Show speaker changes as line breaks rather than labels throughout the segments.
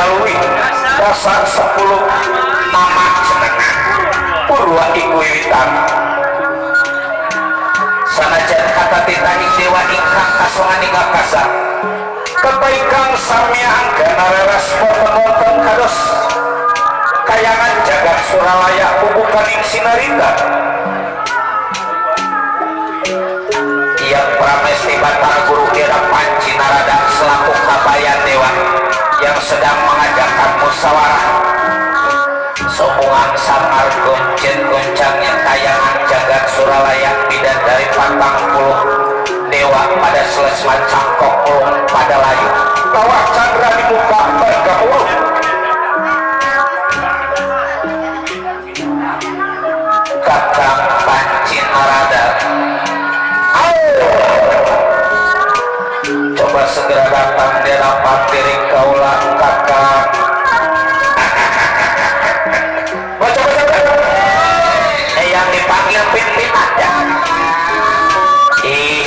kaluwi dasar 10 nama jenengan purwa iku wiwitan sanajan kata titahing dewa ingkang kasongan ingkang kasar kebaikan samiang ganareres boten-boten kados kayangan jagat Suralaya bubukaning sinarita yang pramesti Batara Guru Kira Panci Narada selaku kabayan dewa yang sedang mengadakan musyawarah sombongan samar gonceng-goncangnya kayangan jagat Suralaya bidadari 40 dewa pada selesai cangkok ulung pada layu kawah candra di muka bergaul kakang Panci Narada coba segera datang di rapat diri kaulah kakak yang dipanggil pimpin aja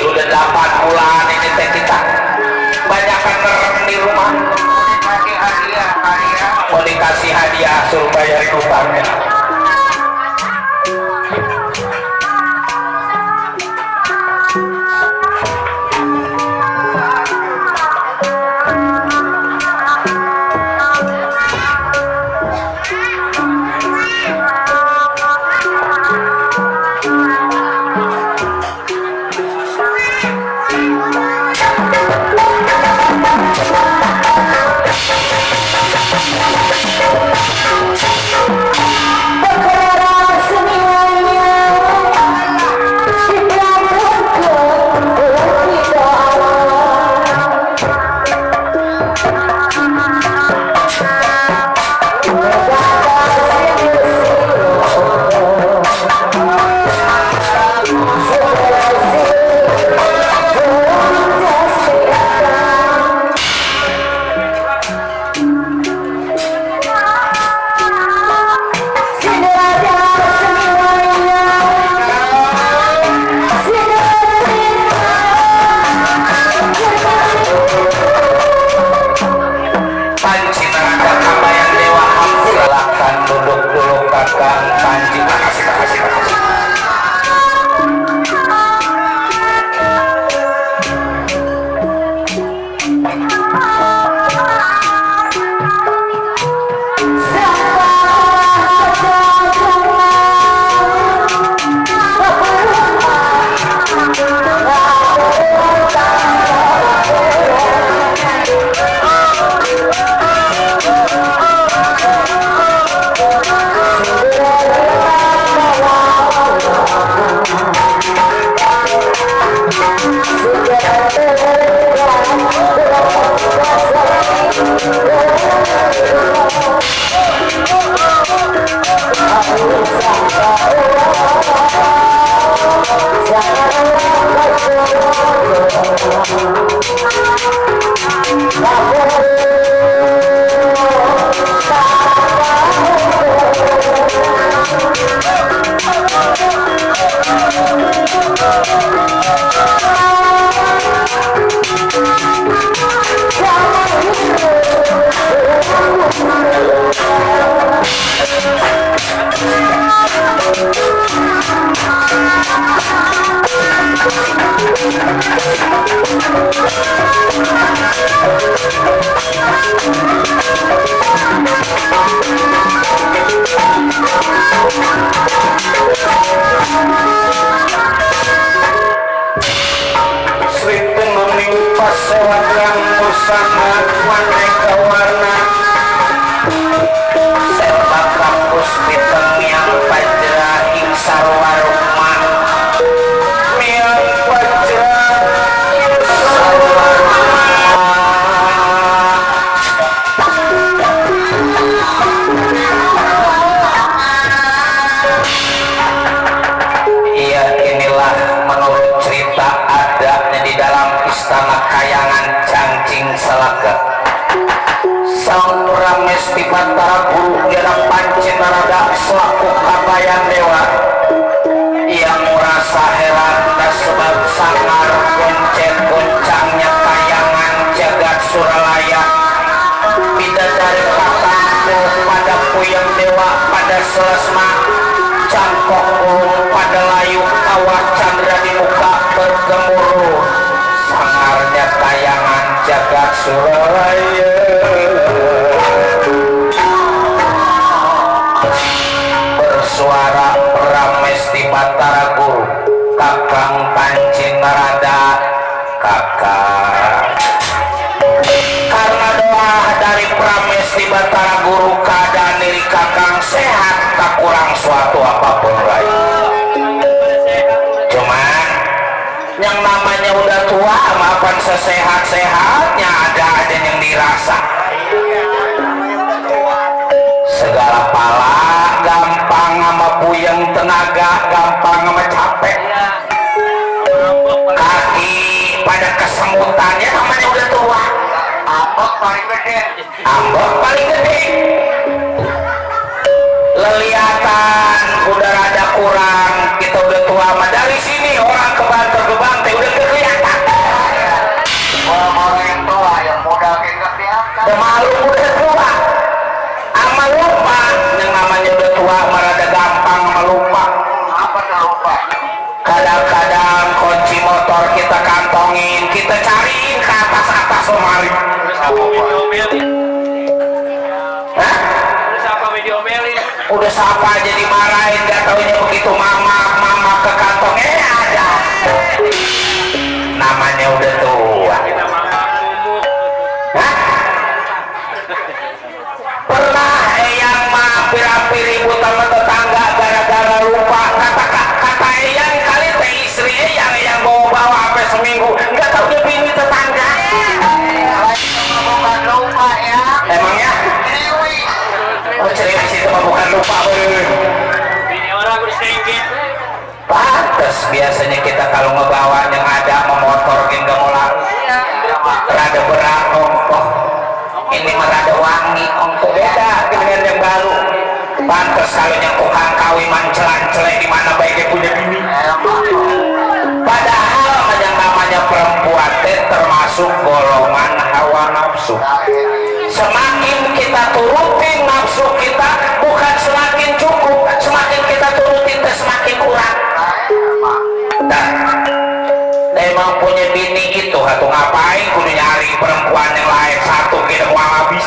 udah 8 bulan ini teh kita banyak ngerem di rumah mau dikasih hadiah suruh bayar utangnya Batara Guru Kira Panci Narada selaku kabayan dewa yang merasa heran dan sebab sangar gonceng-goncangnya kayangan jagat Suralaya bidadari selesma cangkok ulung pada layu kawah candra di muka bergemuruh sangarnya tayangan jagat Suralaya bersuara Prames di Batara Guru Kakang Kancing Narada kakak karena doa dari Prames di Batara Guru keadaan diri kakang sehat tak kurang suatu apapun lain cuman yang namanya udah tua maafkan sesehat-sehatnya ada aja yang dirasa segala pala gampang sama puyeng tenaga gampang sama capek kaki pada kesemutannya namanya udah tua ambek paling gede leliatan udah rada kurang kita udah tua mah dari sini orang ke Banter Gebang teh udah kelihatan orang yang tua yang muda kayak kelihatan malu udah tua ama lupa yang namanya udah tua mah rada gampang melupa apa lupa kadang-kadang kunci motor kita kantongin kita cariin ke atas lemari udah siapa aja dimarahin gak taunya begitu mama ke kantongnya ada namanya udah tua pernah yang mampir-mampir ribut sama tetangga gara-gara lupa kata yang kali teh istri yang bawa sampai seminggu nggak tahu dia bini tetangga bukan lupa ya emangnya oh ceriwis itu mah bukan lupa bini orang bersenggit pantes biasanya kita kalau ngebawa yang ada memotorin gak mau lari rada berat ongkoh ini mah rada wangi ongkoh beda dengan yang baru pantes kalau yang tukang kawin mancelan-celek di mana baiknya punya bini padahal yang namanya perempuan termasuk golongan hawa nafsu semakin kita turutin nafsu kita bukan semakin cukup semakin kita turutin semakin kurang dan emang punya bini itu atau ngapain kudu nyari perempuan yang lain satu kita mau habis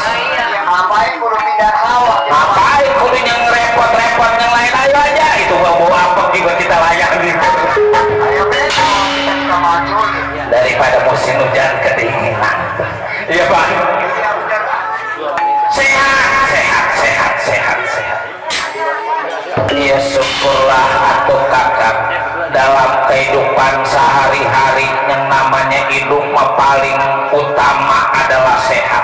ngapain kudu pindah sawah ngapain kudu yang repot-repot yang lain ayo aja itu bawa apa juga kita layak gitu ayo kita maju daripada musim hujan kedinginan iya Pak sehat ya syukurlah atau kakak dalam kehidupan sehari-hari yang namanya hidup paling utama adalah sehat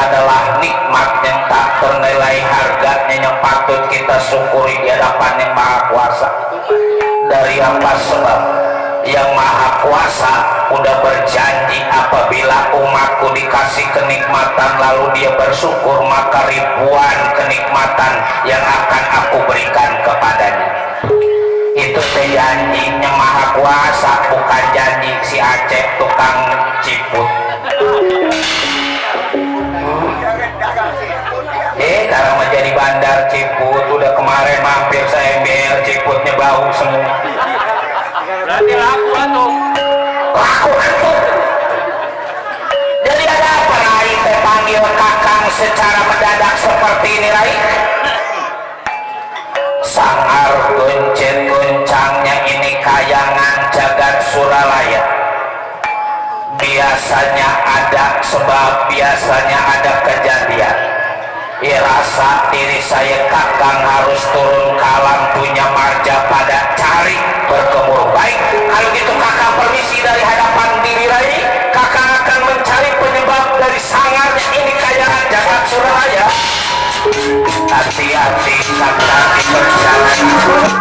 adalah nikmat yang tak ternilai harganya yang patut kita syukuri di hadapan yang Maha Kuasa dari apa sebab yang Maha Kuasa udah berjanji apabila umatku dikasih kenikmatan lalu dia bersyukur maka ribuan kenikmatan yang akan aku berikan kepadanya itu janjinya Maha Kuasa bukan janji si Aceh tukang ciput karena menjadi bandar ciput udah kemarin mampir saya biar ciputnya bau semua berarti laku atuh jadi ada apa Rai teh panggil kakang secara mendadak seperti ini Rai sangar gonceng-goncangnya ini kayangan jagat Suralaya biasanya ada sebab biasanya ada kejadian ya rasa diri saya kakang harus turun ke alam punya marja pada cari bergemuruh baik kalau gitu kakang permisi dari hadapan diri Rai kakang akan mencari penyebab dari sangarnya ini kayangan jagat Suralaya hati-hati kakang di perjalanan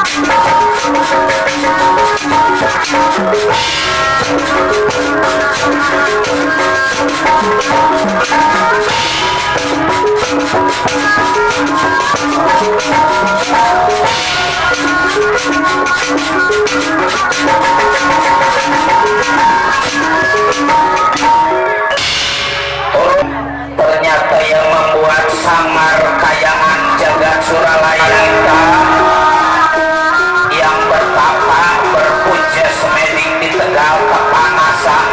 ternyata yang membuat samar kayangan jagat Suralaya wanita yang bertapa berpuja semedi di Tegal kepanasan.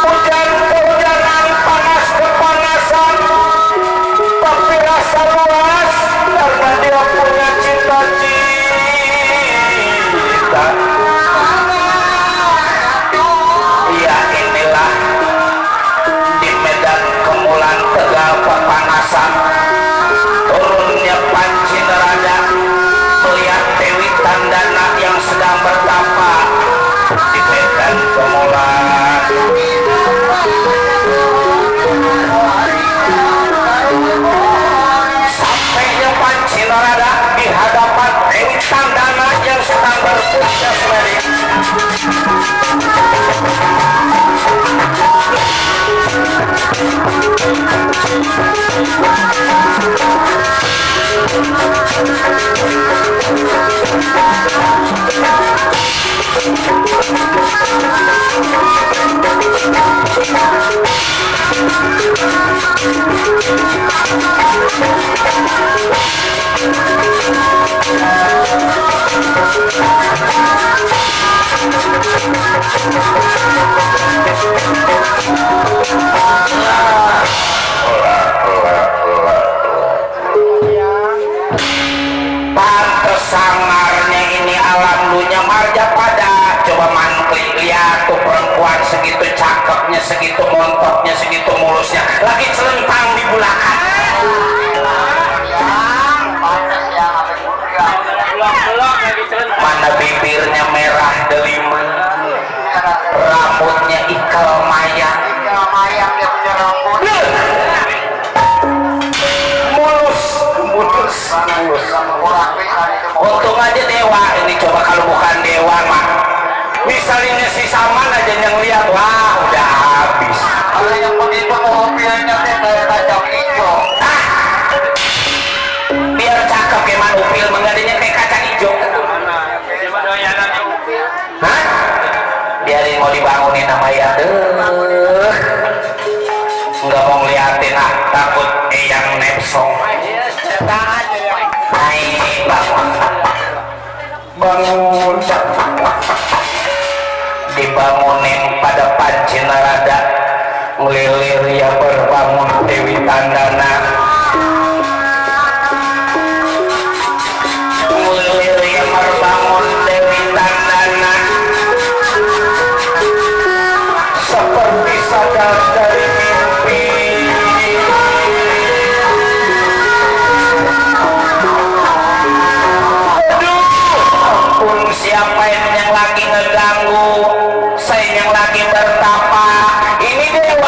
Hujan kehujanan, panas kepanasan, tapi rasa luas karena dia punya cita-cita. Ya inilah di Medan Kemulan Tegal kepanasan, turunnya Panci Nerada melihat Dewi Tandana yang sedang bertapa di Medan Kemulan. Sampainya Panci Nerada di hadapan Dewi Tandana yang sedang berpuja semedi. Pantes sangarnya ini alam dunia marja pada coba mantri lihat tuh perempuan segitu cakepnya, segitu montoknya, segitu mulusnya, lagi celentang di bulakan. Mana bibirnya merah delima, rambutnya ikal mayang, mulus. Untung aja dewa ini, coba kalau bukan dewa mah misalnya si Saman aja yang lihat, wah udah habis. Kalau yang begitu mobilnya kayak kacang hijau, biar cakep gimana upil menggadanya kayak kacang hijau. Hah? Biarin mau dibangunin nama ya, nggak mau ngeliatin takut yang nepsong. Hai bangun, dibangunin pada Panci Nerada, ngelilir ya berbangun Dewi Tandana, ngelilir ya berbangun Dewi Tandana, seperti sadar dari mimpi. Siapa yang lagi ngeganggu saya, yang lagi bertapa ini dewa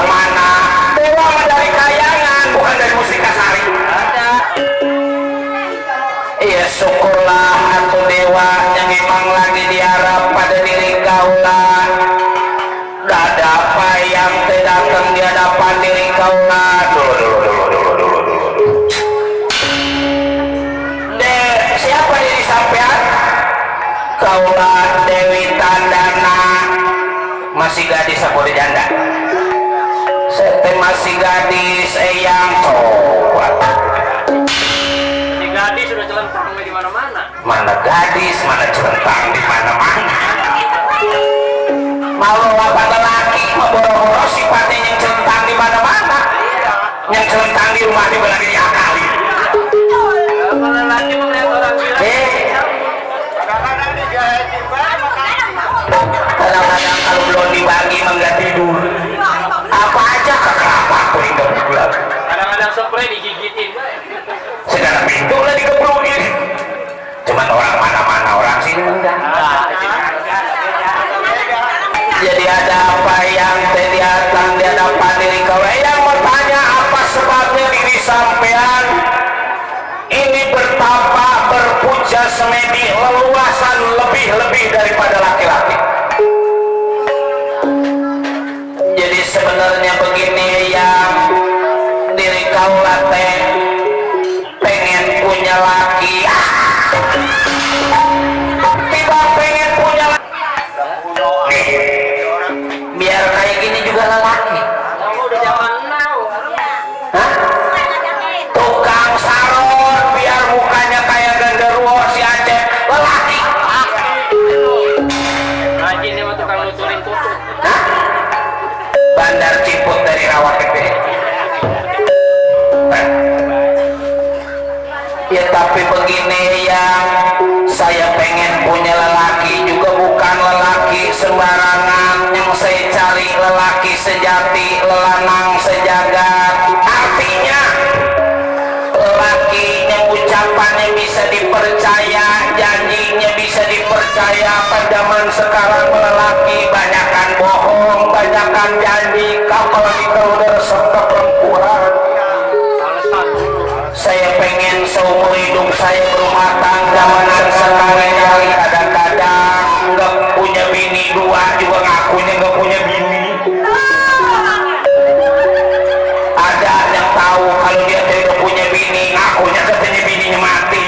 mana? Dewa dari kayangan, bukan dari Musikasari. Iya syukurlah atau dewa yang memang lagi diharap pada diri kaulah. Dada apa yang terdatang di hadapan diri kaulah. Siapa diri sampean? Kaulah Dewi Tandana, masih gadis apa di janda? Saya masih gadis, yang coba.
Si gadis sudah celentang di mana-mana.
Mana gadis, mana celentang di mana-mana. Malu lapan lelaki, boro-boro sifatnya yang celentang di mana-mana. Yang celentang di rumah di mana diakali.
Kalau lelaki melihat orang gila.
Kadang-kadang kalau belum dibagi enggak tidur. Apa aja kekerapa aku yang bulan.
Kadang-kadang spray digigitin.
Segala pintu lah dikebrukin. Cuman orang mana-mana, orang sini enggak. Jadi ada apa yang terlihatkan di hadapan diri kau? Yang bertanya apa sebabnya diri sampean ini bertapa berpuja semedi leluasan lebih daripada laki-laki. Jadi sebenarnya begini, yang diri kau latih pengen punya laki, tidak pengen punya laki. Biar kayak gini juga lelaki.
Kamu udah zaman now.
awak gede. Ya tapi begini yang saya pengen punya lelaki juga bukan lelaki sembarangan, yang saya cari lelaki sejati, lelanang sejagat. Artinya lelaki yang ucapannya bisa dipercaya, janjinya bisa dipercaya. Pada zaman sekarang lelaki banyakan bohong, banyakan janji. Apalagi kalau udah resep ke perempuan. Saya pengen seumur hidup saya berumah tangga, sekali-kali kadang-kadang nggak punya bini dua juga ngakunya nggak punya bini. Ada yang tahu kalau dia tidak punya bini, ngakunya katanya bininya mati.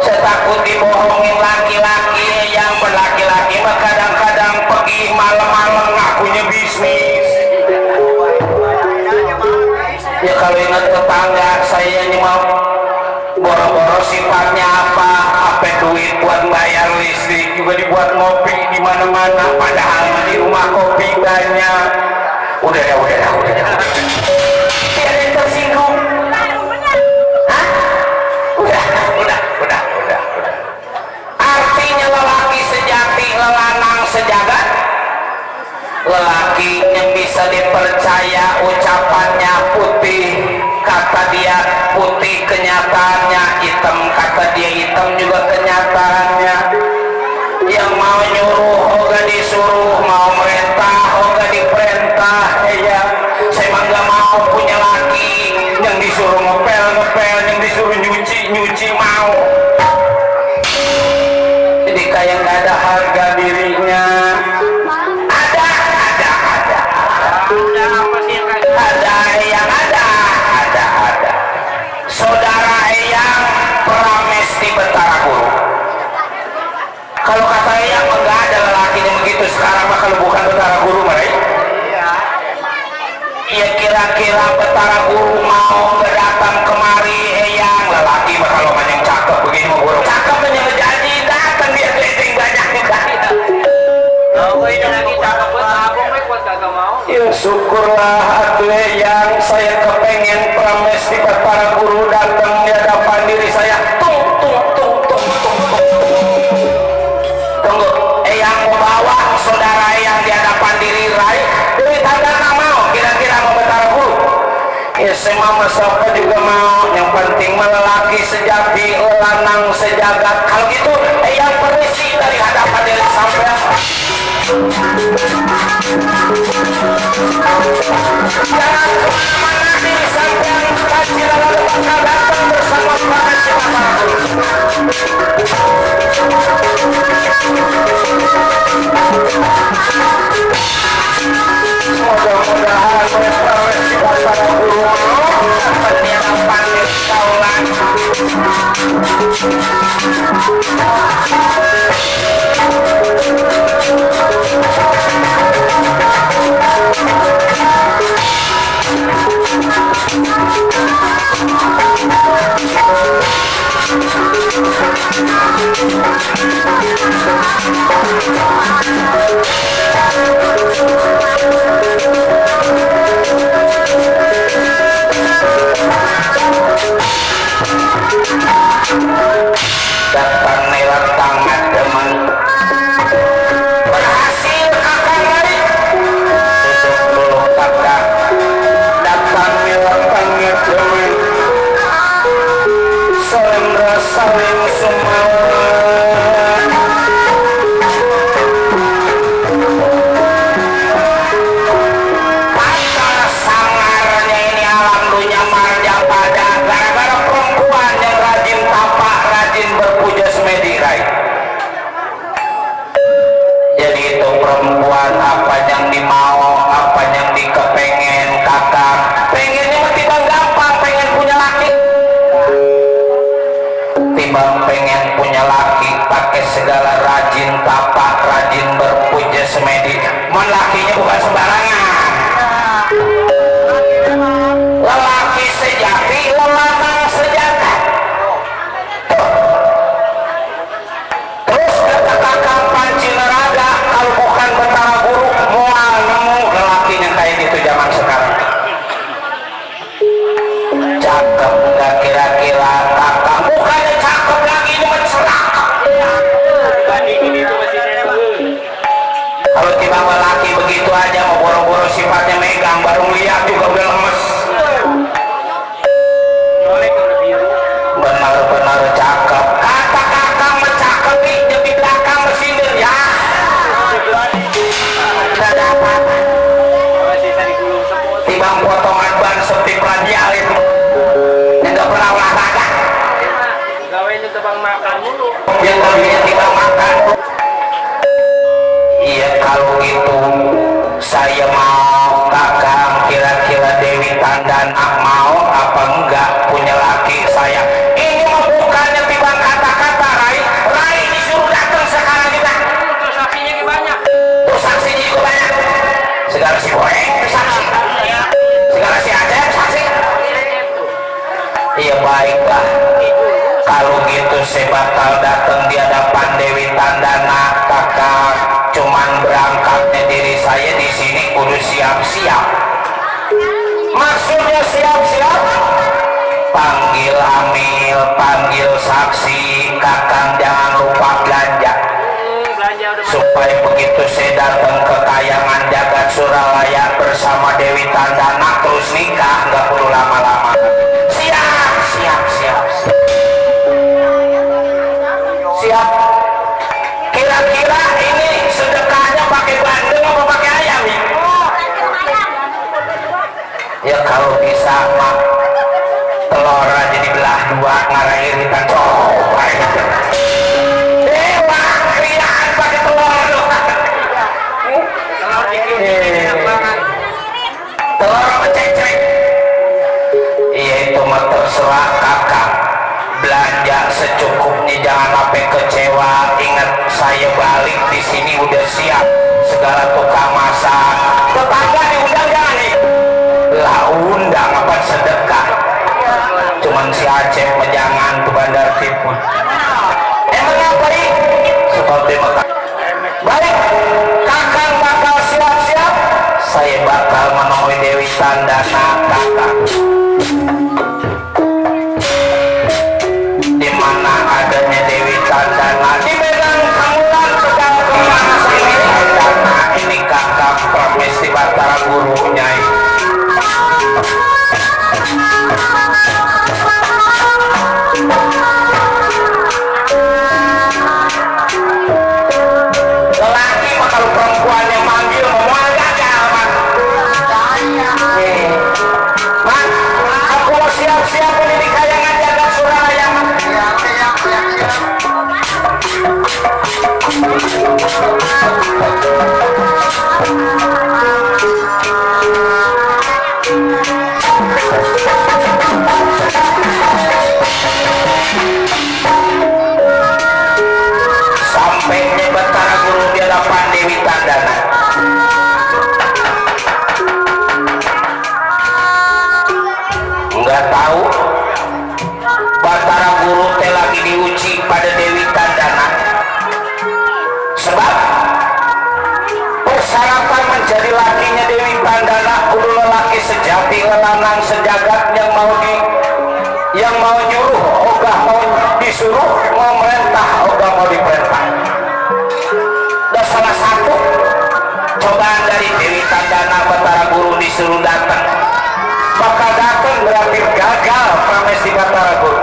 Saya takut dibohongin laki-laki yang berlaki-laki, kadang-kadang pergi malam-malam ngakunya bisnis. Ya kalau ingat tetangga saya ini mau boro-boro sifatnya apa duit buat bayar listrik juga dibuat ngopi di mana-mana, padahal di rumah kopi banyak. Udah tidak ada tersinggung. Hah? Udah. Artinya lelaki sejati, lelanang sejagat, lelaki yang bisa dipercaya, ucapannya putih, kata dia putih, kenyataannya hitam, kata dia hitam juga kenyataannya. Yang mau nyuruh hoga disuruh, mau merintah hoga diperintah. Ya saya mah gak mau punya laki yang disuruh ngepel, yang disuruh nyuci mau. Jadi kayak gak ada harga dirinya. Saudara Eyang Prames di Betara Guru. Kalau kata Eyang enggak ada lelakinya begitu sekarang mah kalau bukan Betara Guru mereka. Ya kira-kira Betara Guru mau datang kemari Eyang lelaki mah kalau yang cakep begini mau guru. Cakep yang jadi datang dia keliling banyak juga.
Oh ini lagi cakep buat abang buat kagak mau.
Ya syukurlah atuh yang saya kepengen Prames di Betara Guru datang di hadapan diri saya. Tunggu, yang mau bawa saudara yang di hadapan diri Rai dari tanda mau kira-kira mau Betara Guru. Ya semua masyarakat juga mau, yang penting lelaki sejati, lanang sejagat. Kalau gitu yang permisi dari hadapan diri sampai jangan kemana-mana nih sampai kasih lalu bakal datang bersama para mudah-mudahan Prames di Betara Guru dapat diadakan di kaulan. Datang lewat tangan teman berhasil akan lari duduk dulu kakak. Datang lewat tangan teman selendra saling sumawan. Patah sangarnya ini alam dunia marja pada gara-gara perempuan yang rajin tapak, rajin berpuja semedi Rai. Jadi itu perempuan apa yang dimau, apa yang dikepengen kakak. Pengennya timbang gampang, pengen punya laki. Timbang pengen punya laki pakai segala rajin tapak, rajin berpuja semedi. Mon lakinya bukan sembarangan. Lelaki sejati, lelanang sejagat. Terus kata kakak Panci Neraga, kalau bukan Betara Guru, mual nemu lelaki sama laki begitu aja mau boro-boro sifatnya megang, baru lihat juga udah lemes. Benar-benar cakep. Kata kakak mencakep nih, di belakang mesin ya. Tidak dapat. Timbang potongan ban seperti radial itu. Yang gak pernah olahraga.
Gawainya tebang makan mulu.
Yang lebihnya timbang makan. Iya kalau gitu saya mau kakak kira-kira Dewi Tandana mau apa enggak punya laki saya. Ini mah bukannya timbang kata-kata Rai disuruh datang sekarang kita.
Terus saksinya banyak.
Terus saksinya juga banyak. Segala si Boeng saksi, segala si Aceh saksi. Iya baiklah. Kalau gitu saya bakal datang di hadapan Dewi Tandana. Kakak cuman berangkatnya diri saya di sini kudu siap-siap. Maksudnya siap-siap? Panggil amil, panggil saksi, kakang jangan lupa belanja.
Belanja udah
Supaya begitu saya datang ke Kayangan Jagat Suralaya bersama Dewi Tandana terus nikah, nggak perlu lama-lama. Siap, siap, siap, siap. Siap. Kira-kira ini sedekahnya pakai bandeng apa pakai ayam ya? Ya kalau bisa mah telur aja dibelah dua ngarah iritan coba itu. Dewa kriaan pakai telur loh.
telur dikit enak banget.
Telur mencecek. Iya itu mah terserah kakak. Belanja secukupnya, jangan sampai kecewa. Ingat saya balik di sini udah siap segala tukang masak. Tetangga diundang jangan nih. Lah undang apa sedekah. Cuman si Aceh jangan ke Bandar Tipun. Emang apa ini? Seperti makan. Baik, kakak bakal siap-siap. Saya bakal menemui Dewi Tandana kakak. Di mana adanya Dewi Tandana di Medan Kamulan sedang kemana sini Tandana ini kakak permis di Batara gurunya ini. Lelaki mah kalau perempuan yang manggil mau gagal man. Man, aku mau siap-siap ini di Kayangan Jagat Suralaya man. Sampainya Batara Guru di hadapan Dewi Tandana. Enggak tahu Batara Guru teh lagi diuji pada Dewi Tandana. Sebab persyaratan menjadi lakinya Dewi Tandana kudu lelaki sejati, lelanang sejagat yang mau nyuruh ogah mau disuruh, mau merintah ogah mau diperintah. Dan salah satu cobaan dari Dewi Tandana Batara Guru disuruh datang, maka datang berarti gagal pramesti Batara Guru.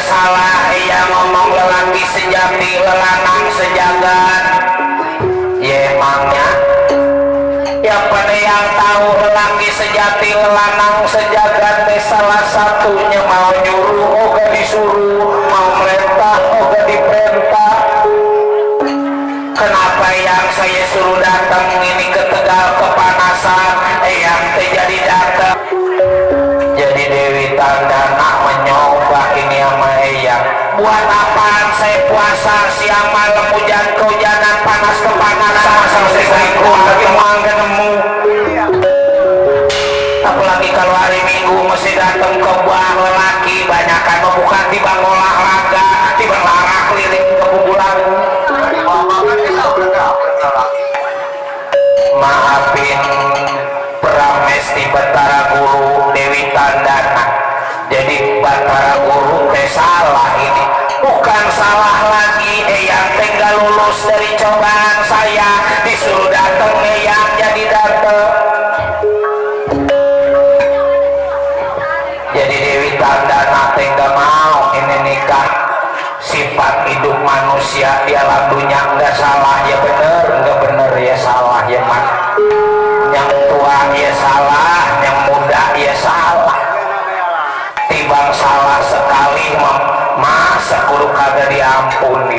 nggak salah yang ngomong lelaki sejati lelanang sejagat. Ya emangnya ya pada yang tahu lelaki sejati lelanang sejagat salah satunya mau nyuruh oga disuruh, mau merintah oga diperintah. Kenapa yang saya suruh datang ini ke Tegal kepanasan yang terjadi datang. Jadi Dewi Tandana menyoba ini sama Eyang. Buat apaan saya puasa siang malam hujan kehujanan panas kepanasan sampai selingkuh lagi mangga nemu. Apalagi kalau hari Minggu mesti datang ke buah lelaki banyakan bukan tibang olahraga tibang larak keliling ke kuburan. Maafin Prames di Batara Guru Dewi Tandana. Jadi Batara Guru teh salah ini, bukan salah lagi yang tinggal lulus dari cobaan saya disuruh datang yang jadi datang. Jadi Dewi Tandana tinggal mau ini nikah. Sifat hidup manusia di alam dunia enggak salah ya bener, enggak bener ya salah ya man. Yang tua ya salah, yang muda ya salah. Tibang salah sekali masa kudu kagak diampuni.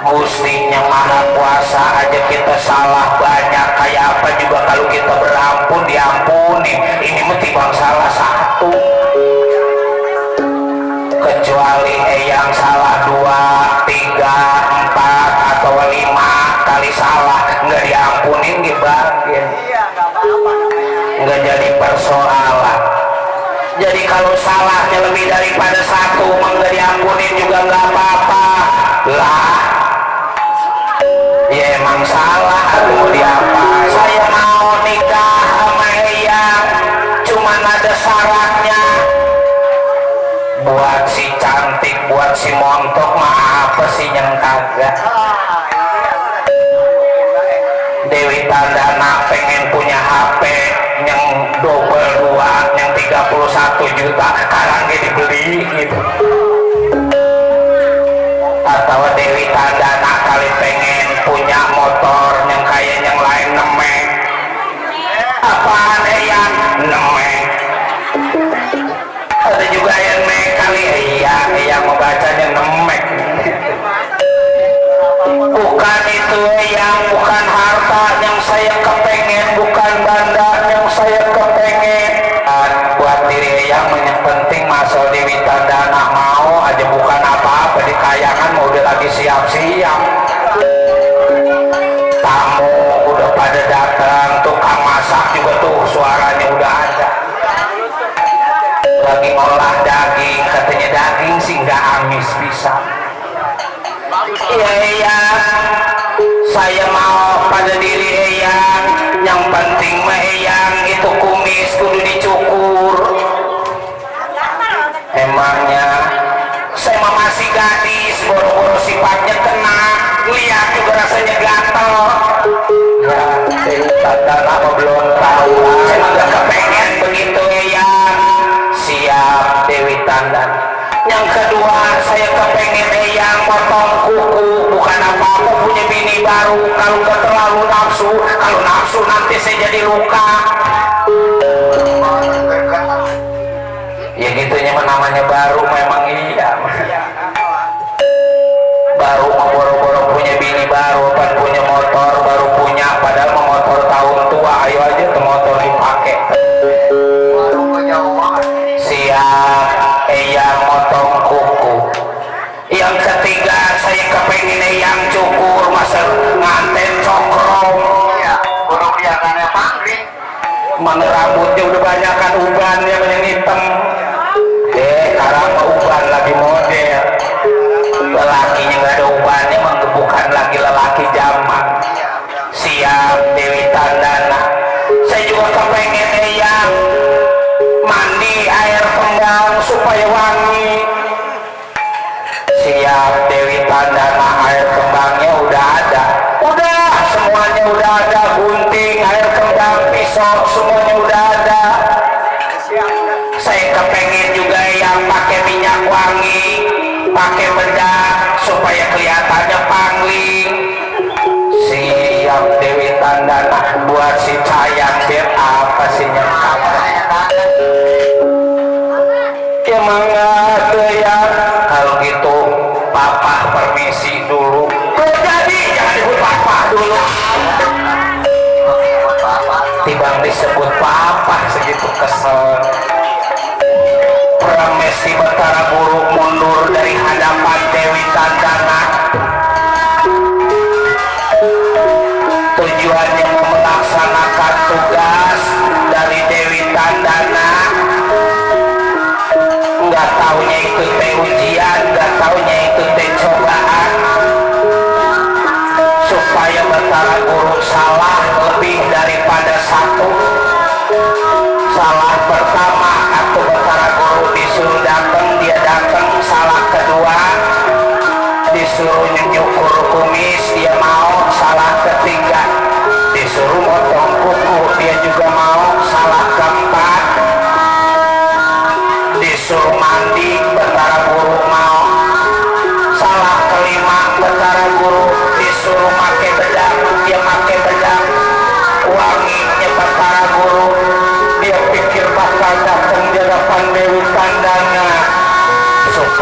Gustinya Maha Kuasa aja kita salah banyak kayak apa juga kalau kita berampun diampuni. Ini mah tibang salah satu. Kecuali yang salah 2, 3, 4 atau 5 kali salah nggak diampunin dibagian, nggak jadi persoalan. Jadi kalau salahnya lebih daripada 1 nggak diampunin juga nggak apa-apa lah. Ya emang salah aduh diapa. Saya mau nikah sama Eyang cuman ada syaratnya. Buat si cantik, buat si montok mah apa sih yang kagak. Dewi Tandana pengen punya HP yang double 2 yang 31 juta sekarang dibeli gitu. Atau Dewi Tandana kali pengen punya motor yang kayak yang lain nemek. Apaan yang nemek? Ada juga yang nemek kali yang mau bacanya nemek. Bukan itu yang bukan harta yang saya kepengen, bukan banda yang saya kepengen. Buat diri yang penting masuk Dewi Tandana mau aja bukan apa-apa di kayangan mau udah lagi siap-siap. Tamu udah pada datang, tukang masak juga tuh suaranya udah ada. Lagi ngolah daging, katanya daging sih nggak amis bisa. Iya, saya mau pada diri Eyang, yang penting mah Eyang itu kumis kudu dicukur. Emangnya saya mah masih gadis, boro-boro sifatnya kena, lihat juga rasanya gatel. Ya, Dewi Tandana belum tahu, saya mah gak kepengen begitu Eyang. Siap Dewi Tandana. Yang kedua saya kepengen Eyang potong kuku, bukan apa-apa punya bini baru. Kalau gak terlalu nafsu, kalau nafsu nanti saya jadi luka. Ya gitunya namanya baru memang iya. Baru mau boro-boro punya bini baru, apa punya motor baru punya, padahal mau motor tahun tua. Ayo aja ke motor dipakai. Siap Eyang motong kuku. Yang ketiga saya kepengen Eyang cukur, masa nganten cokrong. Iya, baru kelihatannya pangling. Mana rambutnya udah banyak kan ubannya yang hitam. Sekarang uban lagi model. Lelakinya nggak ada ubannya, bukan lagi lelaki zaman. Siap Dewi Tandana. Saya juga kepengen Eyang mandi air penggang supaya wangi. Siap Dewi Tandana, air kembangnya udah ada, udah semuanya udah ada, gunting, air kembang, pisau semuanya udah ada. Saya kepengen juga yang pakai minyak wangi.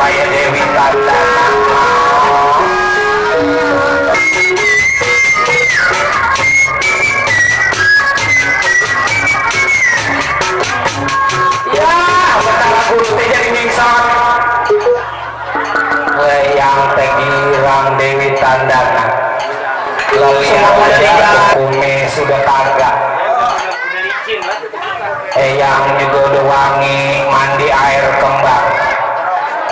supaya Dewi Tandana ya betapa guru teh jadi ningsot yang tegirang Dewi Tandana leliat umi sudah kagak yang juga udah wangi mandi air kembang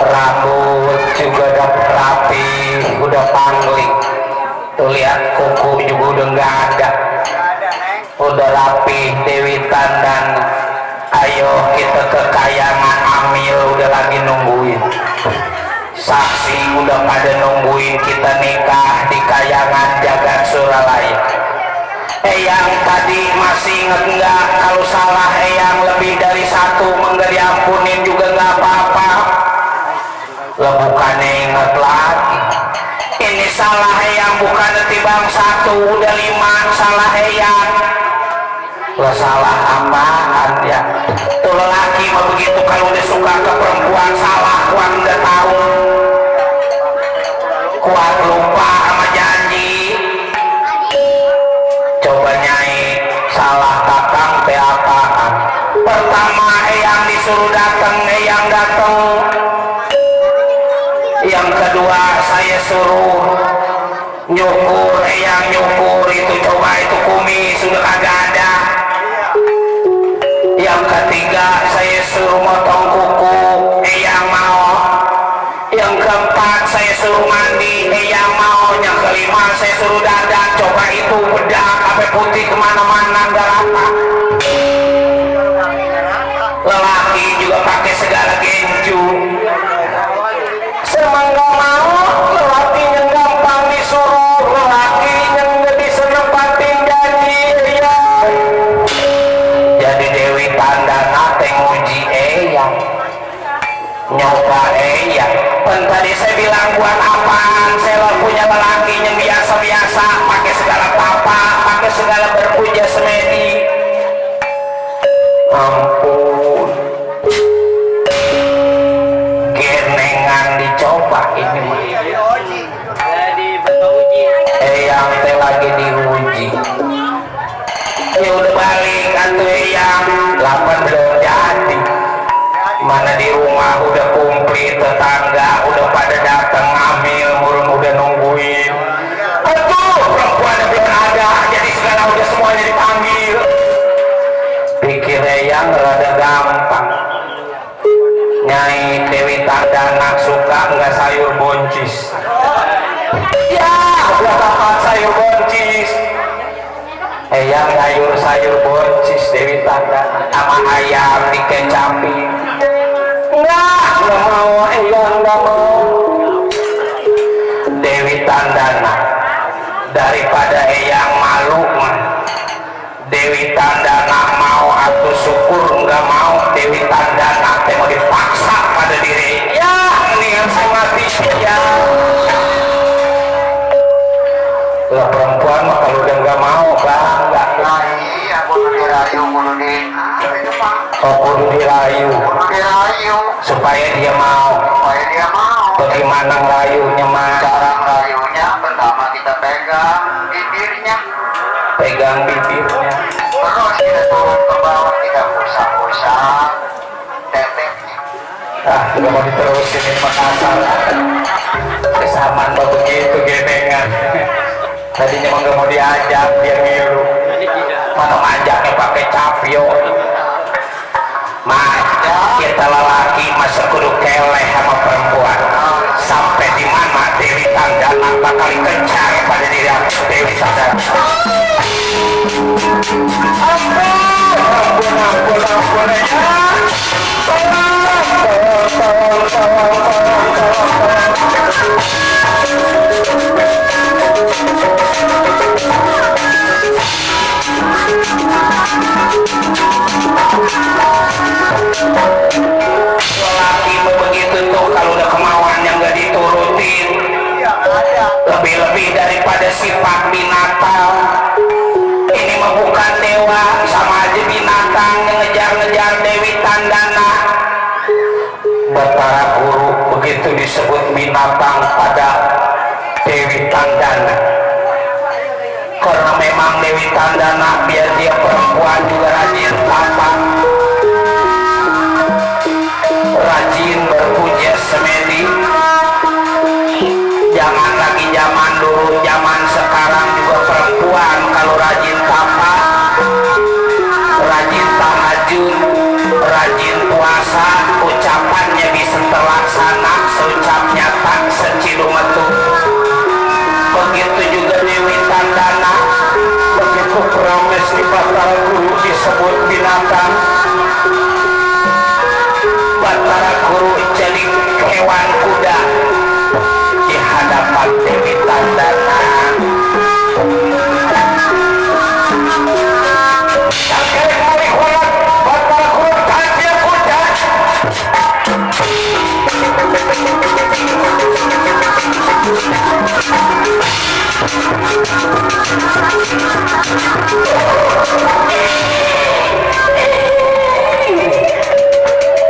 rambut juga udah rapi udah pangling tuh lihat kuku juga udah nggak ada udah rapi Dewi Tandana ayo kita ke kayangan Amil udah lagi nungguin saksi udah pada nungguin kita nikah di kayangan Jagat Suralaya. Eyang tadi masih inget nggak kalau salah eyang lebih dari satu enggak diampunin juga nggak apa-apa. Lah bukannya inget lagi. Ini salah eyang bukan timbang satu udah 5 salah eyang. Lah salah apaan ya? Tuh lelaki mah begitu kalau udah suka ke perempuan salah kuat nggak tahu. Kuat lupa sama janji. Coba nyai salah kakang teh apaan? Pertama eyang disuruh datang eyang datang. Yang kedua saya suruh nyukur eyang nyukur itu coba itu kumis sudah kagak ada. Yang ketiga saya suruh motong kuku eyang mau. Yang keempat saya suruh mandi eyang mau. Yang kelima saya suruh dandan coba itu bedak sampai putih kemana-mana nggak rata. Lelaki juga pakai segala genju semangga mau. Lelaki yang gampang disuruh lelaki yang nggak bisa nempatin janji ya. Jadi Dewi Tandana teh nguji eyang nyoba eyang. Pen tadi saya bilang buat apaan saya punya lelaki yang biasa-biasa pakai segala papa pakai segala berpuja semedi. Ampun genengan dicoba ini mah eyang teh lagi diuji. Ya udah balik atuh eyang lapan belum jadi mana di rumah udah komplit tetangga udah pada datang ngambil murun udah nungguin. Aduh perempuan belum ada jadi segala udah semuanya dipanggil. Pikir eyang rada gampang. Nyai Dewi Tandana suka nggak sayur boncis? Ya udah dapat sayur boncis. Eyang sayur boncis Dewi Tandana sama ayam dikecapin. Nggak mau eyang nggak mau. Dewi Tandana daripada eyang malu mah Dewi Tandana mau atau syukur nggak mau. Dewi Tandana teh mau dipaksa pada diri ya mendingan saya mati ya. Lah perempuan mah kalau udah nggak mau nggak iya kudu dirayu kudu dirayu supaya dia mau. Bagaimana ngerayunya mah? Cara ngerayunya pertama kita pegang bibirnya terus kita turun ke bawah kita usap teteknya. Nggak mau diterusin ini Makassar kesamaan begitu genengan. Tadinya mah nggak mau diajak biar ngilu mana ajaknya pakai capio. Kita lelaki masa kudu keleh sama perempuan sampai di mana Dewi Tandana bakal kencar pada diri Dewi Tandana. Ampun lelaki begitu tuh kalau udah kemauan yang gak diturutin lebih-lebih daripada sifat binatang. Ini mah bukan dewa sama aja binatang yang ngejar-ngejar Dewi Tandana. Betara guru begitu begitu disebut binatang pada Dewi Tandana, karena memang Dewi Tandana biar dia perempuan juga rajin tampan, rajin berpuja semedi. Jangan lagi zaman dulu, zaman sekarang juga perempuan kalau rajin tampan, rajin tahajud, rajin puasa, ucapannya bisa terlaksana seucapnya tak secidung metu. Begitu juga Dewi Tandana, begitu Prames di Batara Guru disebut binatang, Batara Guru jadi hewan kuda di hadapan Dewi Tandana.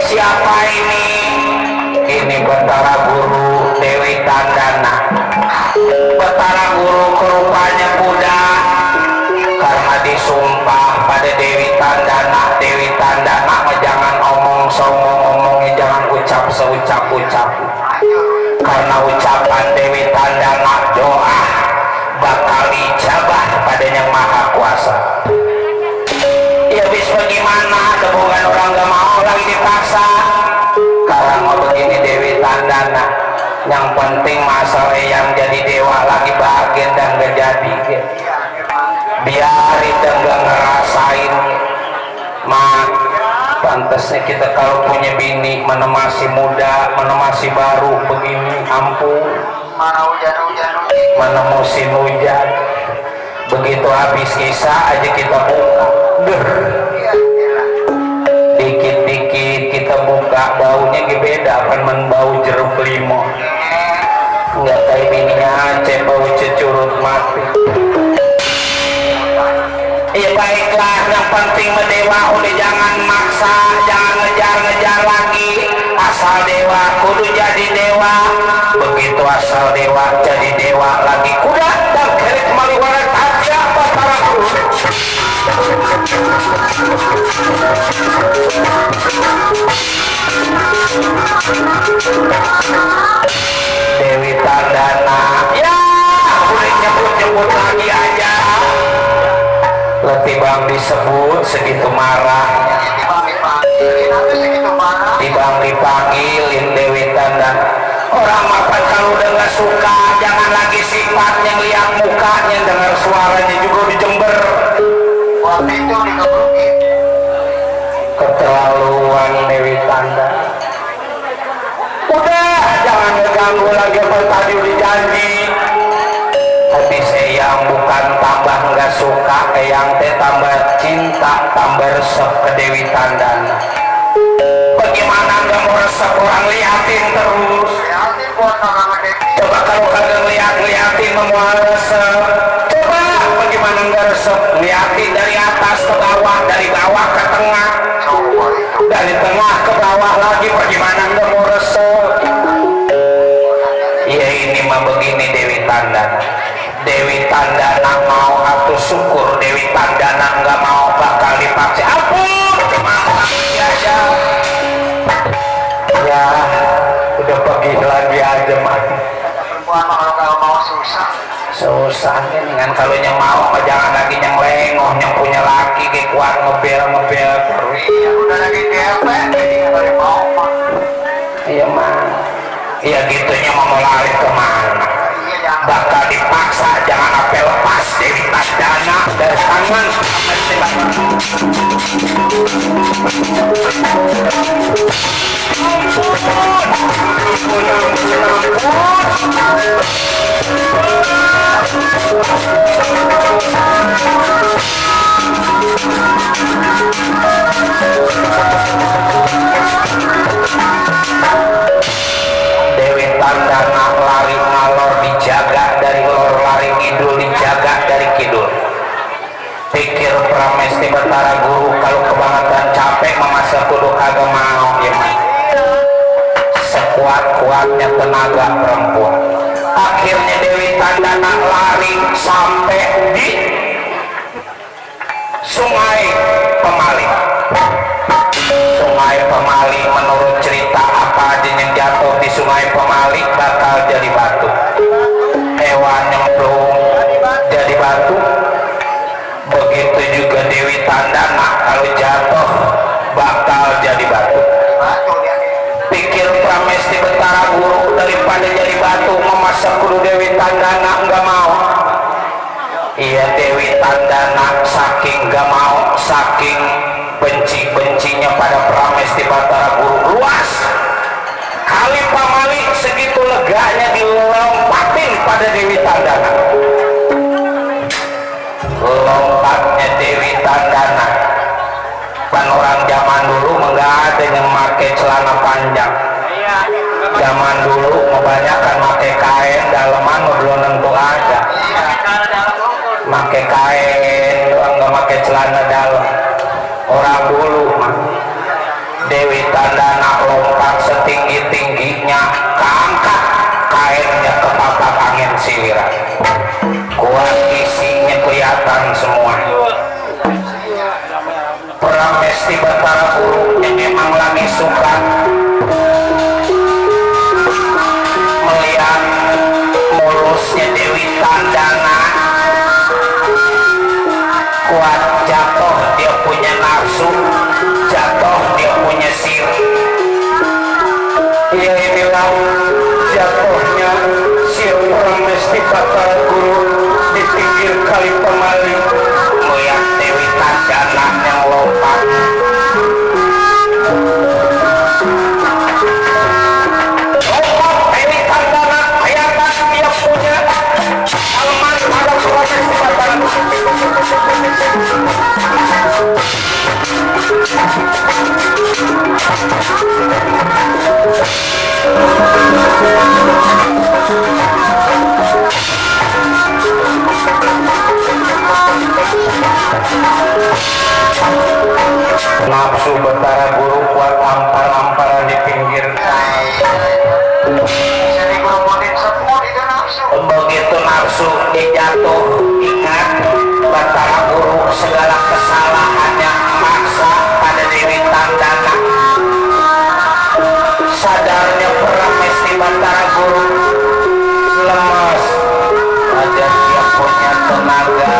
Siapa ini? Ini Batara Guru Dewi Tandana. Batara Guru kerupanya kuda karena disumpah pada Dewi Tandana. Dewi Tandana jangan omong songong, ngomongnya jangan ucap seucap-ucap, karena ucapan Dewi Tandana doa bakal dijabah pada Yang Maha Kuasa. Ya bis bagaimana, ada bukan orang gak mau lagi dipaksa. Karena mau begini Dewi Tandana, yang penting masalah yang jadi dewa lagi bahagia dan gak jadi. Biarin dan gak ngerasain. Mak, pantasnya kita kalau punya bini mana masih muda, mana masih baru begini, ampun.
Mana hujan-hujan,
Mana musim hujan. Begitu habis kisah aja kita buka. Dikit-dikit kita buka, baunya beda, kan menbau jeruk limau. Nggak kayak bininya Aceh, bau cecurut mati. Iya baiklah, yang penting mendewa udah jangan maksa, jangan ngejar-ngejar lagi. Asal dewa kudu jadi dewa. Begitu asal dewa jadi dewa lagi kuda dan kerik maliwaran aja Batara Guru. Dewi Tandana, ya boleh nyebut-nyebut lagi aja. Letih bang disebut segitu marah. Tibang dipanggilin Dewi Tandana. Orang mapan kalau udah gak suka, jangan lagi sifatnya lihat mukanya, dengar suaranya juga dijember.
waktu itu dikebukin.
Keterlaluan Dewi Tandana. Udah, jangan ngeganggu lagi apa tadi udah janji. Tapi sayang bukan tambah nggak suka, yang teh tambah cinta, tambah resep ke Dewi Tandana. Bagaimana nggak mau resep, orang liatin terus.
Lihatin buat sama Devi.
Coba kalau kagak liatin mau resep. Coba bagaimana nggak resep, liatin dari atas ke bawah, dari bawah ke tengah,
Coba itu.
dari tengah ke bawah lagi, bagaimana nggak mau resep. Ya ini mah begini Dewi Tandana. Dewi Tandana mau atuh syukur, Dewi Tandana nggak mau bakal dipaksa. Ampun, maaf aja. Ya, udah pergi lagi aja mah.
Perempuan mah kalau mau susah.
Susahnya dengan kalau yang mau mah jangan lagi yang lengoh, yang punya laki kayak kuat ngebel terus.
Iya, udah lagi DP, jadi nggak boleh mau mah.
Iya mah. Iya gitunya mau lari kemana?
Iya, jangan.
Bakal dipaksa, jangan sampai lepas Dewi Tandana dari tangan. Dewi Tandana lari ngalor dijaga dari lor, lari ngidul dijaga dari kidul. Pikir Pramesti Batara Guru kalau kebangetan capek mama Sungai Pemali. Menurut cerita apa aja yang jatuh di Sungai Pemali bakal jadi batu. Hewan nyemplung jadi batu. Begitu juga Dewi Tandana kalau jatuh bakal jadi batu. Pikir Pramesti Betara Guru daripada jadi batu memasak kudu Dewi Tandana enggak mau. Iya, Dewi Tandana saking gak mau, saking benci-bencinya pada Pramesti Batara Guru, luas Kali Pamali segitu leganya dilompatin pada Dewi Tandana. Lompatnya Dewi Tandana, pan orang zaman dulu enggak ada yang pakai celana panjang. Zaman dulu kebanyakan pakai kain daleman belum tentu aja. Pakai kain doang, nggak pakai celana dalam. Orang dulu mah Dewi Tandana lompat setinggi tingginya, keangkat kainnya ke papak angin siliran. Kuat isinya kelihatan semua. Pramesti Batara Guru yang emang lagi suka melihat mulusnya Dewi Tandana. Kuat jatuh dia punya nafsu, jatuh dia punya sir. Ya inilah jatuhnya sir Pramesti Batara Guru di pinggir Kali Pemali melihat Dewi Tandana yang lompat. Lompat Dewi Tandana, kelihatan dia punya alman pada Pramesti Batara Guru. Nafsu Batara Guru kuat ampar-amparan di pinggir. Begitu nafsu dijatuh, ingat Batara Guru segala kesalahannya maksa pada Dewi Tandana. Sadarnya Pramesti Batara Guru lemas, aja dia punya tenaga.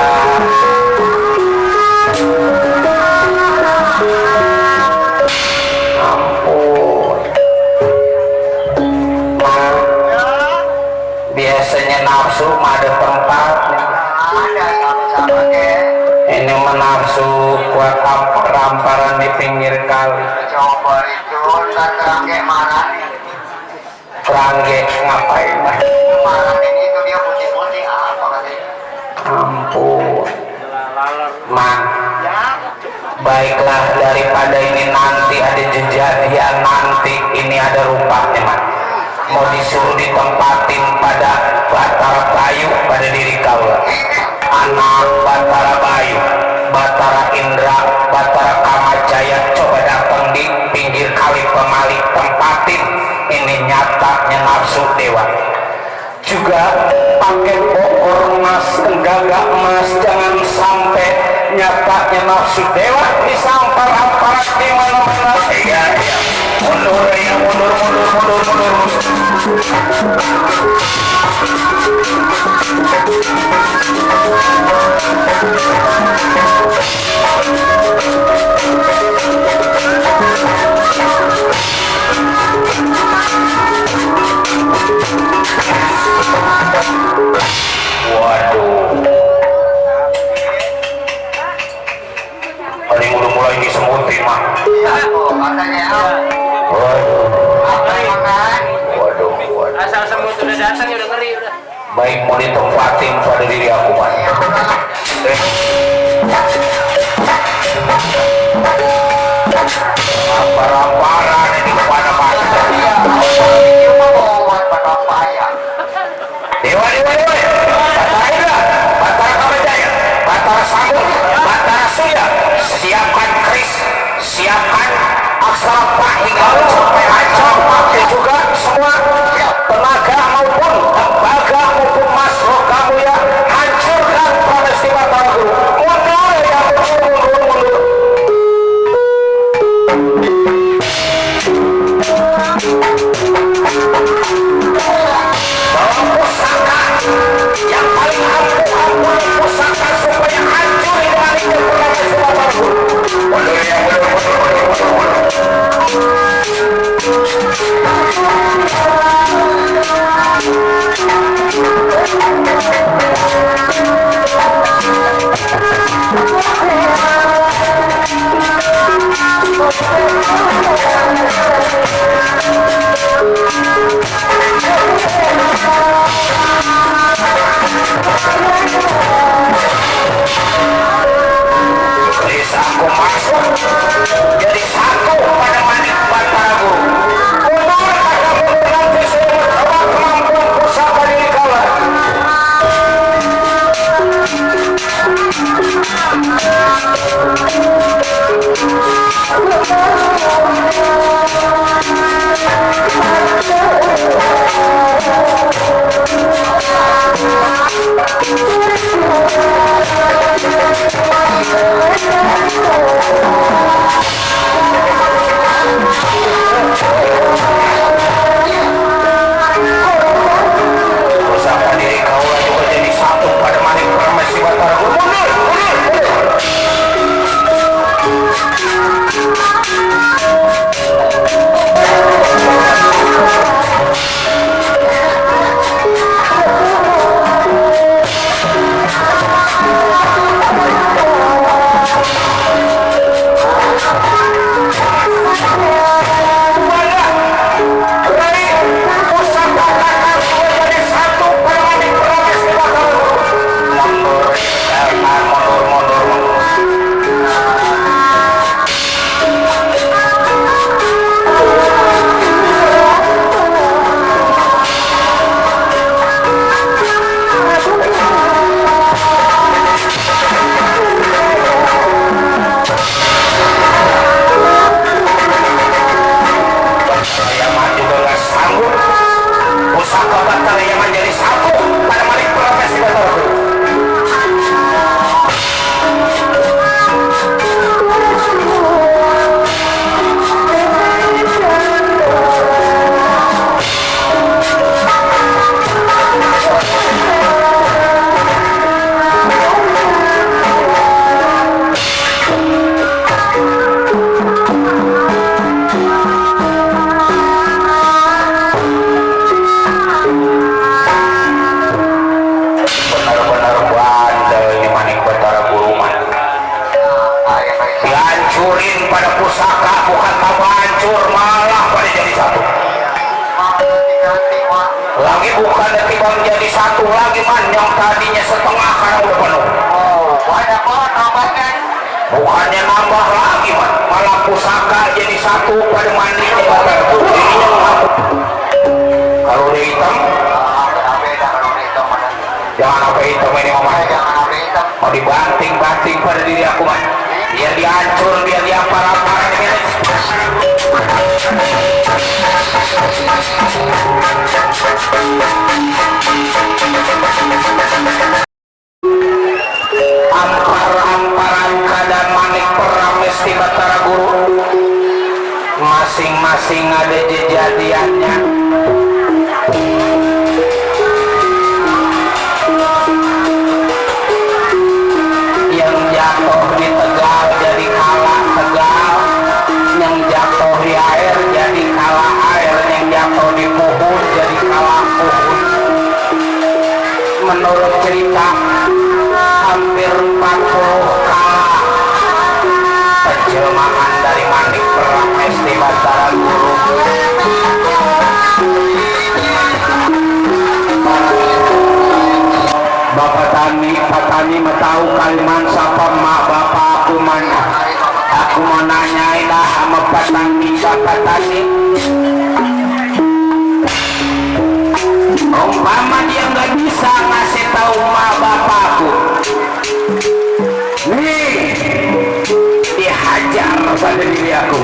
Ampun. Biasanya nafsu mah ada tempatnya. Ini menafsu kuat ampar-amparan di pinggir kali.
Coba itu kerangge mana nih?
Kerangge ngapain?
Mana ini itu dia putih-putih apa katanya?
Ampun. Man,
Ya,
baiklah daripada ini nanti ada kejadian, nanti ini ada rupanya man. Mau disuruh ditempatin pada Batara Bayu pada diri kau. Anak Batara Bayu, Batara Indra, Batara Kamajaya coba datang di pinggir Kali Pemali, tempatin. Ini nyatanya nafsu dewa. Juga pakai bokor emas, tenggaga emas, jangan sampai nyatanya nafsu dewa disampar-ampar di mana-mana. Iya, iya. Mundur ya, mundur. Waduh. Paling mulai disemutin mah.
katanya
Waduh.
apa yang makan?
Waduh.
Asal semut udah datang ya udah ngeri udah.
Baik mau ditempatin pada diri aku mah. Ampar-amparan ini kepada mana?
Itu mah buat apa ya?
Dewa. Batara Indra, Batara Kamajaya, Batara Sanggun, Batara Surya. Siapkan keris, siapkan aksara Pak hingga sampai hancur. Dan juga semua tenaga maupun tembaga maupun mas roh kamu ya hancurkan Pramesti Batara Guru. Mundur ya, mundur. Bisa aku masuk jadi satu pada manik Batara Guru. Mundur kata mundur nanti saya mencoba kemampuan pusaka diri kalah. Pusaka diri kaulah juga jadi satu pada manik Pramesti Batara Guru. Mundur, mundur, mundur. Rai, pusaka kakak juga jadi satu pada manik Pramesti Batara Guru. Mundur, mundur, mundur, mundur. Yaman juga nggak sanggup. Pusaka Batara Yaman jadi satu pada manik Pramesti Batara Guru. Benar-benar bandel manik Batara Guru man. Dihancurin pada pusaka, bukan tambah hancur, malah pada jadi satu. Lagi bukan tiba menjadi satu lagi man, yang tadinya setengah karena udah penuh. Bukannya nambah lagi man, malah pusaka jadi satu pada manik Batara Guru. Jadinya satu. Kalau udah hitam, jangan apa hitam ini mama. Mau dibanting-banting pada diri aku man. Biar dihancur, biar diampar-amparan ini. Ampar-amparan keadaan manik Pramesti Batara Guru. Masing-masing ada kejadiannya. Yang jatuh di Tegal jadi kalah Tegal, yang jatuh di air jadi kalah air, yang jatuh di Puhun jadi kalah Puhun. Menurut cerita hampir 40 kalah penjelmaan dari manik Pramesti Batara Guru. Bapak Tani, Pak Tani mau tahu kalimat siapa mak bapak aku mana? Aku mau nanyain dah sama Pak Tani, Bapak Tani. Umpama dia nggak bisa ngasih tahu mak bapakku, nih dihajar pada diri aku.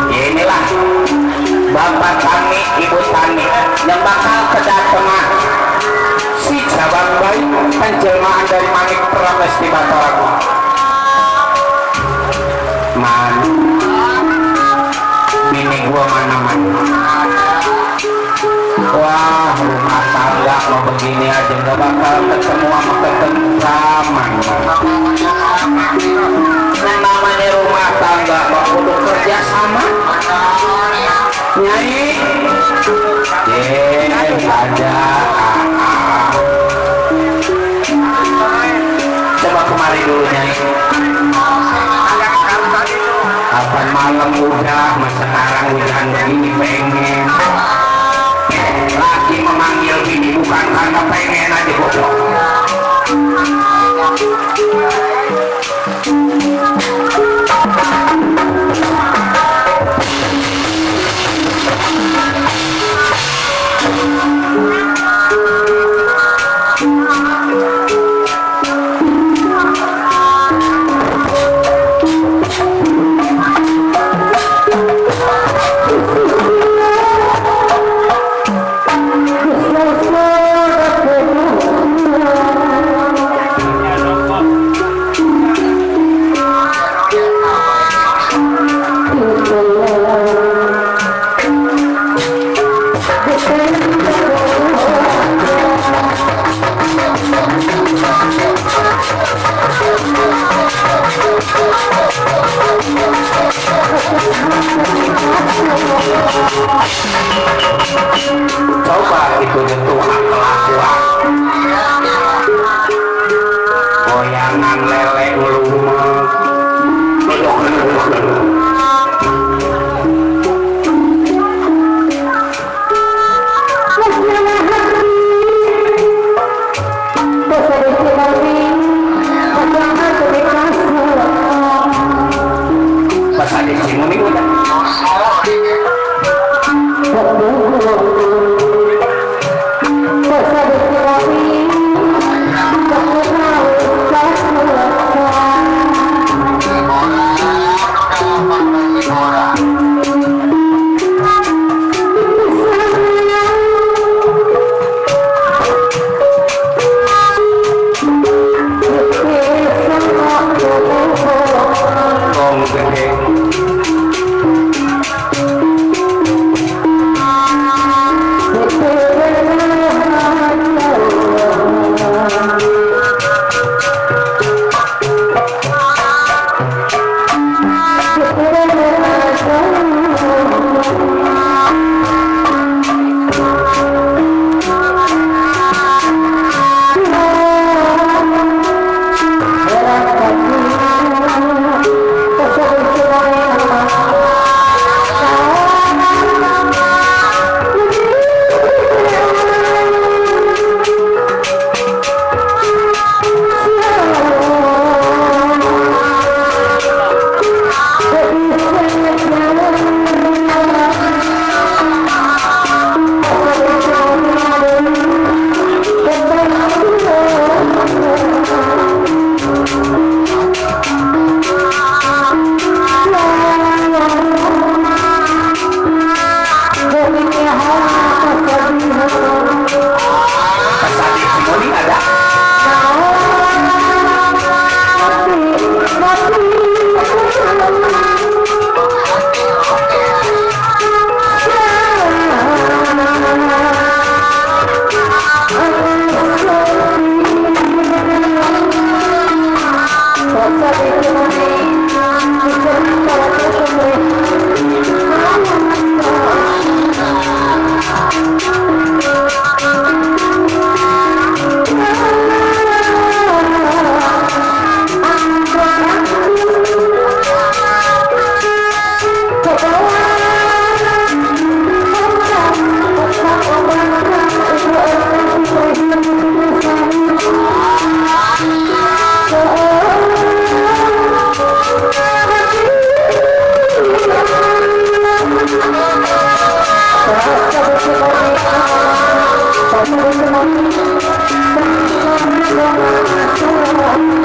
Inilah Bapak Tani, Ibu Tani yang bakal kedatangan si Jabang Bayi penjelmaan dari manik Pramesti Batara Guru. Man, bini gua mana man? Wah, rumah tangga mau begini aja nggak bakal ketemu sama ketentraman. Namanya rumah tangga mau kudu kerja sama. Nyai, ada. Coba kemari dulu Nyai. Kapan malam udah, mas sekarang hujan begini pengen. Lagi memanggil bini bukan karena pengen aja goblok. Coba itu nyentuh kelakuan goyangan lele lumek. Pas ada cimuni udah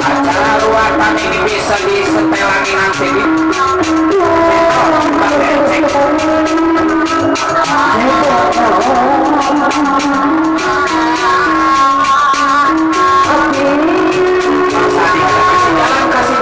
acara ruatan ini bisa disetelangi nanti di kasih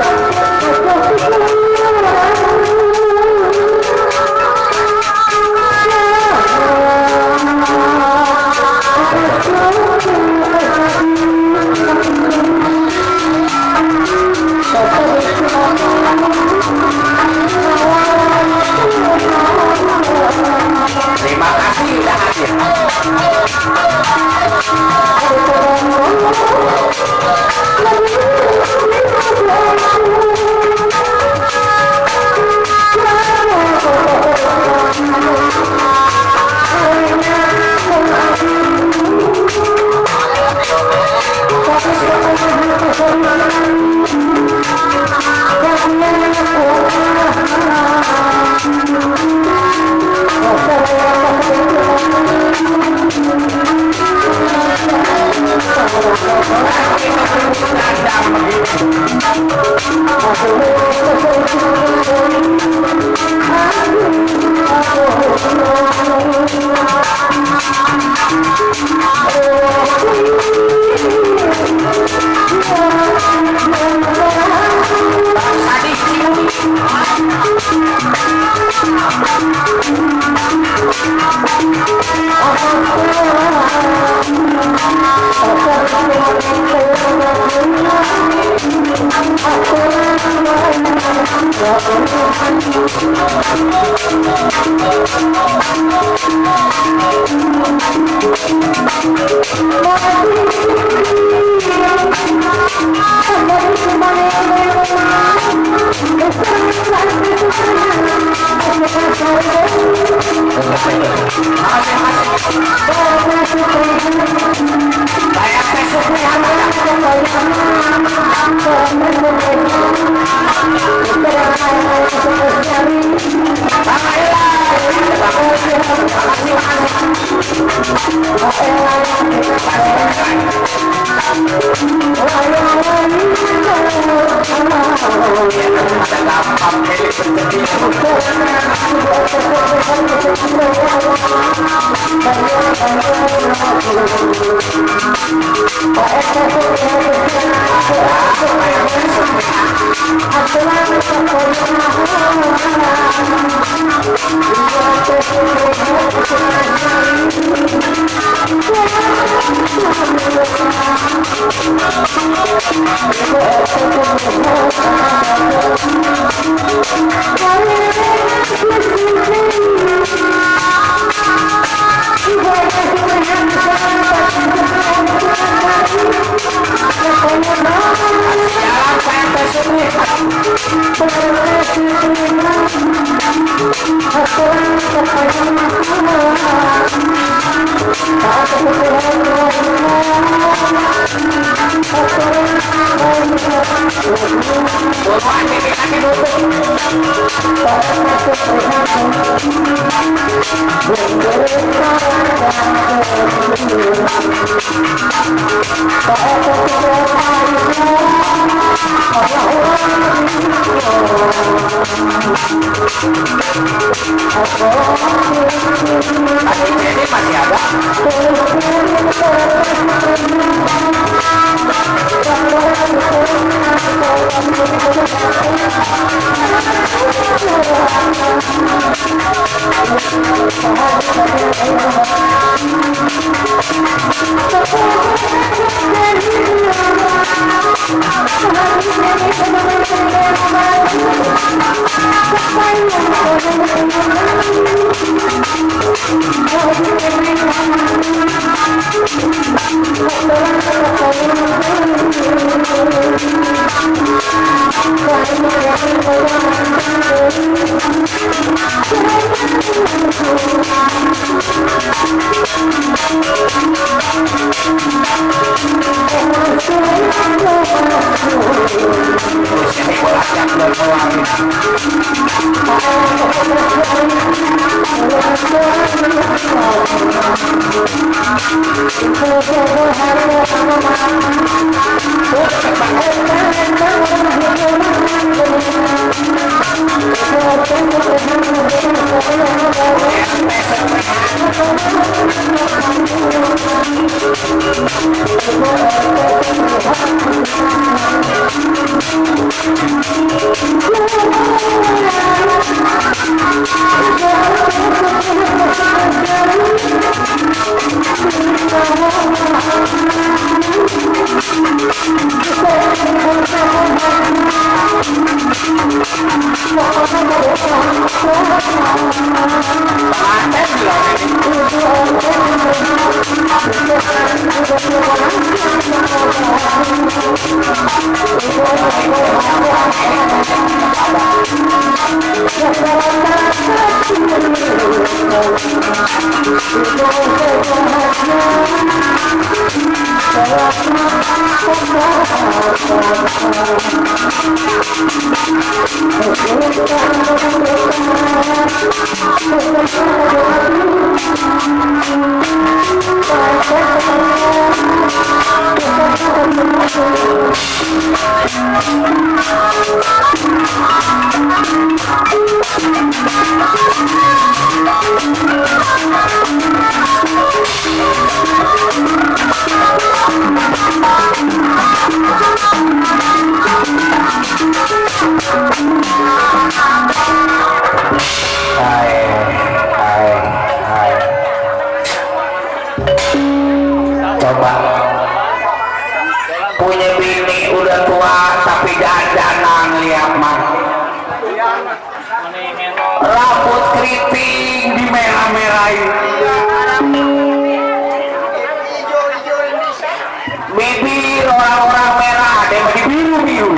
Thank you.
Coba punya bini udah tua tapi dandanan lihat mah rambut keriting di merah-merahin bibir orang-orang merah ada yang di biru-biru.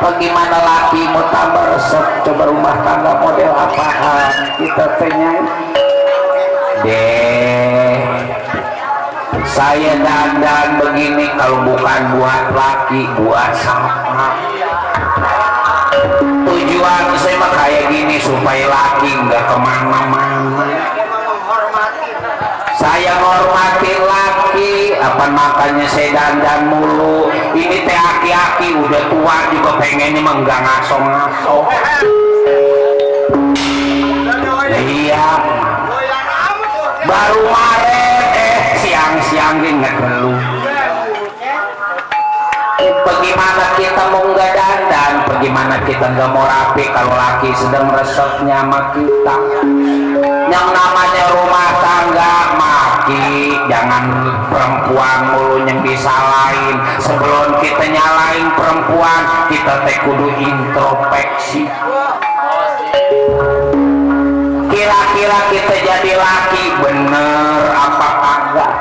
Bagaimana laki mau tambah resep coba rumah tangga model apaan kita tanya deh. Saya dandan begini kalau bukan buat laki buat siapa? Tujuan saya mah kayak gini supaya laki nggak kemana-mana. Saya ngormatin laki, apa makanya saya dandan mulu. Ini teh aki-aki udah tua juga pengennya enggak ngaso-ngaso. Iya. Baru Maret siang-siang inget lu. Bagaimana kita mau nggak dandan, bagaimana kita nggak mau rapi kalau laki sedang resepnya sama kita. Yang namanya rumah tangga maki, jangan perempuan mulu yang disalahin. Sebelum kita nyalain perempuan, kita teh kudu introspeksi. Kira-kira kita jadi laki bener apa kagak?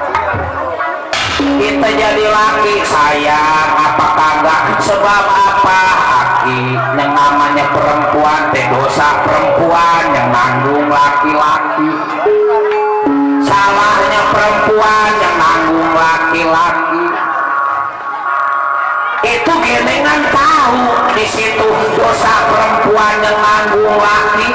Kita jadi laki sayang apa kagak? Sebab apa? Aki yang namanya perempuan teh dosa perempuan yang nanggung laki-laki. Salahnya perempuan yang nanggung laki-laki. Itu genengan tahu di situ dosa perempuan yang nanggung laki.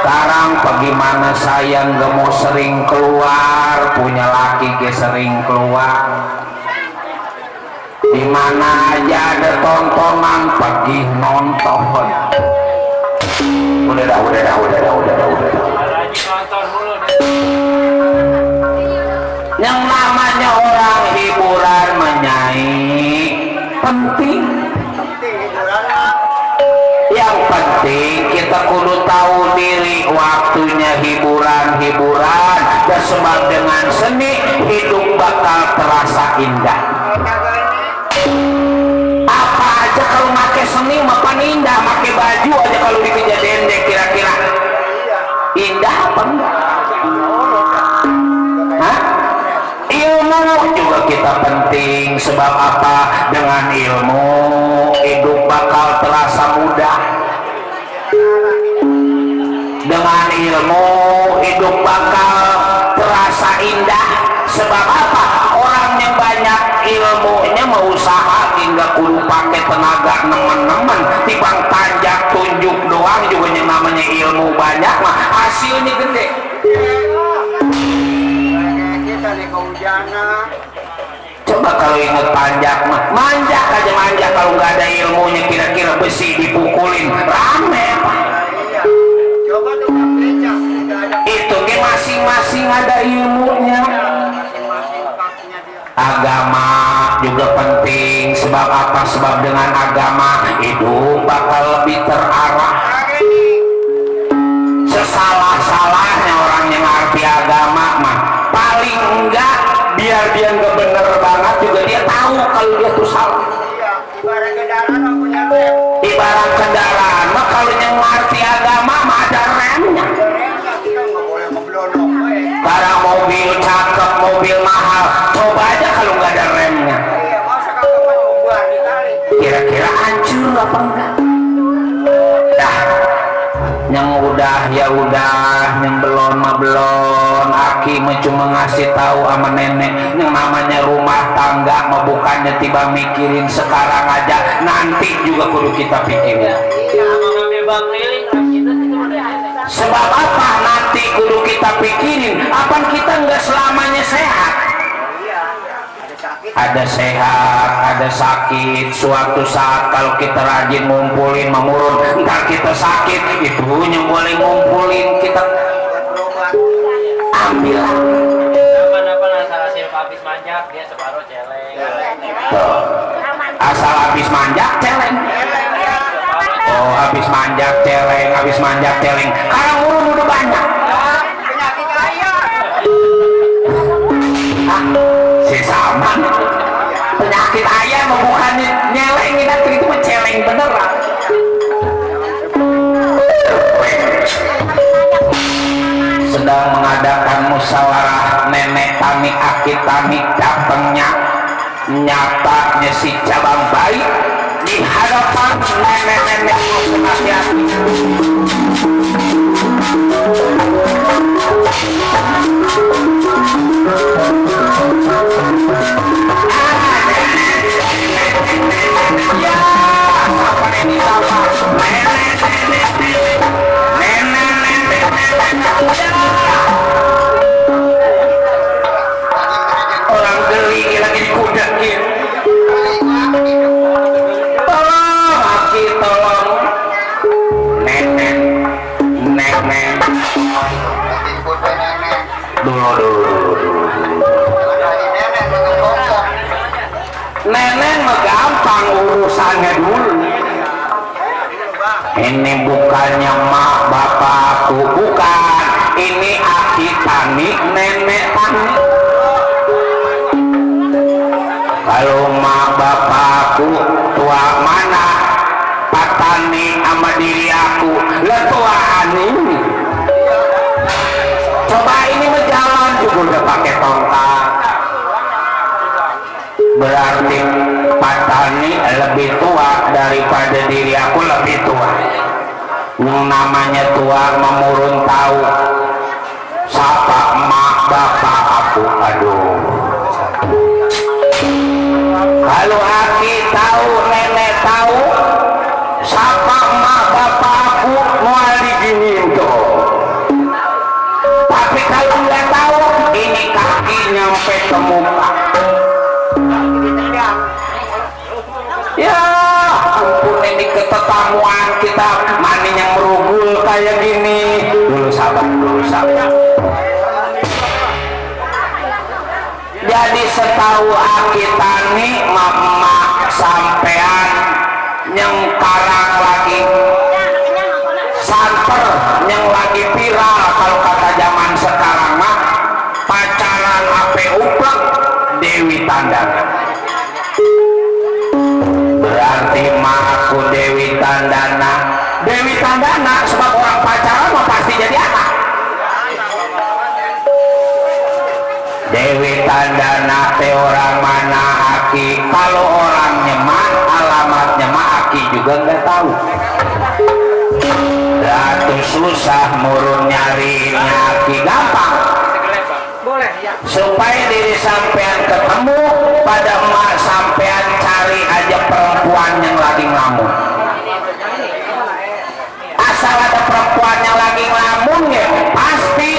Sekarang bagaimana saya nggak mau sering keluar, punya laki ke sering keluar. Dimana aja ada tontonan pergi nonton. Udah. Yang namanya orang hiburan menyanyi penting. Yang penting kita kudu tahu diri waktunya hiburan dan sebab dengan seni hidup bakal terasa indah. Apa aja kalau pakai seni makan indah, pakai baju aja kalau di kejadian deh kira-kira indah apa enggak? Hah? Ilmu juga kita penting sebab apa? Dengan ilmu hidup bakal terasa mudah. Dengan ilmu hidup bakal terasa indah. Sebab apa? Orang yang banyak ilmunya mau usaha hingga kudu pakai tenaga nemen-nemen tibang tanjak tunjuk doang juga yang namanya ilmu banyak mah hasilnya gede. Coba kalau inget panjak mah manjak aja manjak kalau nggak ada ilmunya kira-kira besi dipukulin rame pak. Itu ke masing-masing ada ilmunya. Agama juga penting sebab apa? Sebab dengan agama hidup bakal lebih terarah. Sesalah-salahnya orang yang ngerti agama mah paling enggak biar dia nggak bener banget juga dia tahu kalau dia tuh salah. Ibarat kendaraan mah kalau yang ngerti agama mah ada remnya. Para mobil cakep, mobil mahal, coba aja kalau nggak ada remnya. Kira-kira hancur apa enggak? Dah, yang udah ya udah, yang belum mah belum. Aki mah cuma ngasih tahu sama nenek, yang namanya rumah tangga mah bukannya tiba mikirin sekarang aja, nanti juga kudu kita pikirin. Sebab apa? Nanti kudu kita pikirin ada sehat, ada sakit. Suatu saat kalau kita rajin ngumpulin memurun, ntar kita sakit, ibunya boleh ngumpulin, kita ambil.
Apa asal hasil habis manjak dia separuh celeng.
Tuh. Asal habis manjak celeng. Oh, habis manjak celeng, habis manjak celeng. Sekarang urun udah banyak.
Penyakit kaya.
Si sama penyakit ayam bukan nyeleng, itu mah celeng beneran. Sedang mengadakan musyawarah nenek tani aki tani, datangnya nyatanya si cabang bayi di hadapan nenek-nenek hati-hati. Ya, apa ini apa? Orang geli lagi dikudakin. Tolong, aki tolong. Nenek. Dulu. Nenek mah gampang urusannya dulu. Ini bukannya mak bapakku, bukan. Ini aki tani, nenek tani. Kalau mak bapakku tua mana, patani sama diri aku letuaan ini. Coba ini berjalan juga udah pakai tongkat. Berarti patani lebih tua daripada diri aku lebih tua. Yang namanya tua memurun tahu. Sapa mak bapak aku, aduh. Kalau aki tahu, nenek tahu, sapa mak bapak aku mau diginiin tuh. Tapi kalau nggak tahu, ini kaki nyampe ke muka. Ya ampun, ini ketetamuan kita mani yang merugul kayak gini. Dulu sabar. Jadi setahu aki tani mama sampean yang karang lagi santer, yang lagi viral kalau kata zaman sekarang mah pacaran ape uplek Dewi Tandana. Berarti mah aku Dewi Tandana sebab orang pacaran mah pasti jadi apa? Dewi Tandana teh orang mana aki? Kalau orangnya mah alamatnya mah aki juga nggak tahu. Ratu susah murun nyarinya aki gampang. Supaya diri sampean ketemu pada emak sampean cari aja perempuan yang lagi ngelamun. Asal ada perempuan yang lagi ngelamun ya pasti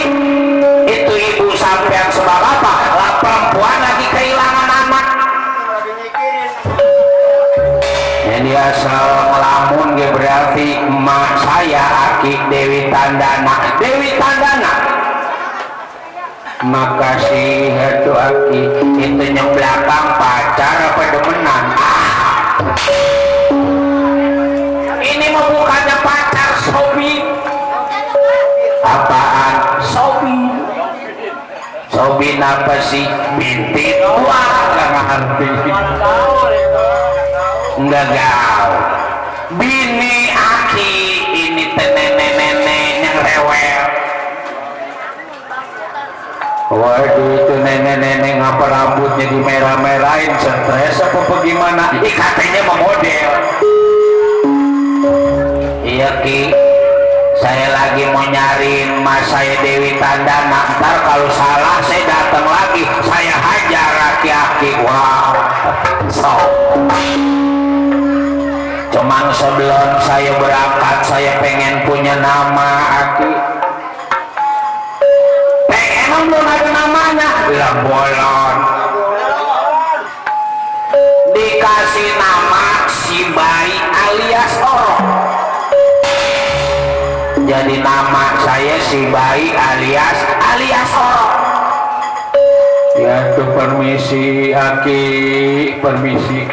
itu ibu sampean sebab apa? Lah perempuan lagi kehilangan anak. Jadi asal ngelamun ya berarti emak saya aki Dewi Tandana. Makasih itu aki, itu yang belakang pacar apa demenan? Ini mah bukannya pacar, Sobi. Apaan? Sobi apa sih? Bintit. Wah, nggak ngerti. Nggak gaul. Bini aki ini nenek-nenek yang rewel. Waduh, itu nenek-nenek ngapa rambutnya di merah-merahin, stres apa bagaimana? Katanya mau model. Iya Ki, saya lagi mau nyariin mas saya Dewi Tandana. Ntar kalau salah saya datang lagi, saya hajar aki-aki. Wow, cuman sebelum saya berangkat saya pengen punya nama aki. Emang belum ada namanya? Lah bolon. Bayi alias Orok. Jadi nama saya si Bayi alias Orok.
Ya tuh permisi Aki, permisi.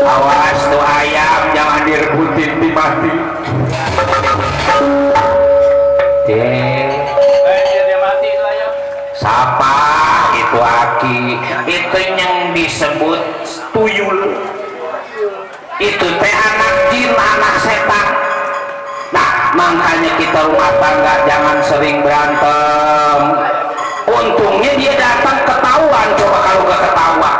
Awas tuh ayam jangan direbutin di mati.
Dia mati itu ayam.
Siapa itu Aki? Itu yang disebut tuyul. Itu teh anak jin, anak setan. Nah, makanya kita rumah tangga jangan sering berantem. Untungnya dia datang ketahuan, coba kalau gak ketahuan.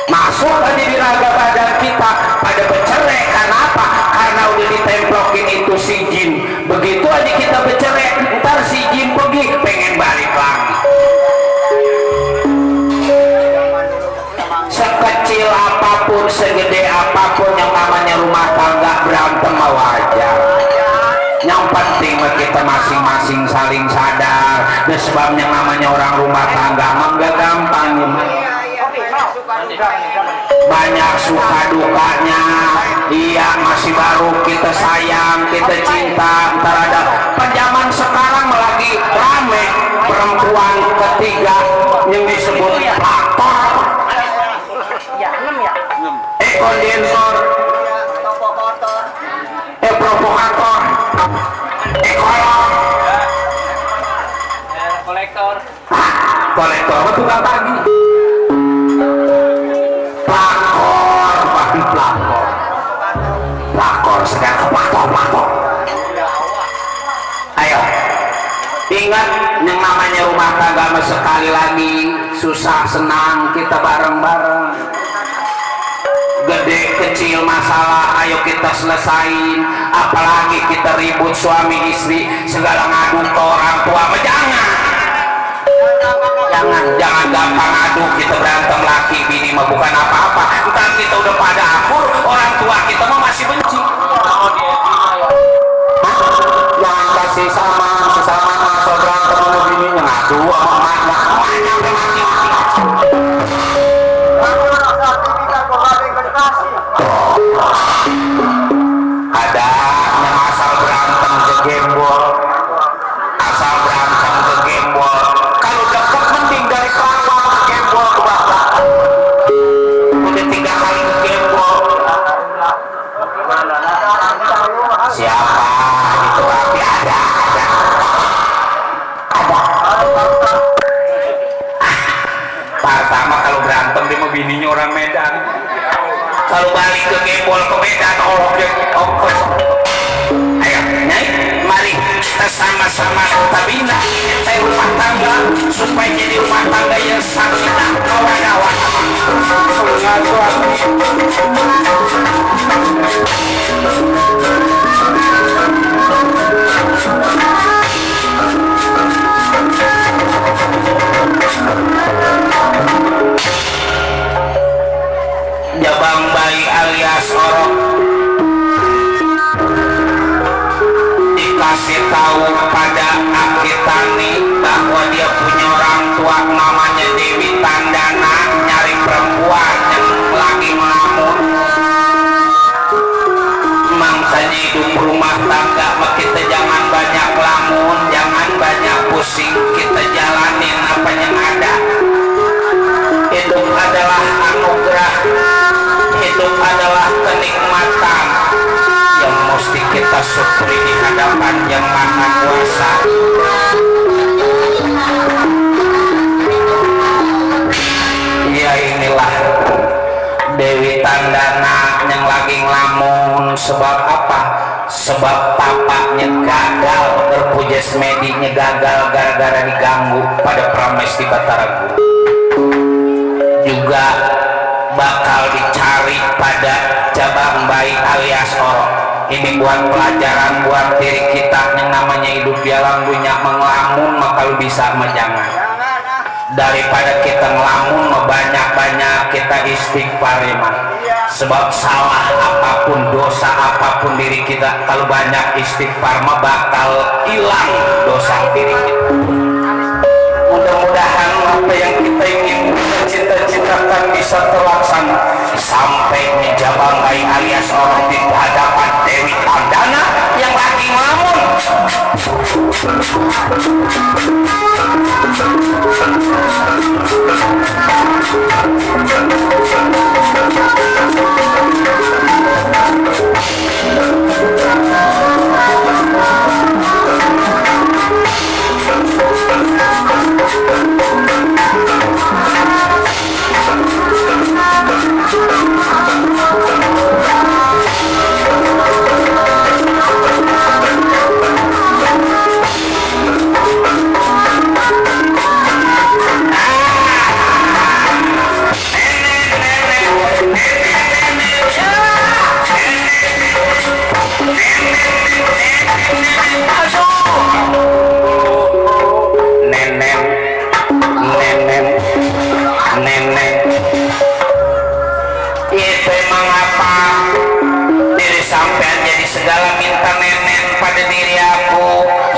Masuk aja di raga badan kita pada bercerai. Karena apa? Karena udah ditemplokin itu si jin. Begitu aja kita bercerai, ntar si jin pergi pengen balik lagi. Sekecil apapun, segede apapun yang namanya rumah tangga berantem wajar. Yang penting kita masing-masing saling sadar. Dan sebab yang namanya orang rumah tangga enggak gampang. Banyak suka dukanya. Iya, masih baru kita sayang, kita cinta. Ntar ada penjaman sekarang lagi rame perempuan ketiga yang disebut aktor, kondensor, provokator, ekolog,
Kolektor.
kolektor apa tukang tagi, pelakor sekarang pelakor. Ayo ingat yang namanya rumah tangga, sekali lagi susah senang kita bareng-bareng. Gede kecil masalah ayo kita selesain. Apalagi kita ribut suami istri segala ngadu ke orang tua, jangan gampang adu. Kita berantem laki bini mah bukan apa-apa. Ntar kita udah pada akur, orang tua kita mah masih benci. Jangan kasih sesama masuk berantem sama bininya ngadu sama emaknya sampai mati. Ada yang asal berantem ke gembol, kalau deket mending dari kelapa ke gembol ke bawah. Udah 3 kali ke gembol. Siapa itu? Tapi ada. Pertama kalau berantem dia mau bininya orang Medan. Kalau balik ke gembol ke Medan, ongkos. Ayo, Nyai, mari kita sama-sama bina saya rumah tangga supaya jadi rumah tangga yang sakinah mawaddah. Jabang Bayi alias Orok dikasih tahu pada Akitani bahwa dia punya orang tua namanya Dewi Tandana, nyari perempuan yang lagi melamun. Makanya hidup rumah tangga mah kita jangan banyak lamun, jangan banyak pusing, kita jalanin apa yang ada. Hidup adalah anugerah, hidup adalah kenikmatan yang mesti kita syukuri di hadapan Yang Maha Kuasa. Ya inilah Dewi Tandana yang lagi ngelamun. Sebab apa? Sebab tapaknya gagal, berpujas medinya gagal gara-gara diganggu pada Pramesti Bataragu. Juga bakal dicari pada Jabang Bayi alias Orok. Ini buat pelajaran buat diri kita yang namanya hidup di alam dunia. Mengelamun maka lu bisa menjangan. Daripada kita ngelamun banyak-banyak kita istighfar iman. Sebab salah apapun, dosa apapun diri kita, kalau banyak istighfar mah bakal hilang dosa diri kita. Mudah-mudahan apa yang kita ingin cita-citakan bisa terlaksana. disorong di hadapan Dewi Tandana yang lagi ngelamun.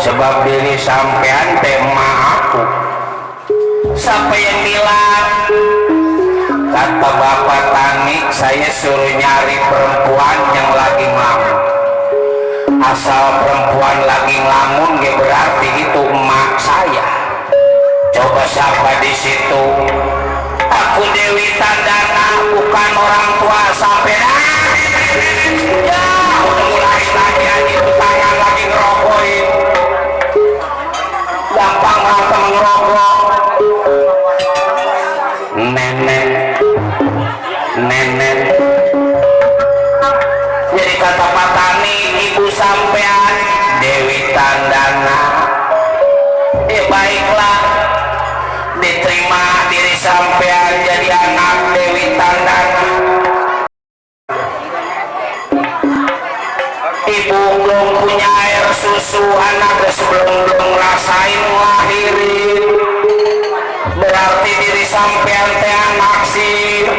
Sebab diri sampean tema aku. Siapa yang bilang? Kata Bapak Tani, saya suruh nyari perempuan yang lagi ngelamun. Asal perempuan lagi ngelamun, berarti itu emak saya. Coba siapa di situ? Aku Dewi Tandana, bukan orang tua sampean. Ya, udah mulai lagi itu tangan lagi ngerogohin. Gampang mata mengerokok. Nenek. Jadi kata Pak Tani, ibu sampean Dewi Tandana. Baiklah, diterima diri sampean jadi anak Dewi Tandana. Ibu belum punya air susu, anak sebelum ngerasain ngelahirin. Berarti diri sampean teh anak sih.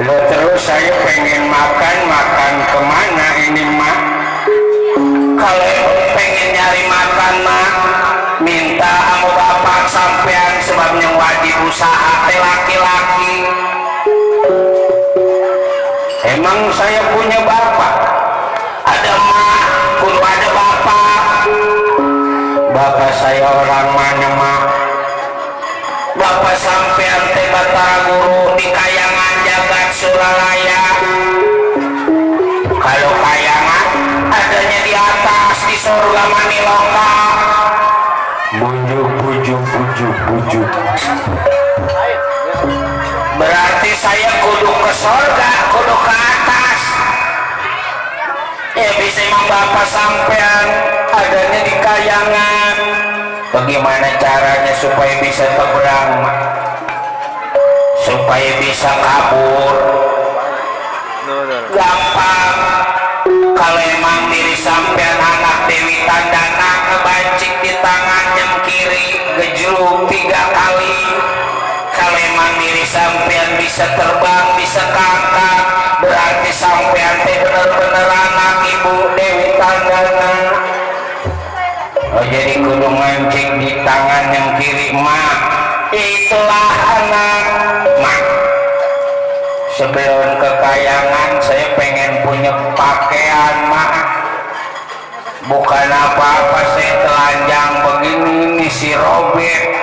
Terus saya pengen makan kemana ini mak? Kalau pengen nyari makan mak, minta sama bapak sampean sebabnya wajib usaha teh laki-laki. Emang saya punya bapak? Ada mak, kudu ada bapak. Bapak saya orang mana mak? Bapak sampean teh Batara Guru di Kayangan Jagat Suralaya. Kalau Kayangan adanya di atas di surga Maniloka. Bujuk. Berarti saya kudu ke surga, kudu ke atas. Ya bisa emang bapak sampean adanya di Kayangan. Bagaimana caranya supaya bisa teberang, supaya bisa kabur? Gampang. Kalau emang diri sampean anak Dewi Tandana, ngebancik di tangan yang kiri gejluk 3 kali. Kalau emang diri sampean bisa terbang, bisa kakak, berarti sampean teh bener-bener anak ibu Dewi Tandana. Oh, jadi kudu ngancing di tangan yang kiri mak. Itulah anak mak. Sebelum ke Kayangan saya pengen punya pakaian mak. Bukan apa-apa saya telanjang begini nih si Robert.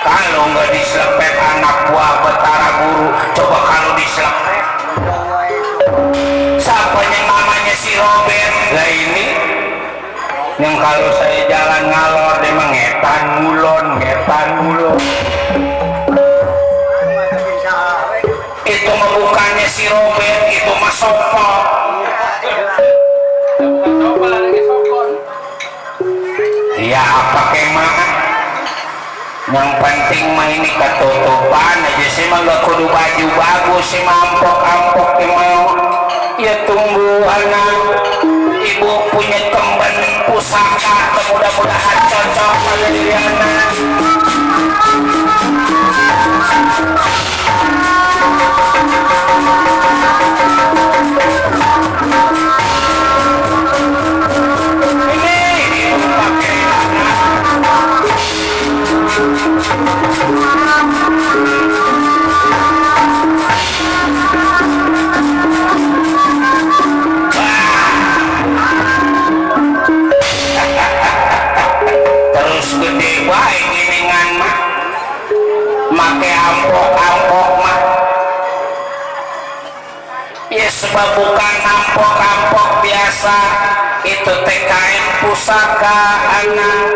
Kalau nggak diselepet anak buah Batara Guru, coba kalau diselepet. Siapa yang namanya si Robert? Lah ini yang kalau saya jalan ngalor dia mengetan ngulon. Itu mah bukannya si Robert, itu mah Sopo. Ya apa kemah? Yang penting mah ini ketutupan aja sih mah gak kudu baju bagus sih mampok-ampok mau. Ya tunggu anak. Ibu punya kemben pusaka, mudah-mudahan cocok pada diri anak. Ini pakai anak. bukan rampok-rampok biasa, itu TKN pusaka anak.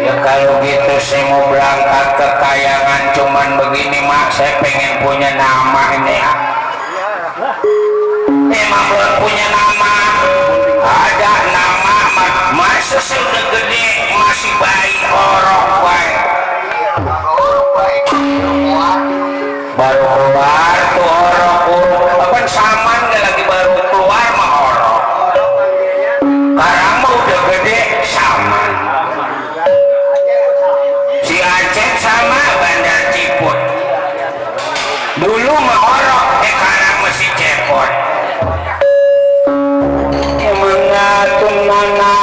Ya kalau gitu saya mau berangkat ke Kayangan, cuman begini mak, saya pengen punya nama ini ya. Emang belum punya nama, ada nama masa saya udah gede masih bayi orok baik. Baru keluar tuh orok, apa saman gak lagi baru keluar mah orok. Sekarang mah udah gede saman. Si Aceh sama Bandar Ciput. Dulu mah orok, sekarang masih cepot. Mengatung nana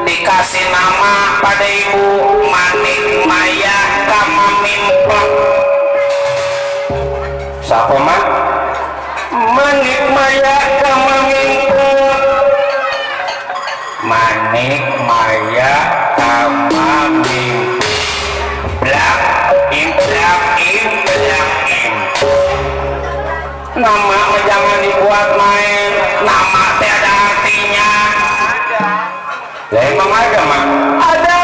dikasih nama pada ibu Manik Maya Kamamimplak. Siapa mah? Manik Maya Kamamimplak. Manik Maya Kamamimplak. Implak implak im. Nama mah jangan dibuat main. Nama teh ada artinya. Ya emang ada mah. Ada.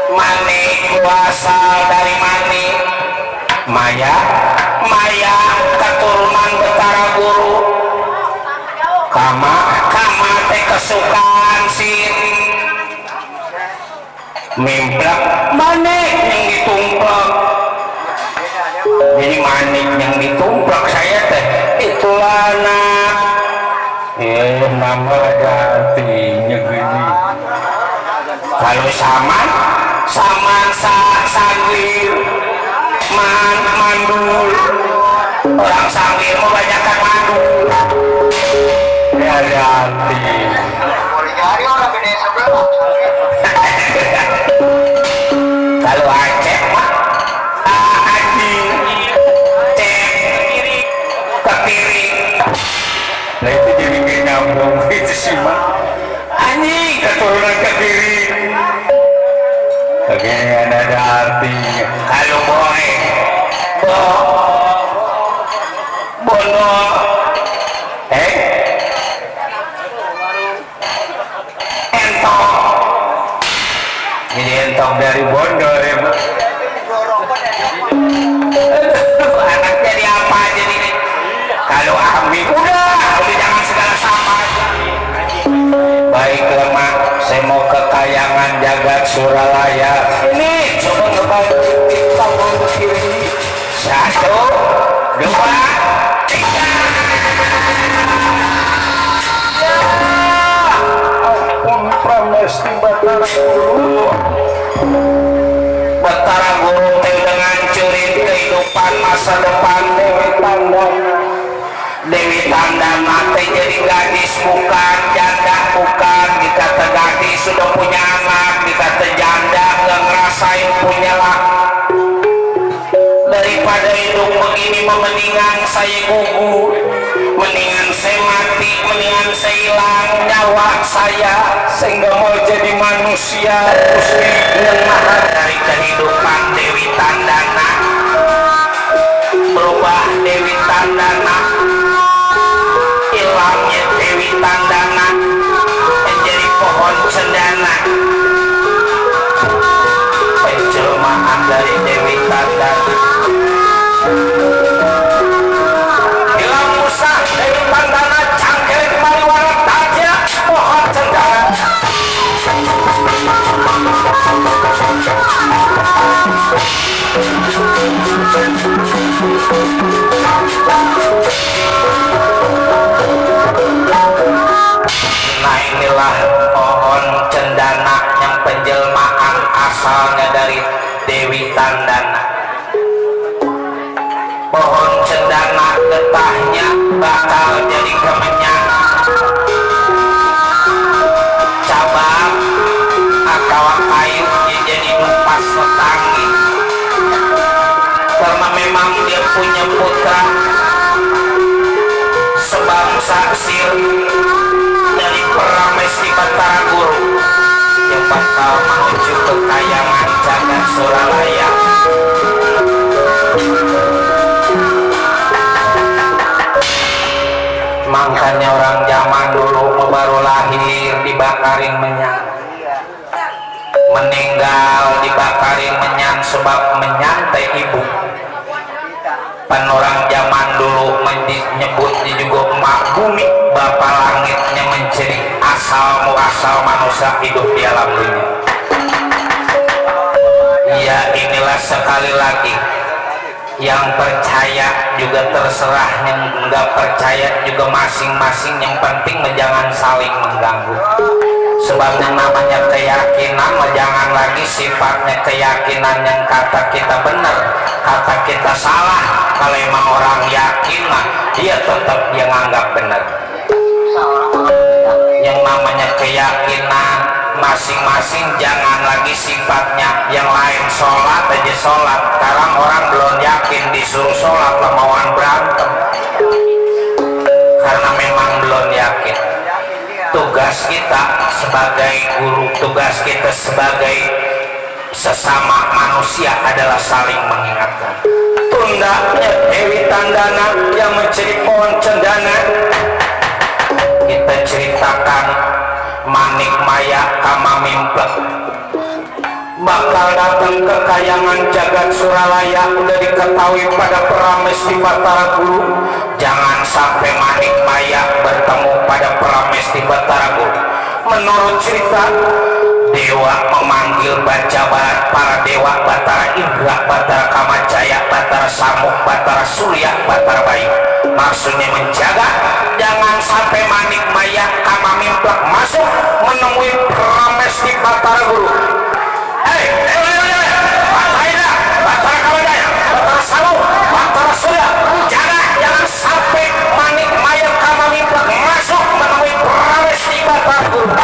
Manik berasal dari manik. Maya, Maya keturunan Betara Guru. Kama teh kesukaan sin. Mimplak manik yang ditumplak. Jadi manik yang ditumplak saya teh itulah anak. Nama ada artinya gini. Kalau saman sanggir, mandul. Orang sanggir mau banyakkan mandul. Ya ada arti. Kalau Aceh mah anjing, cek, kepiring. Nah itu jadi gak nyambung itu sih mah. Anjing keturunan kepiring. Keginian ada artinya. Kalau boy, bono, entong. Jadi entong dari bondo ya. Anak jadi apa aja nih? Kalau Ami udah jangan segala sama. Baik lemah, saya mau ke Kayangan Jagat Suralaya. Ini coba ngebantu tangan kiri. 1, 2, 3. Ampun pramesti Batara Guru. Batara Guru dengan curin kehidupan masa depan Dewi Tandana. Dewi Tandana teh jadi gadis bukan, janda bukan. Dikata gadis sudah punya anak, dikata janda nggak ngerasain punya lah. Daripada hidup begini mendingan saya gugur, mendingan saya mati, mendingan saya hilang nyawa saya sehingga mau jadi manusia Gusti yang maha. Dari kehidupan Dewi Tandana berubah Dewi Tandana, hilangnya Dewi Tandana menjadi pohon cendana. Penjelmaan dari Dewi Tandana hilang musah. Dewi Tandana cangkir kembali warna tajam pohon cendana. Nah inilah pohon cendana yang penjelmaan asalnya dari Dewi Tandana. Pohon cendana getahnya bakal jadi kemenyan, cabang atau kayu jadi nupas setanggi. Karena memang dia punya putra sebangsa sil dari Pramesti Batara Guru yang bakal menuju ke Kayangan Jagat Suralaya. lahir dibakarin menyan, meninggal dibakarin menyan sebab menyantai ibu. Pan orang zaman dulu menyebutnya juga mak bumi, bapak langitnya menjadi asal muasal manusia hidup di alam dunia. Ya inilah sekali lagi, yang percaya juga terserah, yang enggak percaya juga masing-masing, yang penting jangan saling mengganggu. Sebab yang namanya keyakinan jangan lagi sifatnya keyakinan yang kata kita benar, kata kita salah. Kalau emang orang yakin dia tetap dia nganggap benar. Yang namanya keyakinan masing-masing jangan lagi sifatnya, yang lain sholat aja sholat, sekarang orang belum yakin disuruh sholat lemauan berantem karena memang belum yakin. Tugas kita sebagai guru, tugas kita sebagai sesama manusia adalah saling mengingatkan. Tundanya Dewi Tandana yang menjadi pohon cendana, kita ceritakan Manik Maya Kama Mimplek bakal datang ke kayangan jagat Suralaya, udah diketahui pada Perames di Batara Guru. Jangan sampai Manik Maya bertemu pada Perames di Batara Guru. Menurut cerita, dewa memanggil bajabat para dewa Batara Indra, Batara Kamajaya, Batara Samuk, Batara Surya, Batara Bayu. Maksudnya menjaga jangan sampai Manik Maya Kama Mimplek masuk menemui Perames di Batara Guru. Hei, Batara, Batara Kamajaya, Batara Samuk, Batara Surya, jangan sampai Manik Maya Kama Mimplek masuk menemui Perames di Batara Guru.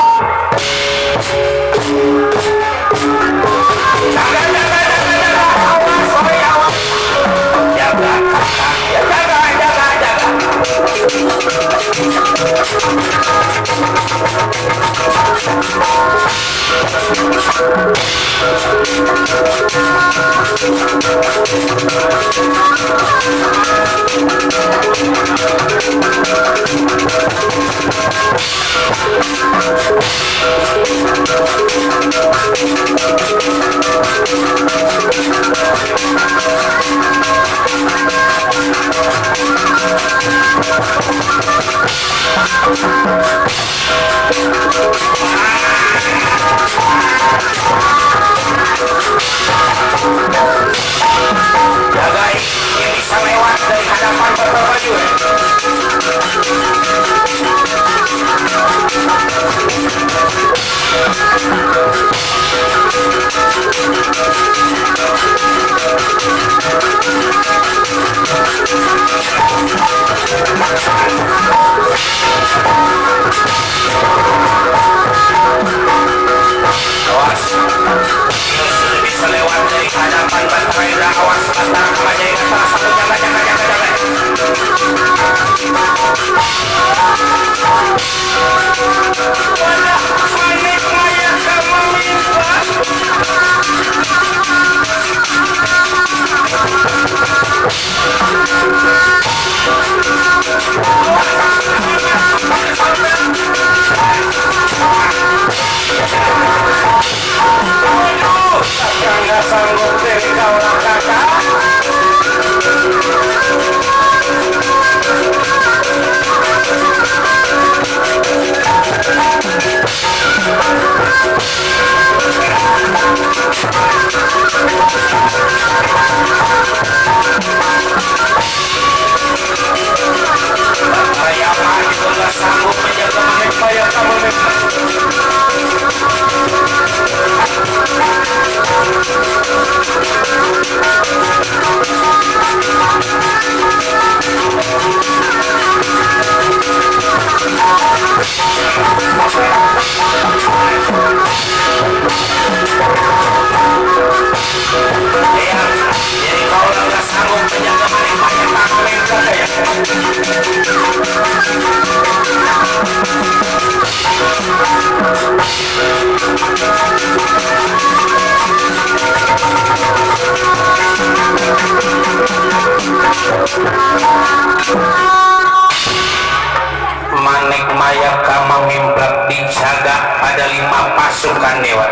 Jaga ini bisa lewat dari hadapan Bapak Baju. dijaga pada 5 pasukan dewa.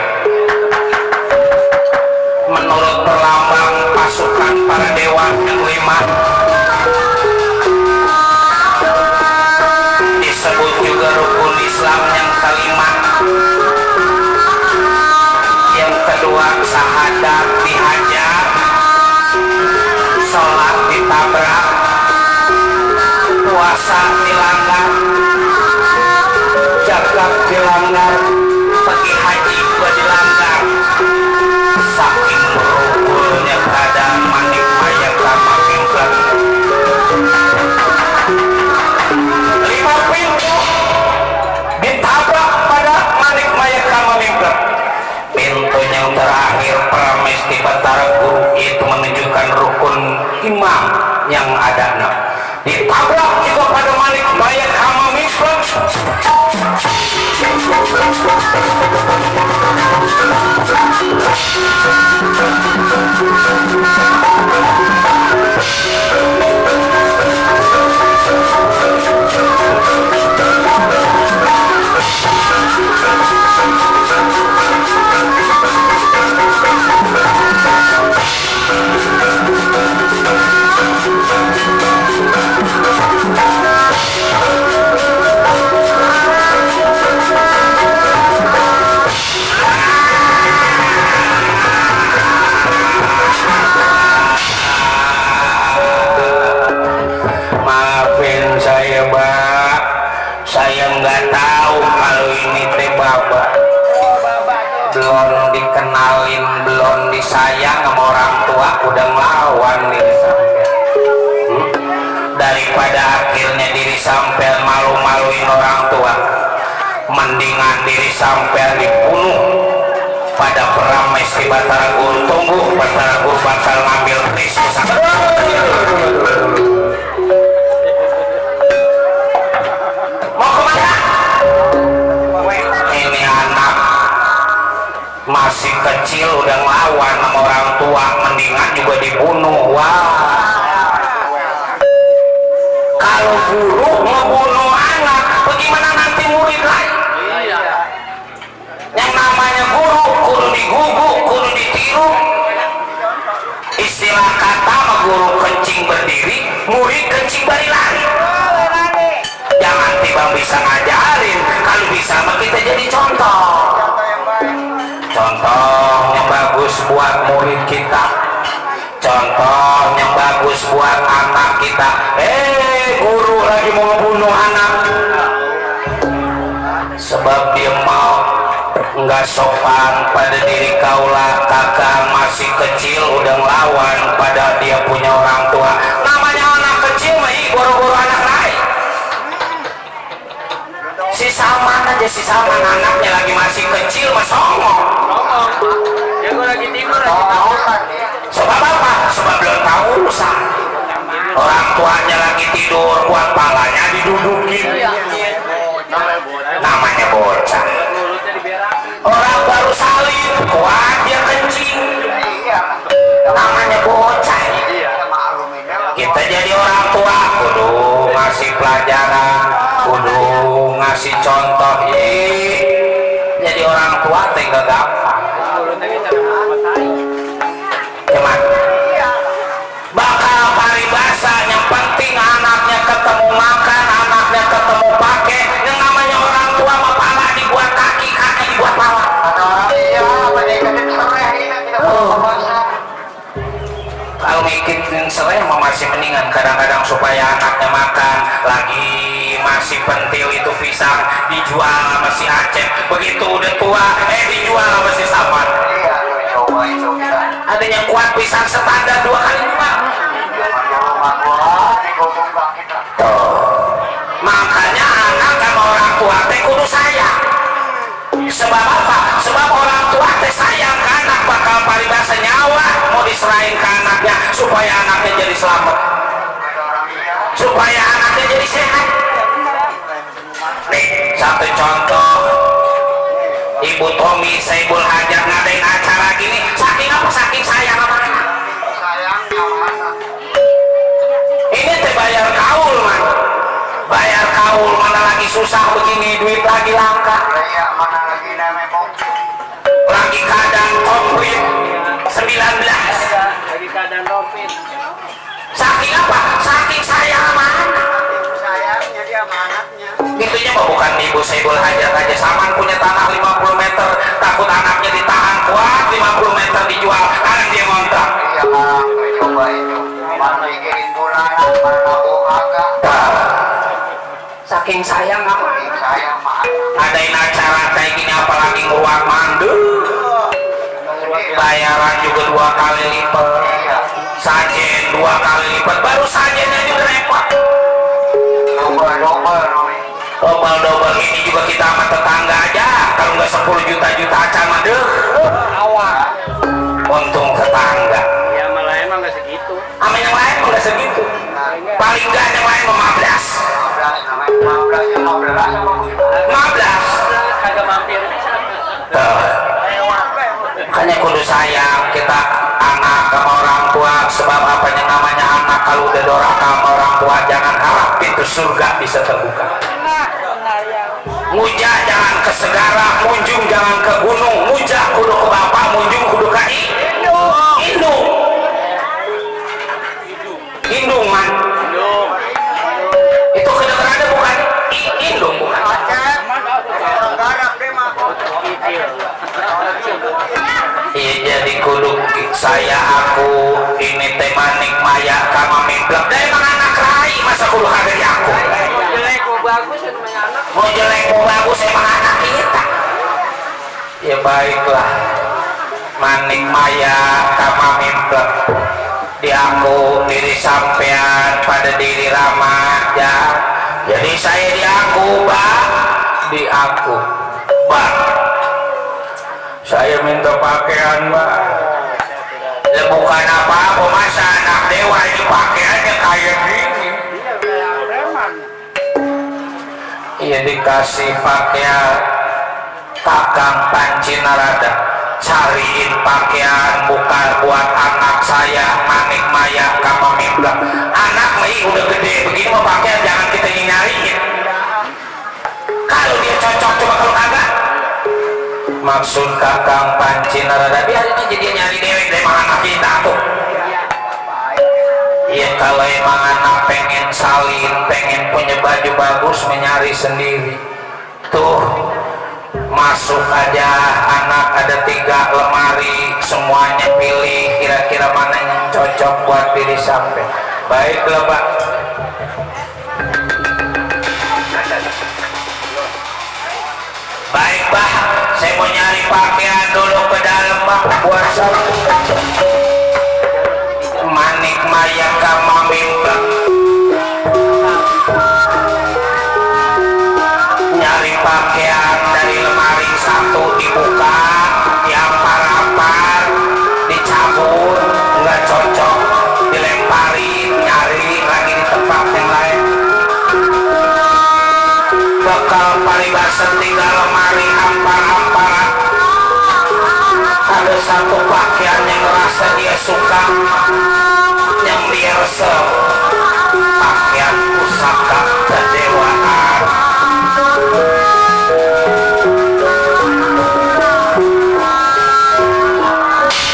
Menurut perlambang pasukan para dewa yang 5 disebut juga rukun Islam yang kelima. Yang kedua syahadat dihajar, sholat ditabrak, puasa dilanggar, zakat dilanggar, pergi haji juga dilanggar. Saking berukulnya keadaan manik maya kama mimbar. 5 pintu ditabrak pada manik maya kama mimbar. Pintu yang terakhir Pramesti Batara Guru itu menunjukkan rukun imam yang ada 6. Ditabrak juga pada manik maya kama mimbar. Maafin saya, Mbak. Saya nggak tahu kalau ini teh Bapak. Belum dikenalin, belum disayang sama orang tua, udah ngelawan nih sampai. Daripada akhirnya diri sampai malu-maluin orang tua, mendingan diri sampai dibunuh pada Pramesti Batara Guru. Tunggu, Batara Guru bakal ngambil Kristus. Mau kemana? Ini anak masih kecil udah ngelawan sama orang tua, mendingan juga dibunuh. Wah, kalau guru ngebunuh anak, bagaimana nanti murid lain? Yang namanya guru kudu diguguk, kudu ditiru. Istilah kata sama guru kencing berdiri, murid kencing berlari. Jangan tiba bisa ngajarin, kalau bisa mah kita jadi contoh. Contoh yang bagus buat murid kita, contoh yang bagus buat anak kita. Guru lagi mau ngebunuh anak sebab dia mau nggak sopan pada diri kaula. Kakak masih kecil udah ngelawan pada dia punya orang tua. Namanya anak kecil mah goro-goro anak lain. Si Salman aja, si Salman anaknya lagi masih kecil mah songong.
Ya gue lagi tidur lagi.
Sebab apa? Sebab belum tahu urusan. Orang tuanya lagi tidur, kuat palanya didudukin. Namanya bocah. Orang baru salin, kuat dia kencing. Namanya bocah. Kita jadi orang tua, kudu ngasih pelajaran, kudu ngasih contoh. Jadi orang tua tinggal gampang. Cuman bakal paribasa, yang penting anaknya ketemu makan, anaknya ketemu pakai. Yang namanya orang tua mah pala dibuat kaki, kaki dibuat pala. Kalau mikirin serai mah masih mendingan. Kadang-kadang supaya anaknya makan, lagi masih pentil itu pisang dijual sama si Aceh. Begitu udah tua, dijual sama si Saman. Adanya kuat pisang standar 2 kali lipat. Makanya anak sama orang tua teh kudu sayang. Sebab apa? Sebab orang tua teh sayang ke anak, bakal paribasa nyawa mau diserahin ke anaknya supaya anaknya jadi selamat, supaya anaknya jadi sehat. Nih satu contoh, Ibu Tommy Saibul Hajar ngadain acara gini, saking apa? Saking sayang sama anak. Ini teh bayar kaul man, bayar kaul mana lagi susah. susah begini duit lagi langka.
Iya, mana lagi memang.
Lagi keadaan komplit 19.
Lagi keadaan dompet.
Saking apa? Saking sayang sama anak.
Sayangnya dia sama anaknya.
Itunya mah bukan ibu Saibul Hajar aja. Saman punya tanah 50 meter, takut anaknya ditahan kuat 50 meter dijual, kan dia ngontrak.
Iya bang, coba itu. Mana mikirin bulanan, mana nabung agak.
Saking sayang sama
Saking sayang sama anak.
adain acara kayak gini apalagi ngeruang mandu, bayaran juga 2 kali lipat,
Iya.
sajen 2 kali lipat, baru sajennya juga repot.
Double Nomi.
Double ini juga kita sama tetangga aja, kalau nggak 10 juta acan mah deh.
Awal.
Untung tetangga.
Ya malah emang nggak segitu.
Sama yang lain mah nggak segitu. Paling nggak yang lain 15.
15 namanya. 15 apa begitu?
15.
Kagak mampir.
Tuh. Hanya kudu sayang kita anak sama orang tua, sebab apa yang namanya anak kalau udah doraka sama orang tua jangan harap pintu surga bisa terbuka. Mujah jangan ke segara, munjung jangan ke gunung, mujah kudu ke bapak, munjung kudu ke indung man. Itu kedengarannya bukan indung bukan.
Garap deh mah.
Iya jadi kudu saya aku ini teh manik maya kama mimplek deh emang anak rai masa kudu hari aku
Jelek mau bagus itu namanya anak.
mau jelek mau bagus emang anak kita. Ya baiklah, manik maya kama mimplek di aku diri sampean pada diri Rama ya. Jadi saya di aku bang, di aku bang. Saya minta pakaian mbak. Ya bukan apa-apa masa anak dewa ini pakaiannya kayak gini. Iya dikasih pakaian Kakang Panci Narada, cariin pakaian bukan buat anak saya manik maya kama mimblak. Anak mah udah gede begini mau pakaian jangan kita nyariin. Kalau dia cocok coba kalau kagak. Maksud Kakang Panci Narada biarin aja dia nyari dewek dari anak kita tuh. Iya kalau emang anak pengen salin, pengen punya baju bagus menyari sendiri. Tuh masuk aja anak ada 3 lemari, semuanya pilih kira-kira mana yang cocok buat pilih sampai. Baiklah Pak. Baik Pak, saya mau nyari pakaian dulu ke dalam Pak buat saya. Manik maya kama mimplek. Nyari pakaian dari lemari 1 dibuka, diampar-ampar, dicabut, nggak cocok, dilemparin, nyari lagi di tempat yang lain. Bekal paribasan 3 lemari ampar-amparan. Ada 1 pakaian yang ngerasa dia suka, yang dia resep, pakaian pusaka kedewaan.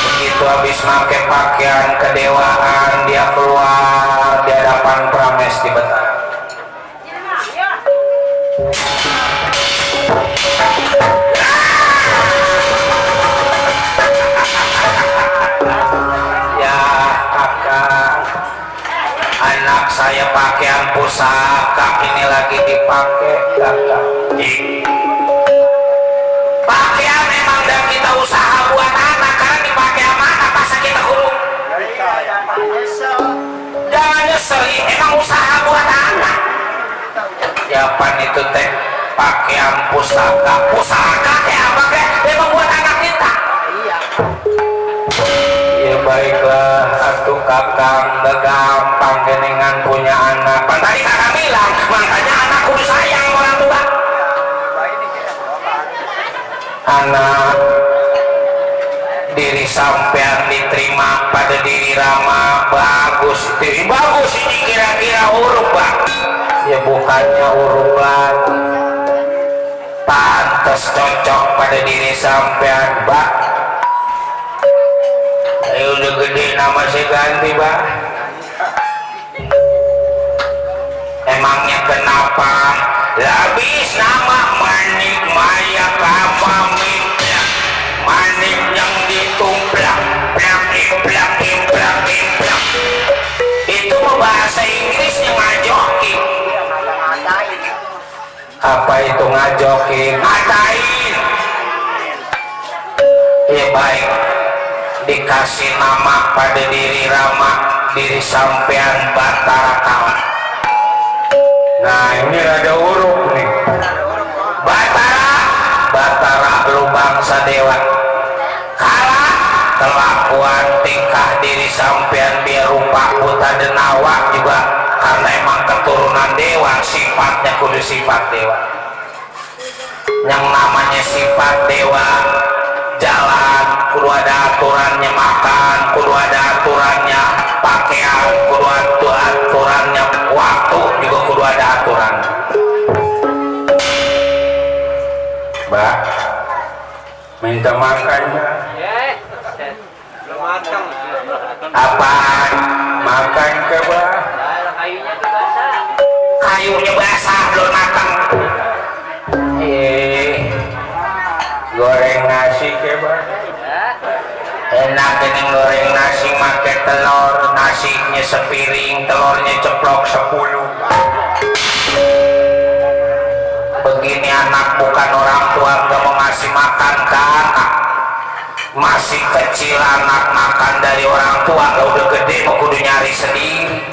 Begitu habis make pakaian kedewaan dia keluar di hadapan Prames di Betara. Ya kakak, anak saya pakaian pusaka ini lagi dipakai kakak. Pakaian memang dan kita usaha buat anak karena dipakai sama anak masa kita kurung. Jangan nyesel, emang usaha buat anak. Siapaan itu teh pakaian pusaka kayak apa kayak emang buat anak kita. Ya baiklah, atuh kakang gak gampang genengan punya anak. Pan tadi kakak bilang, makanya anak kudu sayang orang tua. Anak diri sampean diterima pada diri Rama bagus, bagus ini kira-kira huruf bang. Ya bukannya huruf lagi. pantes cocok pada diri sampean, Mbak. Ayo udah gede nama saya ganti, Mbak. Emangnya kenapa? Labis nama manik maya kama mimplak, manik yang ditumplak, plak implak implak implak. Itu bahasa Inggrisnya ngajokin. Apa itu ngajokin? Ngatain. Ya baik, dikasih nama pada diri Rama, diri sampean Batara Kala. Nah ini rada uruk nih. Batara lu bangsa dewa. Kala kelakuan tingkah diri sampean biar rupa buta denawa juga karena emang keturunan dewa, sifatnya kudu sifat dewa. Yang namanya sifat dewa, jalan kudu ada aturannya, makan kudu ada aturannya, pakaian kudu ada aturannya, waktu juga kudu ada aturan. Mbak, minta makan.
Belum matang.
Apaan? Makan ke, Mbak?
Kayunya tuh basah.
Kayunya basah belum matang. Goreng nasi ke, Mbak? Enak ini goreng nasi pakai telur, nasinya sepiring, telurnya ceplok 10. Begini anak bukan orang tua gak mau ngasih makan ke anak. Masih kecil anak makan dari orang tua, lo udah gede mau kudu nyari sendiri.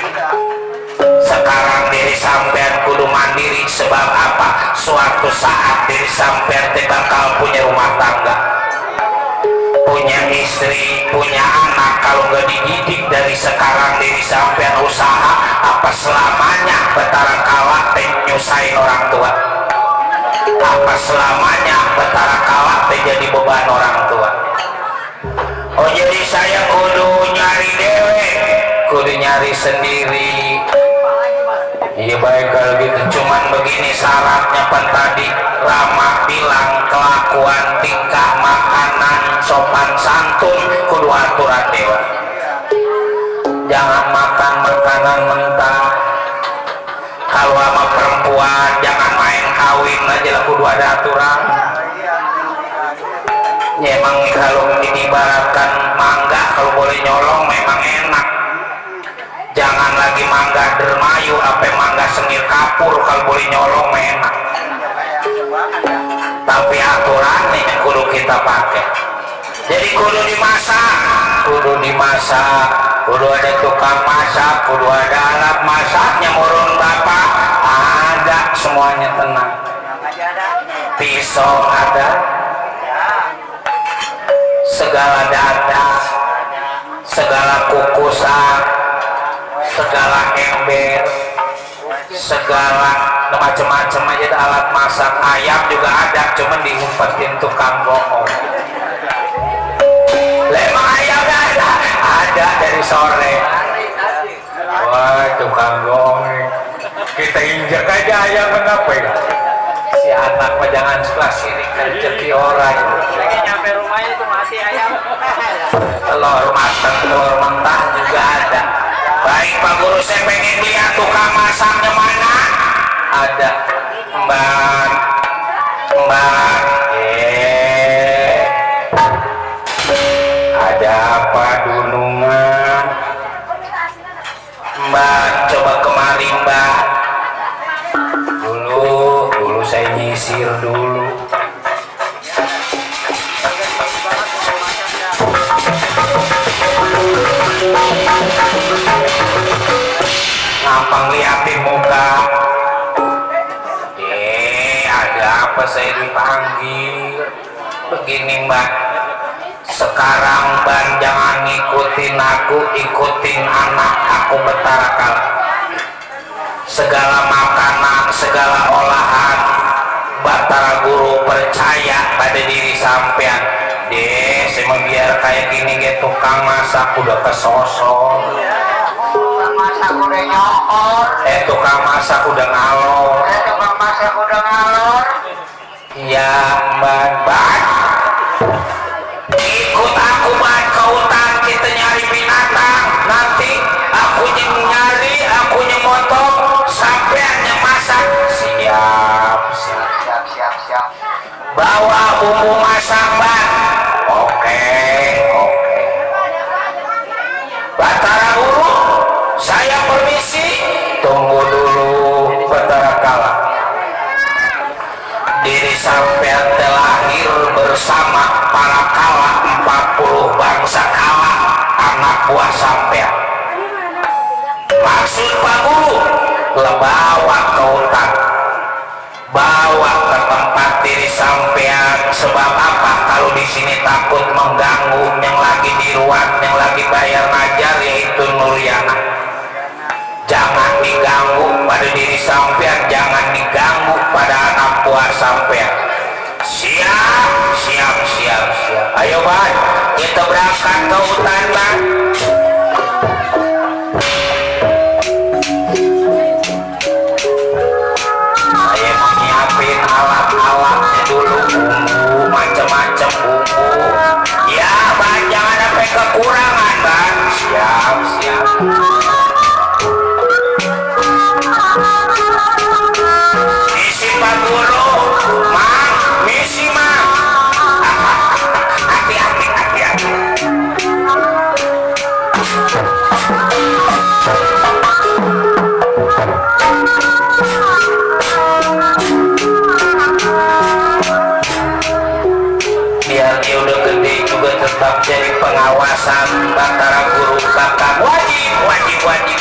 Sekarang diri sampean kudu mandiri, sebab apa? Suatu saat diri sampean bakal punya rumah tangga, punya istri, punya anak. Kalau gak dididik dari sekarang diri sampean usaha, apa selamanya Batara Kala nyusahin orang tua? Apa selamanya Batara Kala jadi beban orang tua? Oh jadi saya kudu nyari dewe, kudu nyari sendiri. Iya baik kalau gitu, cuman begini syaratnya pan tadi Rama bilang kelakuan, tingkah, makanan, sopan santun kudu aturan dewa. Jangan makan makanan mentah. Kalau sama perempuan jangan main kawin aja lah, kudu ada aturan. Ya emang kalau diibaratkan mangga kalau boleh nyolong memang enak. Jangan lagi mangga dermayu apa mangga sengir kapur, kalau boleh nyolong enak. Tapi aturannya yang kudu kita pakai. Jadi kudu dimasak, kudu ada tukang masak, kudu ada alat masaknya, murun bapak ada, semuanya tenang. Pisau ada, segala dada, segala kukusan, segala ember, segala macam-macam aja alat masak. Ayam juga ada, cuman diumpetin tukang bohong. Lemang ayam ada dari sore. Wah tukang bohong, kita injak aja ayam kenapa ya? Si anak mah jangan suka sirik rezeki orang.
Lagi nyampe rumahnya tuh mati ayam.
Telur matang, telur mentah juga ada. Baik Pak Guru, saya pengen lihat tukang masaknya mana? Ada. Mbak, ada apa dunungan? Mbak, coba kemari Mbak. Dulu saya nyisir dulu. Ngampang liatin muka. Ada apa saya dipanggil? Begini Mbak, sekarang Mbak jangan ngikutin aku, ikutin anak aku Batara Kala. Segala makanan, segala olahan Batara Guru percaya pada diri sampean. Saya mau biar kayak gini gitu, tukang masak udah kesosok.
Tukang masak udah nyokor.
Tukang masak udah ngalor.
Tukang masak udah ngalor.
Ya ban ikut aku ban ke hutan kita nyari binatang nanti aku nyari aku nyemotong sampai masak siap
Siap.
bawa bumbu masak ban oke Batara Guru saya permisi tunggu dulu Batara Kala diri sampean terlahir bersama para kala 40 bangsa kala anak buah sampean maksud Pak Guru bawa ke hutan bawa ke tempat diri sampean sebab apa kalau di sini takut mengganggu yang lagi di ruang yang lagi bayar ngajar yaitu Nuryana jangan diganggu pada diri sampean jangan diganggu pada anak buah sampean siap ayo Ban kita berangkat ke hutan Ban saya mau nyiapin alat-alatnya dulu bumbu macam-macam bumbu ya Ban jangan sampai kekurangan Ban siap misi Pak Guru Mang misi Mang hati-hati biar dia udah gede juga tetap jadi pengawasan Batara Guru kakak wajib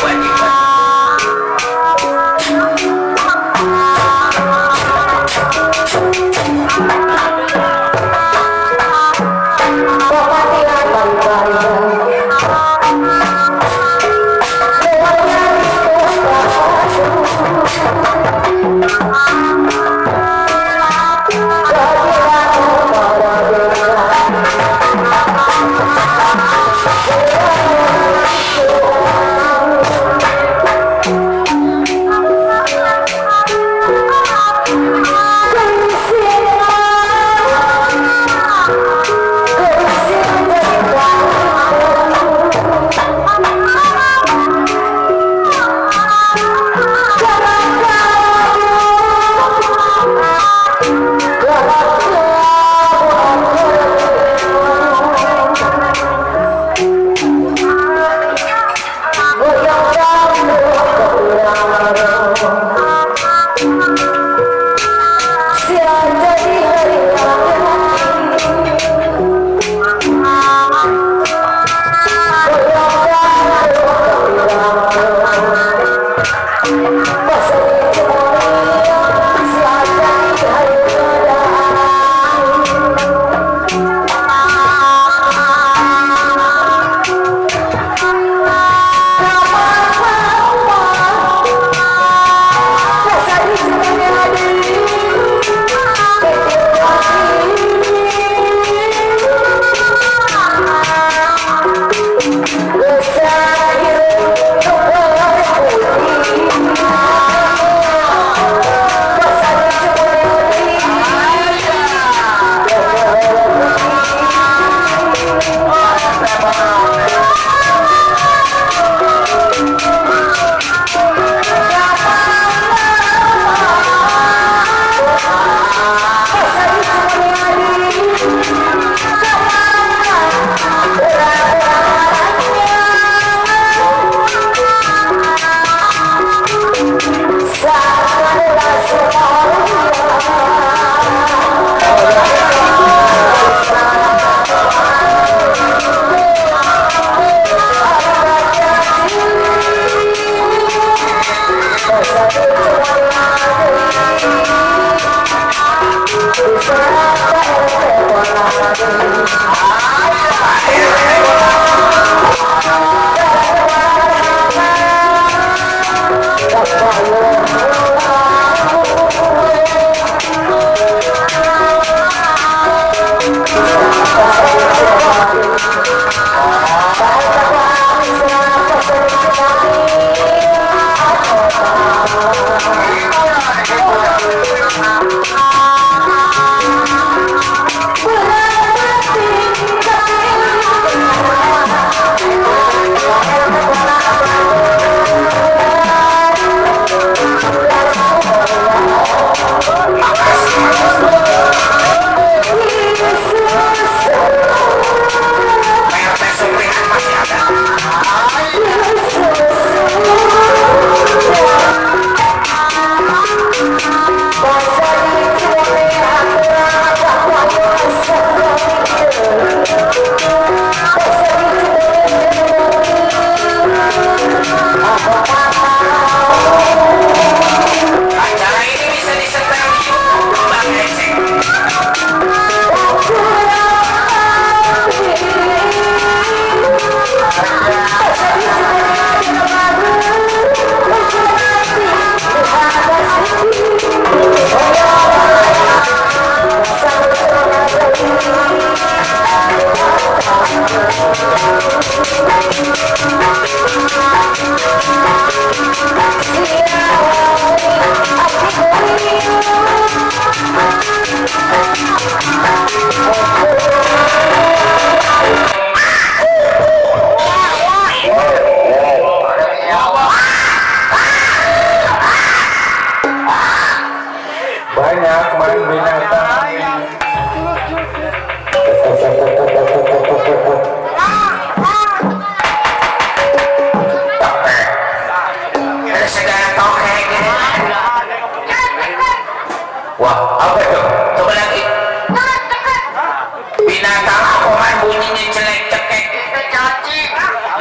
bunyinya celek cekek?
Itu cacing.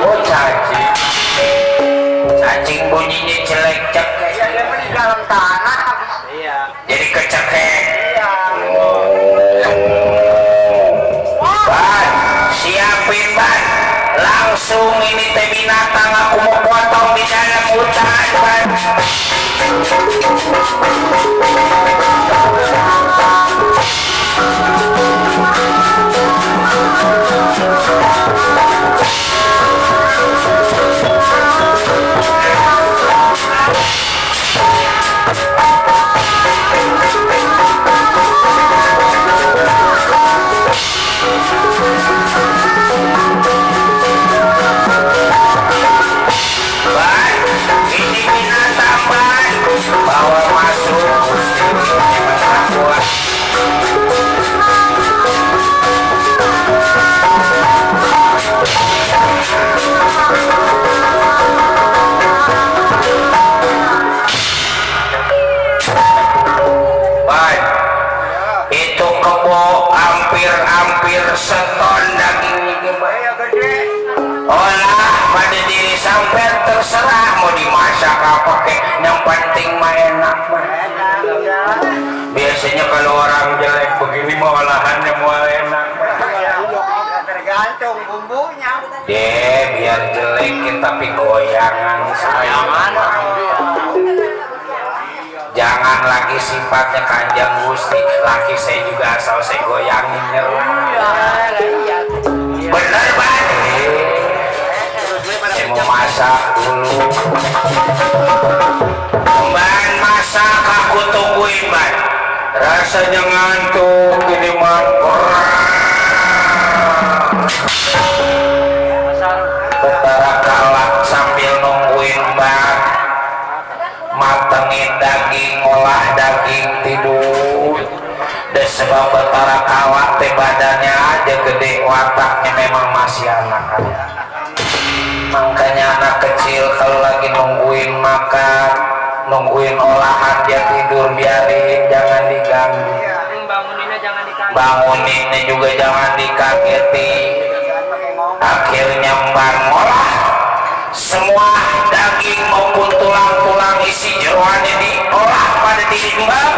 Oh cacing. Cacing bunyinya celek cekek.
Ya dia di dalam tanah habis.
Iya.
Jadi kecekek.
Iya.
Ban, siapin ban. Langsung ini teh binatang aku mau potong di dalam hutan ban. Ban, ini binatang ban. Bawa masuk. Ban, itu kebo hampir seton dagingnya ban.
Ya gede.
Olah pada diri sampai terserah mau dimasak apa kek, yang penting mah enak ban.
Enak ya.
Biasanya kalau orang jelek begini mau olahannya mau enak ban.
Tergantung bumbunya.
Biar jelekin tapi goyangan sayang. Jangan lagi sifatnya Kanjeng Gusti, laki saya juga asal saya goyangin nyerah. Bener banget. Saya mau masak dulu. Ban masak aku tungguin ban. Rasanya ngantuk ini mah. Betara kalak sambil nungguin ban. Matengin daging, olah daging, tidur. Dan sebab betara kalak teh badannya aja gede, wataknya memang masih anak. Makanya anak kecil kalau lagi nungguin makan, nungguin olahan dia tidur, biarin, jangan diganggu.
Banguninnya jangan dikaget.
Banguninnya juga jangan dikageti. Akhirnya mbak ngolah semua daging maupun tulang-tulang isi jeroannya diolah pada diri mbak.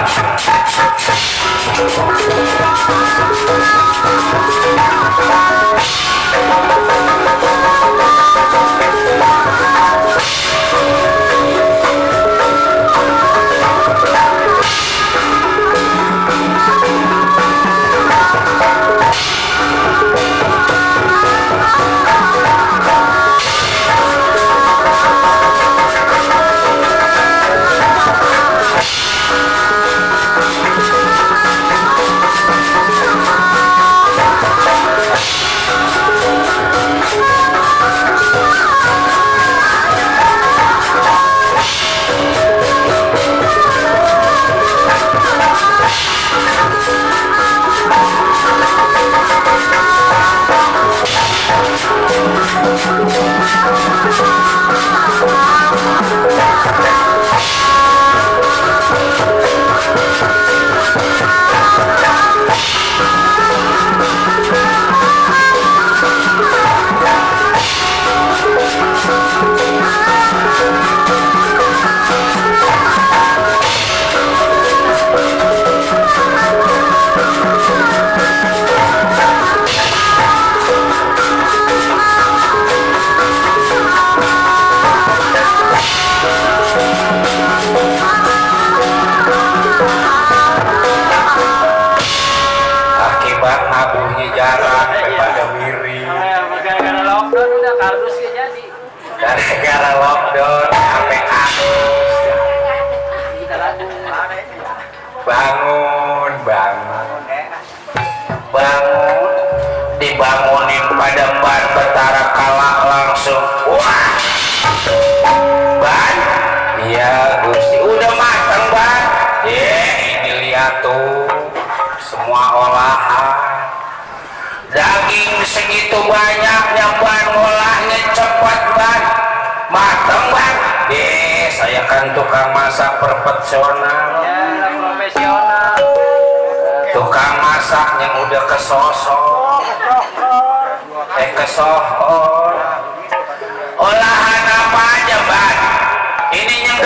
Akibat nabuhnya jarang daripada miring.
Gara-gara lockdown udah kardus ya jadi.
Gara-gara lockdown sampai anus.
Kita lagu.
Bangun, dibangunin pada ban betara kalak langsung. Wah, ban, iya Gusti, udah matang ban. Ini lihat tuh, semua olahan. Daging segitu banyaknya ban, ngolahnya cepat ban, matang ban. Saya kan tukang masak profesional.
Ya, profesional.
Tukang masak yang udah kesosok. sohor. Olahan apa aja Mbak? Ini yang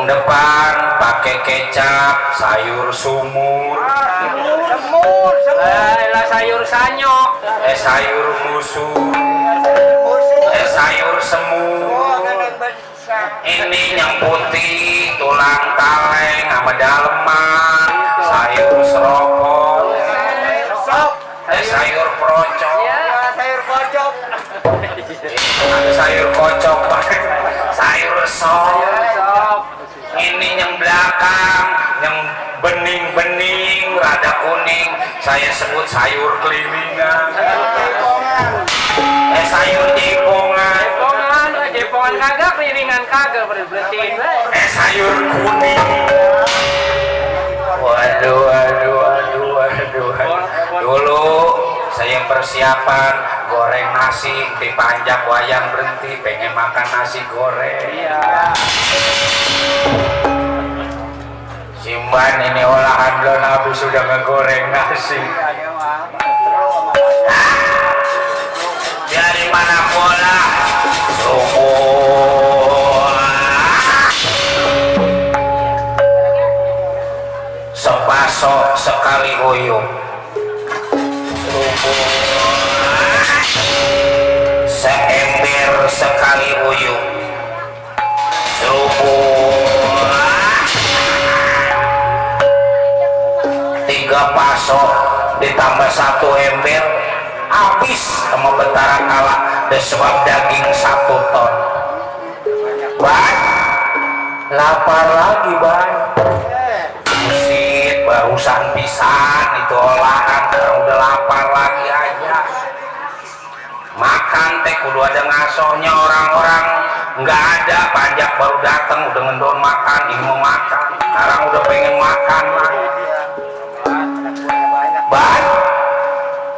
depan pakai kecap, sayur sumur,
sayur sanyo,
sayur musuh, sayur semur. Ini yang putih tulang kaleng sama daleman, sayur serokol, sayur procok, sayur kocok, sayur sop. Ini yang belakang, yang bening-bening, rada kuning, saya sebut sayur kelilingan. Sayur jepongan.
Jepongan kagak, kelilingan kagak, berhenti.
Sayur kuning. Waduh. Dulu saya persiapan goreng nasi, dipanjang wayang berhenti, pengen makan nasi goreng.
Iya.
Simban ini olahan belum habis sudah ngegoreng nasi. Dari mana bola? Sepasok sekali uyung, seember sekali uyung, tiga pasok ditambah satu ember habis sama betara kala dan sebab daging 1 ton. Ban lapar lagi ban, busit barusan pisan itu olahan, udah lapar lagi aja. Makan teh kudu ada ngasohnya, orang-orang nggak ada, pajak baru datang udah ngendon makan, ini mau makan, sekarang udah pengen makan lagi. Ban,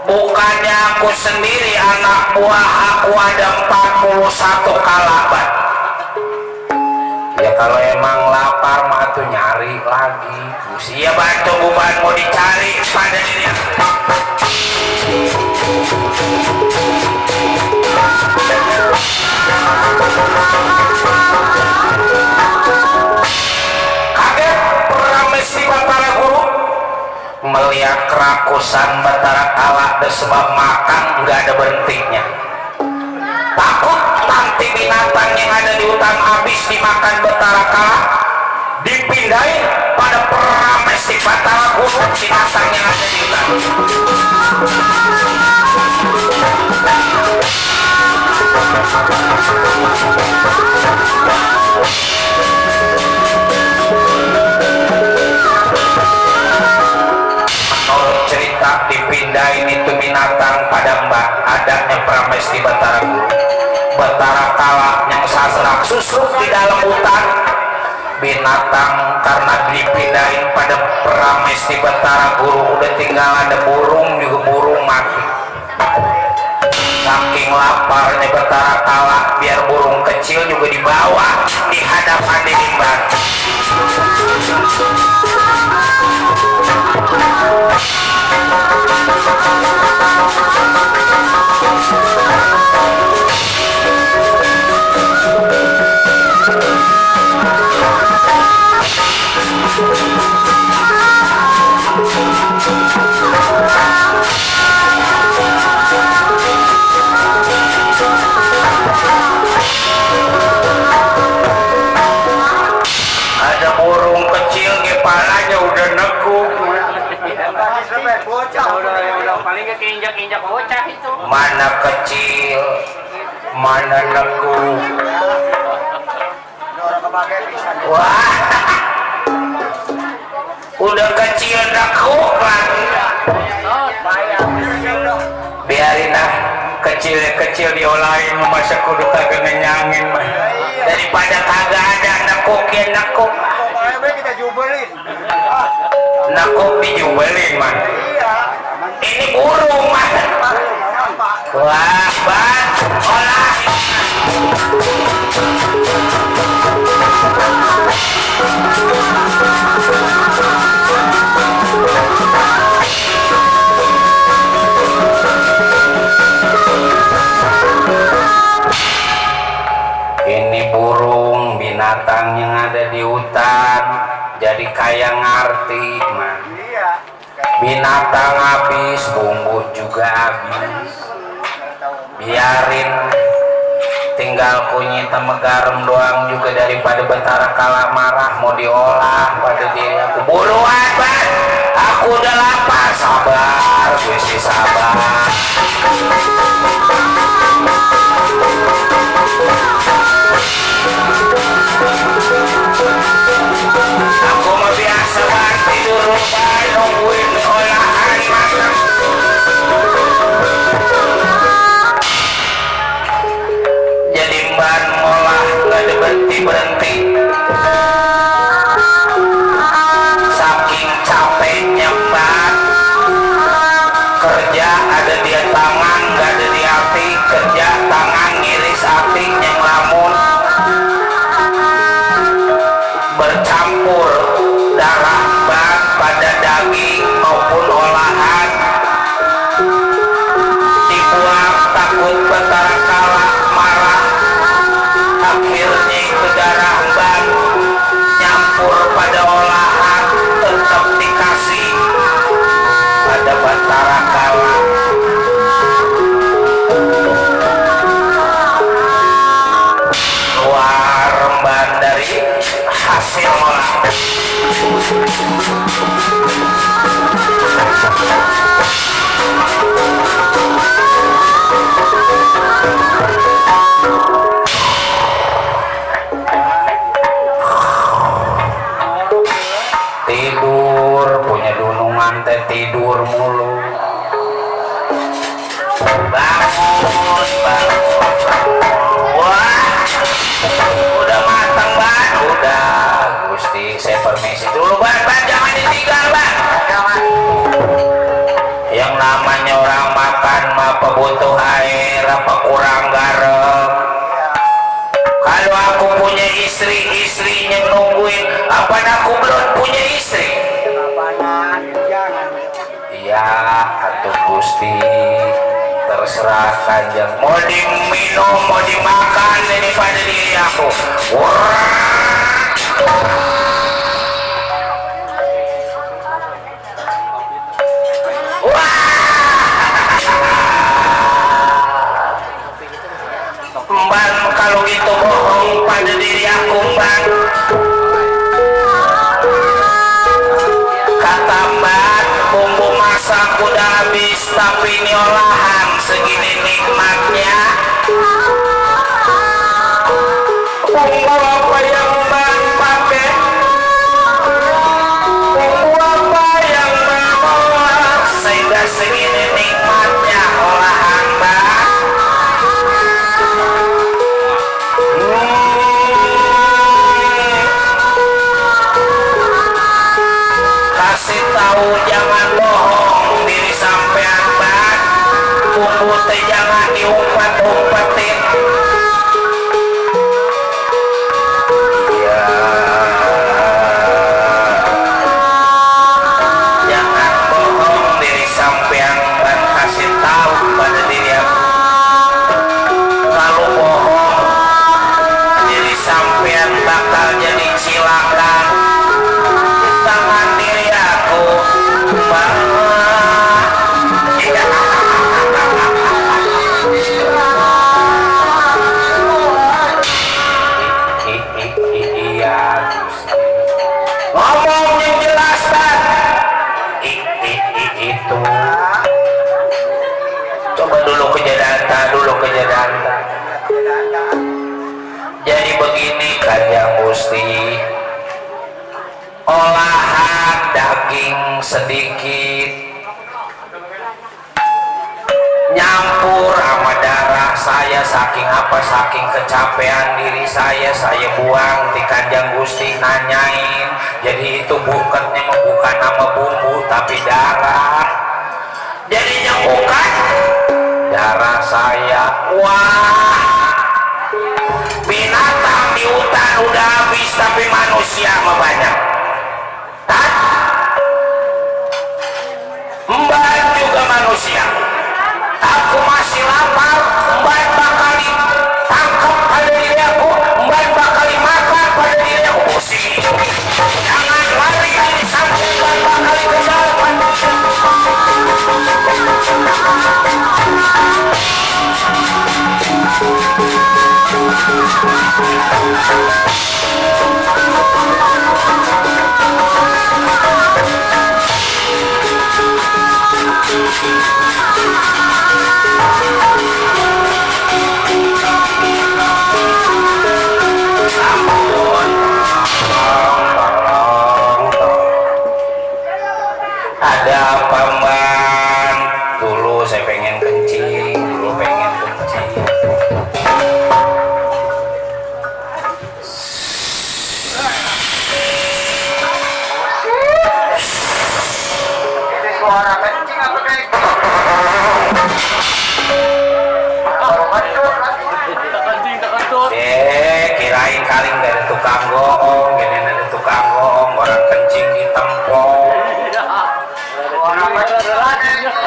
bukannya aku sendiri, anak buah aku ada 41 kalaban. Ya kalau emang lapar mah tuh nyari lagi. Usia bantu buban mau dicari pada diri. Kaget Pramesti Batara Guru melihat kerakusan Batara Kala dan sebab makan nggak ada berhentinya. Takut nanti binatang yang ada di hutan habis dimakan Batara Kala, dipindahin pada Pramesti Batara Guru binatang yang ada di hutan. Menurut cerita dipindahin itu binatang pada mbak adanya Pramesti Batara Guru. Batara Kala yang sasrak susuk di dalam hutan, binatang karena dipindahin pada Pramesti Batara Guru udah tinggal ada burung juga burung mati. Saking laparnya Batara Kala biar burung kecil juga dibawa di hadapan Dinimban. Ada burung kecil kepalanya udah nekuk.
Udah paling gak keinjak-injak bocah itu.
Mana kecil, mana nekuk. Wah, udah kecil nekuk lagi. Biarin lah, kecil-kecil diolahin masa kudu kagak ngenyangin mah. Daripada kagak ada nekuk ya nekuk.
Kita jubelin.
Nekuk dijubelin mah. Ini burung mah. Wah, ban, olah. binatang yang ada di hutan jadi kayak ngerti man. Binatang habis, bumbu juga habis. Biarin, tinggal kunyit sama garam doang juga daripada betara kalah marah mau diolah pada diri aku. Buruan ban, aku udah lapar. Sabar, gue sih sabar. Aku mah biasa banget tidur rumah nungguin olahan matang. Jadi ban molah gak ada berhenti. Saking capeknya ban, kerja ada di tangan gak ada di hati. Kerja tangan ngiris hati yang lamun bercampur darah ban pada daging maupun olahan dibuang takut betara kalah marah. Akhirnya itu darah ban nyampur pada olahan tetap dikasih pada betara kalah. Keluar ban dari hasil olahan. Tidur punya dunungan teh tidur mulu. Bangun. Wah, udah matang ban, udah. Gusti, saya permisi dulu ban, jangan ditinggal ban. Jangan. Yang namanya orang makan mah apa butuh air, apa kurang garam. Kalau aku punya istri, istrinya nungguin. Apa aku belum punya istri? Iya, atuh Gusti. Terserah Kanjeng. Mau diminum, mau dimakan ini pada diri aku. Mbak, kalau itu bohong pada diri aku, Mbak. Kata Mbak, bumbu masak udah habis, tapi ini olahan segini nikmatnya. Bumbu apa yang Mbak pakai? Bumbu apa yang Mbak olah sehingga segini nikmatnya olahan Mbak? Kasih tahu jangan bohong diri sampean Mbak. Bumbu teh jangan diumpet-umpetin. Iya. Jangan bohong diri sampean Mbak. Kasih tahu pada diri aku. Kalau bohong diri sampean bakal jadi cilaka. Tangan diri aku Mbak. Iya ngomong yang jelas kan. Itu coba dulu ke Jadanta. Jadi begini Kanjeng Gusti, olahan daging sedikit nyampur sama darah saya. Saking apa, saking kecapean diri saya buang di Kanjeng Gusti nanyain. Jadi itu bukannya bukan nama bumbu tapi darah. Jadinya bukan darah saya. Wah, binatang di hutan udah habis tapi manusia mah banyak. Mbak juga manusia. Aku masih lapar, Mbak bakal ditangkap pada diri aku, Mbak bakal dimakan pada diri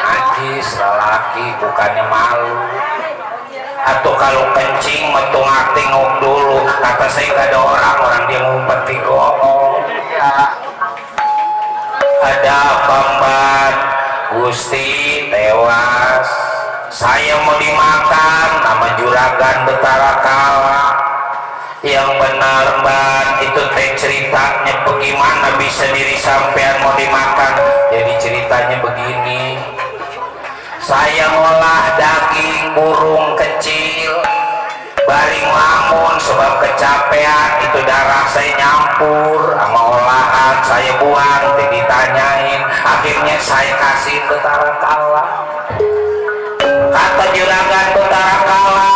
najis lelaki bukannya malu. Atau kalau kencing metung tengok dulu, kata saya nggak ada orang dia ngumpet di goong. Ada apa Mbak? Gusti tewas, saya mau dimakan nama juragan Betara Kala. Yang benar Mbak, itu teh ceritanya bagaimana bisa diri sampean mau dimakan. Jadi ceritanya begini, saya ngolah daging burung kecil, baring lamun sebab kecapean, itu darah saya nyampur sama olahan, saya buang, ditanyain, akhirnya saya kasih Betara Kala. Kata juragan Betara Kala,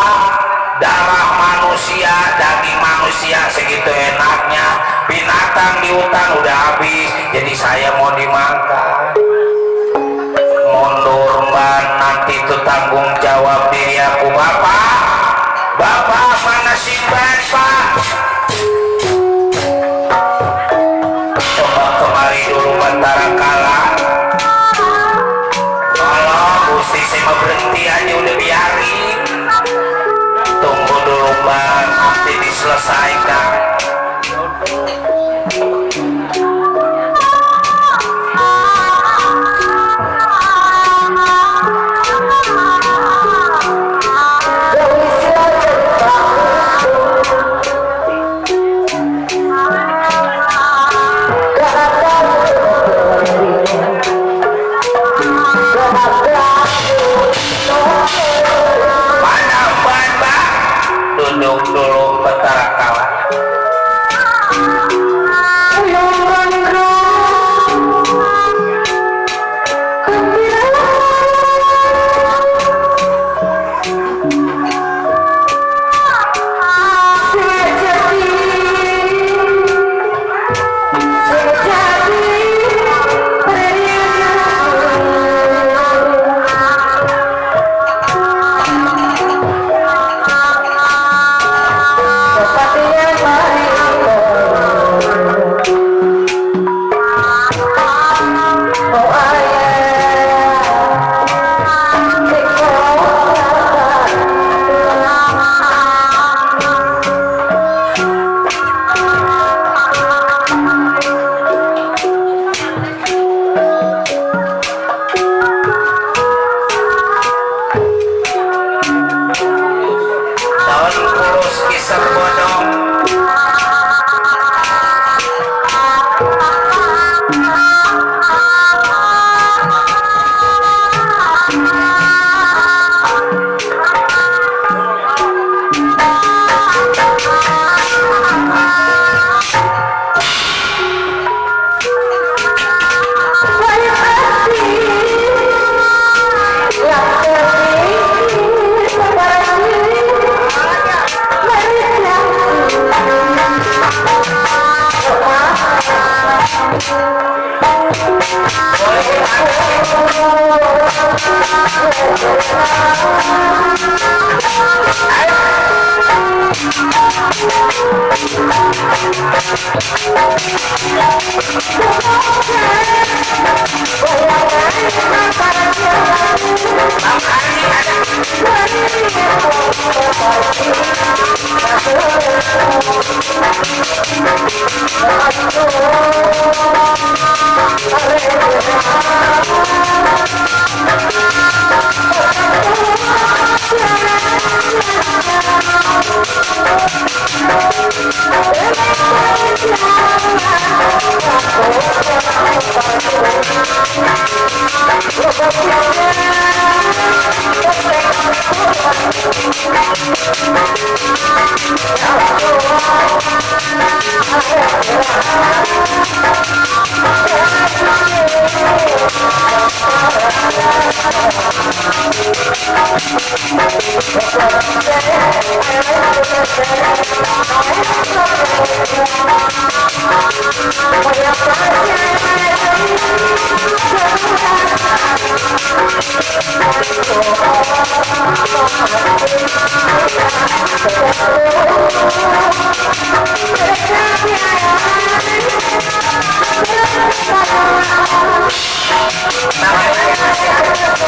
darah manusia, daging manusia segitu enaknya, binatang di hutan udah habis, jadi saya mau dimakan. Mundur Mbak, nanti itu tanggung jawab diri aku. Bapak mana Sinbad Pak? Coba kemari dulu Betara Kala. Tolong Gusti, saya mau berhenti aja udah biarin. Tunggu dulu Mbak, nanti diselesaikan. Mana Mbak? Duduk dulu Betara Kala. Daun kurus kisah bodong. Nah,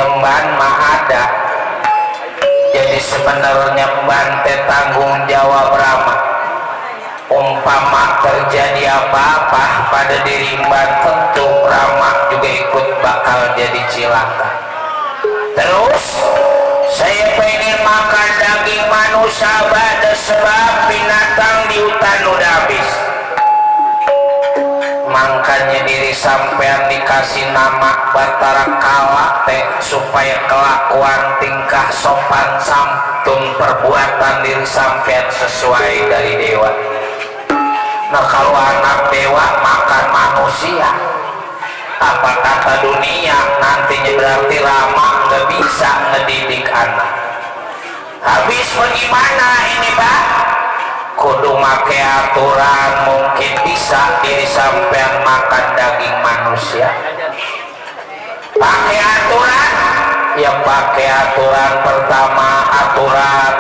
Mban mah ada. Jadi sebenarnya mban teh tanggung jawab Rama. Umpama terjadi apa-apa pada diri mban, tentu Rama juga ikut bakal jadi cilaka. Terus saya pengen makan daging manusia pada sebab binatang di hutan udah habis. Makanya diri sampean dikasih nama Batara Kala teh supaya kelakuan tingkah sopan santun perbuatan diri sampean sesuai dari dewa. Nah kalau anak dewa makan manusia, apa kata dunia? Nantinya berarti Rama nggak bisa ngedidik anak. Habis bagaimana ini Pak? Kudu make aturan, mungkin bisa diri sampean makan daging manusia. Pakai aturan, ya pakai aturan pertama, aturan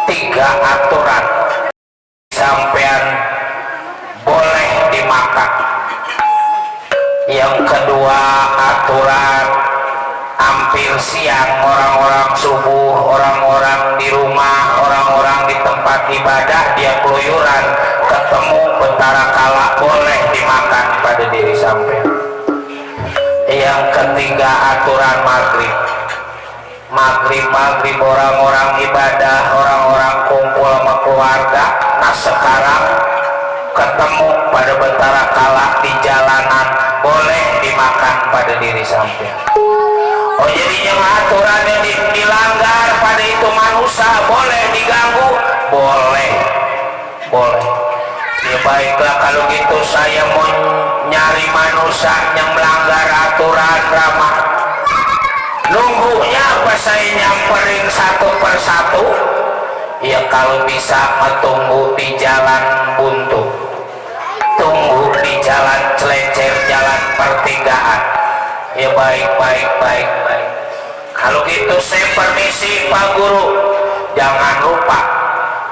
3 aturan sampean boleh dimakan. Yang kedua aturan hampir siang, orang-orang subuh, orang-orang di rumah, orang-orang di tempat ibadah, dia keluyuran ketemu Batara Kala, boleh dimakan pada diri sampean. Yang ketiga aturan maghrib. Maghrib orang-orang ibadah, orang-orang kumpul sama keluarga. Nah sekarang ketemu pada Batara Kala di jalanan, boleh dimakan pada diri sampean. Oh jadinya aturan yang dilanggar pada itu manusia boleh diganggu, boleh. Ya baiklah kalau gitu saya mau nyari manusia yang melanggar aturan Rama. Nunggunya apa saya nyamperin satu persatu? Ya kalau bisa tunggu di jalan buntu, tunggu di jalan celecer, jalan pertigaan. Ya baik. Kalau gitu saya permisi Pak Guru. Jangan lupa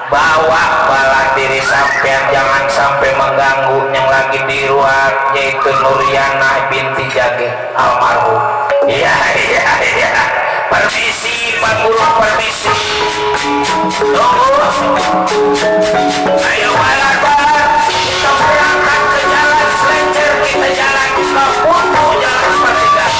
bawa bala diri sampean, jangan sampai mengganggu yang lagi di luar, yaitu Nuriana binti Jage almarhum. Iya. Permisi Pak Guru, permisi. Tunggu. Ayo balar. Kita berangkat ke jalan Selencer, kita jalan ke Buntu, jalan pertigaan.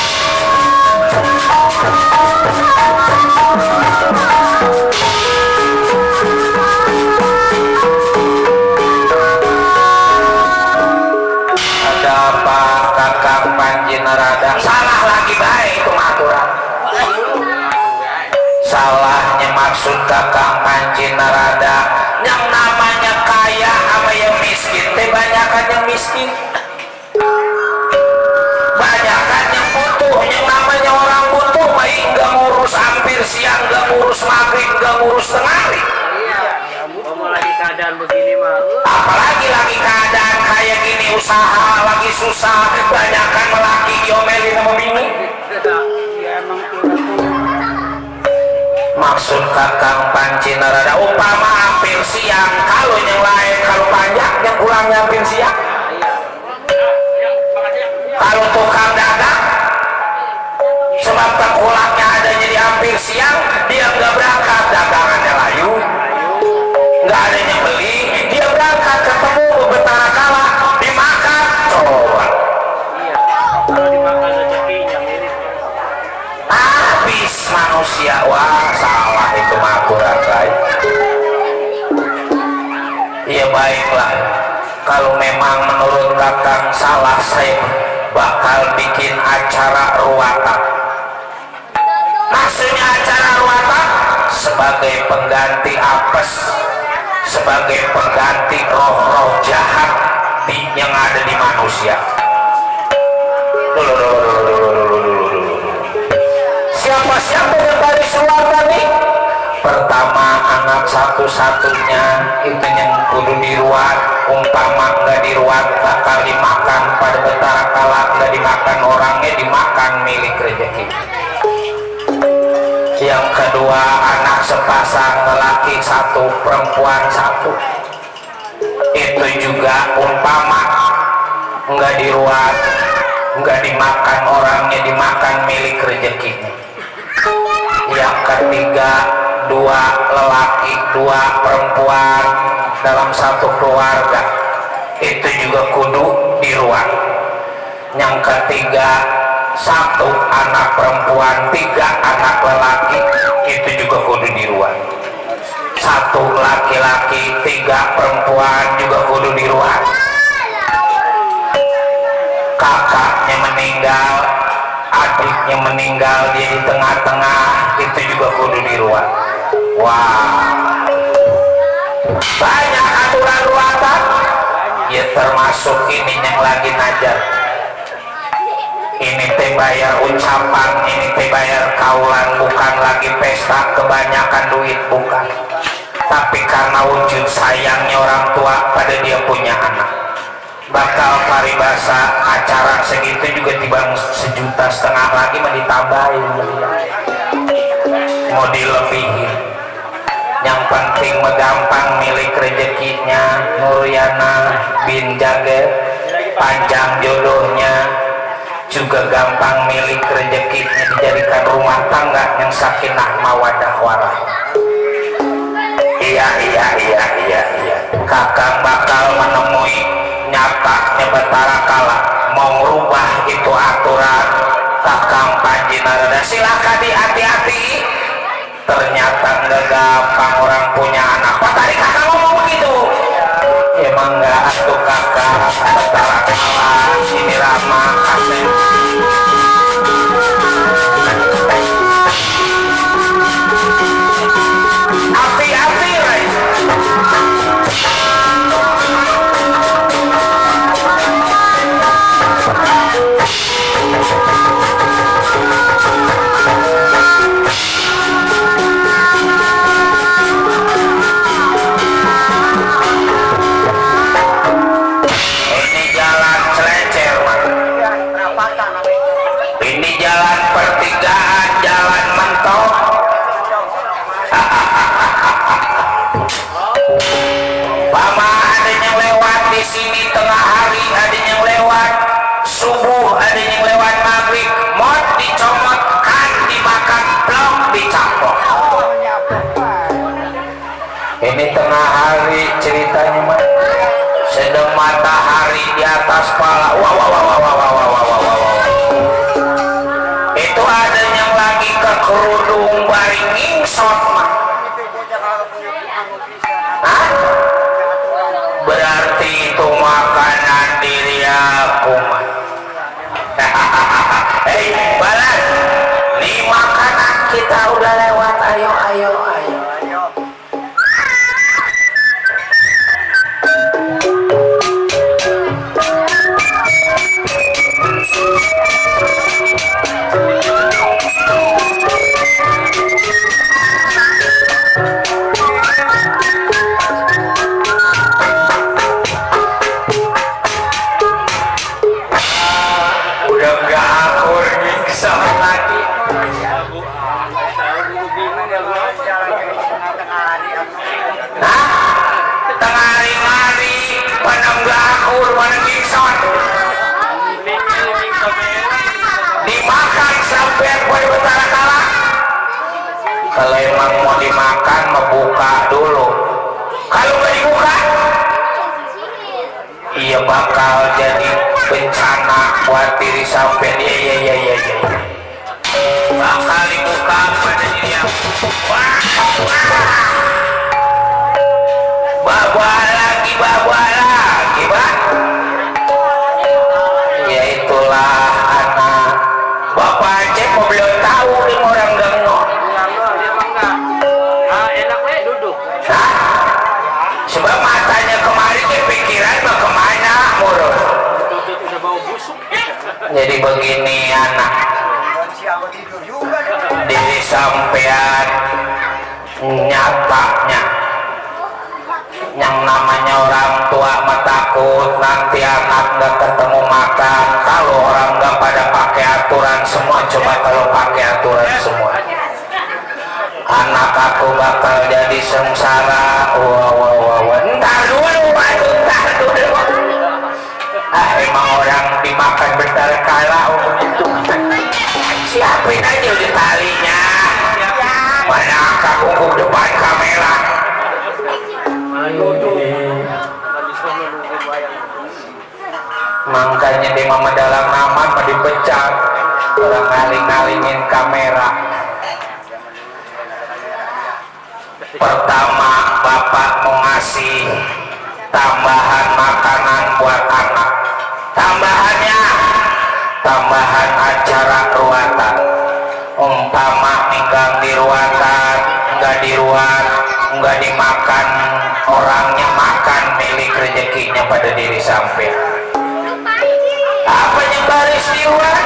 maksud kakang Panji Narada yang namanya kaya sama yang miskin teh banyakan yang miskin, banyakan yang butuh. Yang namanya orang butuh mah nggak ngurus hampir siang, nggak ngurus maghrib, nggak ngurus tengah hari.
Mau lagi keadaan begini mah.
Apalagi lagi keadaan kayak gini, usaha lagi susah, banyakan melaki diomelin sama bini. Maksud kakang Panji Narada umpama hampir siang, kalau yang lain kalau panjang yang kurangnya hampir siang. Kalau tukang dagang sebab tengkulaknya adanya di hampir siang, dia nggak berangkat, dagangannya layu, nggak ada yang beli, dia berangkat ketemu betara kala dimakan, coba
Kalau dimakan rezekinya mirip.
habis manusia. Wah salah itu mah akurat baik. Ya baiklah, kalau memang menurut kakang salah, saya bakal bikin acara ruatan. Maksudnya acara ruatan sebagai pengganti apes, sebagai pengganti roh-roh jahat yang ada di manusia. Siapa-siapa yang dari keluarga nih? Pertama, anak satu-satunya itu yang kudu diruat. Umpama nggak diruat bakal dimakan pada betara kala, nggak dimakan orangnya, dimakan milik rezeki. Yang kedua, anak sepasang, lelaki satu perempuan satu, itu juga umpama nggak diruat, nggak dimakan orangnya, dimakan milik rezekinya. Yang ketiga, dua lelaki dua perempuan dalam satu keluarga, itu juga kudu diruat. Yang ketiga, satu anak perempuan tiga anak lelaki, itu juga kudu diruat. Satu laki-laki tiga perempuan juga kudu diruat. Kakaknya meninggal, adiknya meninggal, dia di tengah-tengah, itu juga kudu diruat. Wah, banyak aturan ruatan. Ya termasuk ini yang lagi najar. Ini teh bayar ucapan, ini teh bayar kaulan, bukan lagi pesta kebanyakan duit, bukan. Tapi karena wujud sayangnya orang tua pada dia punya anak, bakal paribasa acara segitu juga dibang 1,5 juta lagi mau ditambahin, mau dilebihin. Yang penting gampang milik rezekinya, Nuryana bin Jager, panjang jodohnya, juga gampang milik rezekinya, dijadikan rumah tangga yang sakinah mawadah warahmah. Iya. Kakang bakal menemui nyatanya betara kala, mau merubah itu aturan kakang Panji Narada. Silakan hati-hati, ternyata nggak gampang orang punya anak. Pak tadi kakak ngomong begitu, emang nggak atuh kakak betara kala ini ramah kasih. Hati-hati, right? Ini jalan Celencer, Mas. Ini jalan pertigaan, jalan mentok. Mama ada yang lewat di sini tengah hari, ada yang lewat subuh, ada yang lewat maghrib, mau dicomot kan dimakan, blok dicampur. Ini tengah hari ceritanya mah, sedang matahari di atas pala. Itu ada yang lagi ke kerudung baring ngingsot mah. Hah? Berarti itu makanan diri aku mah. Hei Balan, nih makanan kita udah lewat, ayo. emang mau dimakan membuka dulu. Kalau nggak dibuka, iya bakal jadi bencana buat diri sampai iya. Bakal dibuka pada diri yang bawa lagi Pak. Ya itulah anak bapak aja mau belum tahu nih orang gengok.
Enggak, dia mah enggak. Ah, enaknya duduk.
Nah, sebab matanya kemarin kepikiran mau kemana murut.
Tutup udah bau busuk.
Jadi begini anak,
Siapa tidur juga
diri sampean nyatanya yang namanya orang tua mah takut nanti anak nggak ketemu makan. Kalau orang nggak pada pakai aturan semua, coba kalau pakai aturan semua, anak aku bakal jadi sengsara. Wah. Entar dulu. Emang orang dimakan bentar kala begitu. Siapin aja di talinya. Mana aku depan kamera. Makanya di mama dalam nama mau dipecat. Orang ngaling-ngalingin kamera. Pertama bapak mau ngasih tambahan makanan buat anak. Tambahan acara ruatan. Umpama minggang di ruatan, nggak diruat, nggak dimakan, orangnya makan milik rezekinya pada diri sampai. Apa yang baris di luar?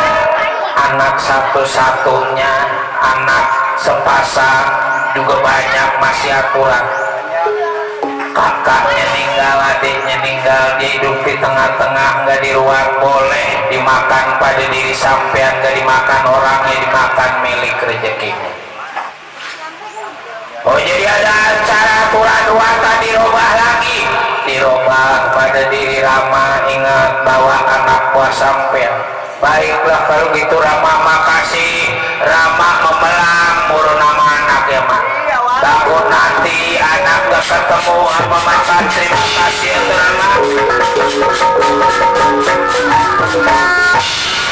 Anak satu-satunya, anak sepasang juga banyak masih aturan. Kakaknya ninggal, adiknya ninggal, dia hidup di tengah-tengah, nggak diruat, boleh dimakan pada diri sampean, nggak dimakan orangnya, dimakan milik rezekinya. Oh jadi ada acara aturan ruatan dirubah lagi, dirubah pada diri Rama. Ingat bawa anak buah sampean. Baiklah kalau gitu Rama, makasih. Rama memelang muru nama anak ya mak. Takut nanti anak gak ketemu sama makan. Terima kasih ya Rama.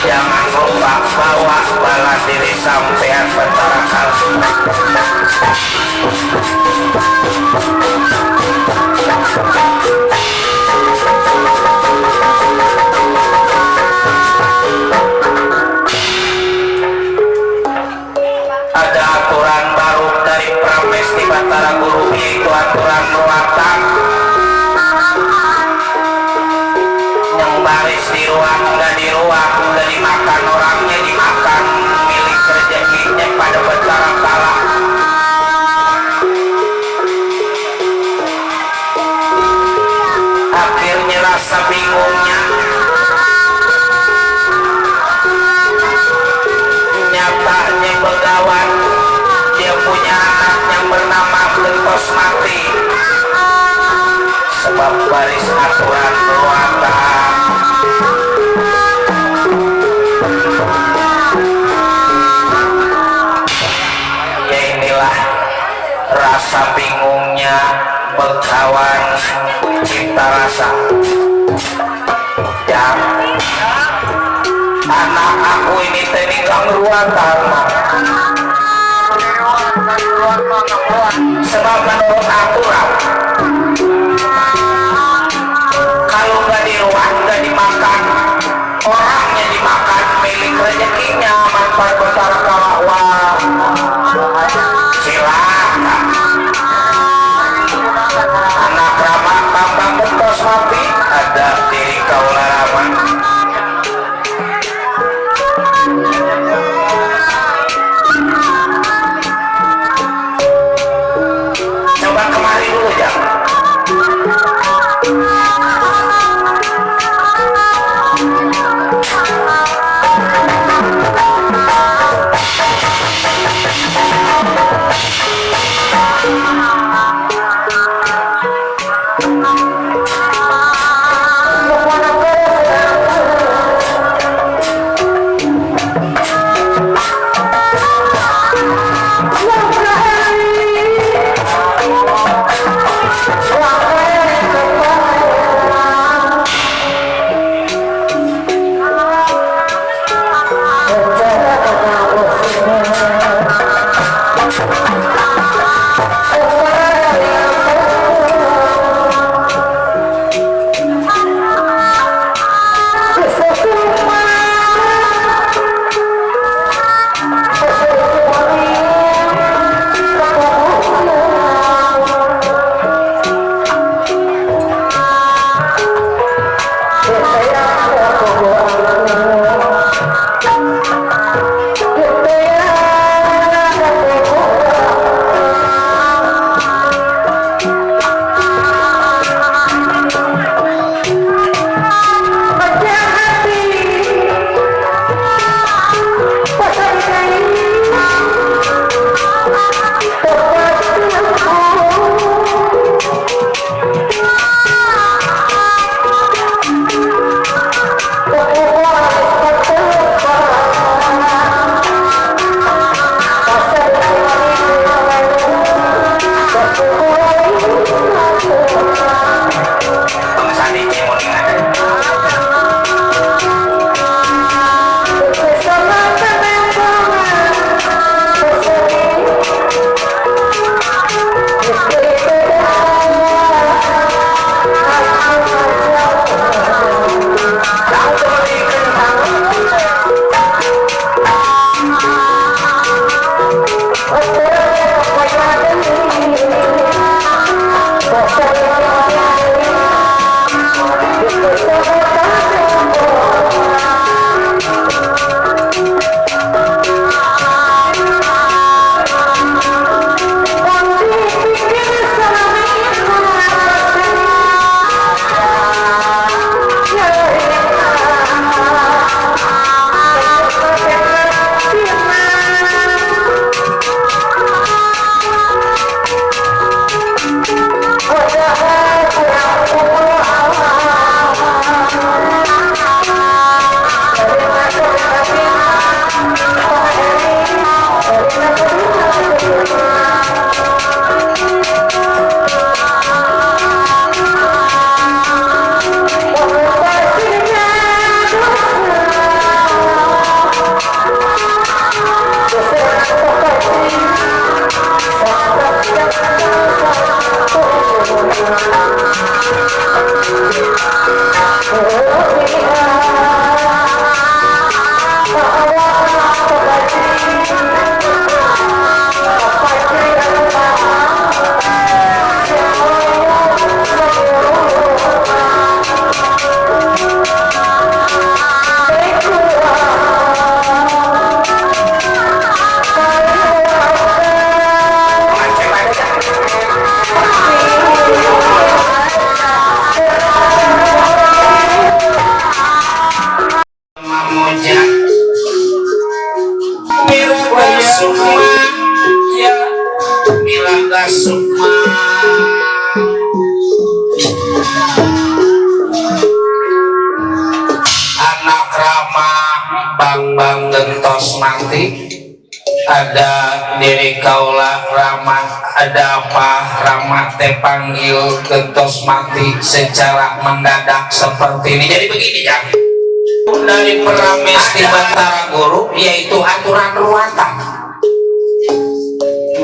Jangan lupa bawa bala diri sampean betara kali. Ada aturan baru dari Prames di Batara Guru, yaitu aturan ruatan. Yang baris di ruang nggak di ruang, nggak dimakan orangnya, dimakan milik rezekinya pada Batara kala. Akhirnya rasa bingungnya nyatanya begawan, dia punya anak yang bernama Gentos mati. Sebab baris aturan ruatan. Ya inilah rasa bingungnya begawan cinta rasa. Dan anak aku ini teninggang ruatan. Sebab menurut aturan, kalau nggak diruat, nggak dimakan, orangnya dimakan milik rezekinya. Manfaat besar kawan. Silakan. Anak Rama tambah Gentos mati, ada diri kaulah Rama. Coba kemari dulu ya. gentos mati. Ada diri kaula Rama, ada apa Rama teh panggil gentos mati secara mendadak seperti ini. Jadi begini ya, dari Perames di Batara Guru yaitu aturan ruatan.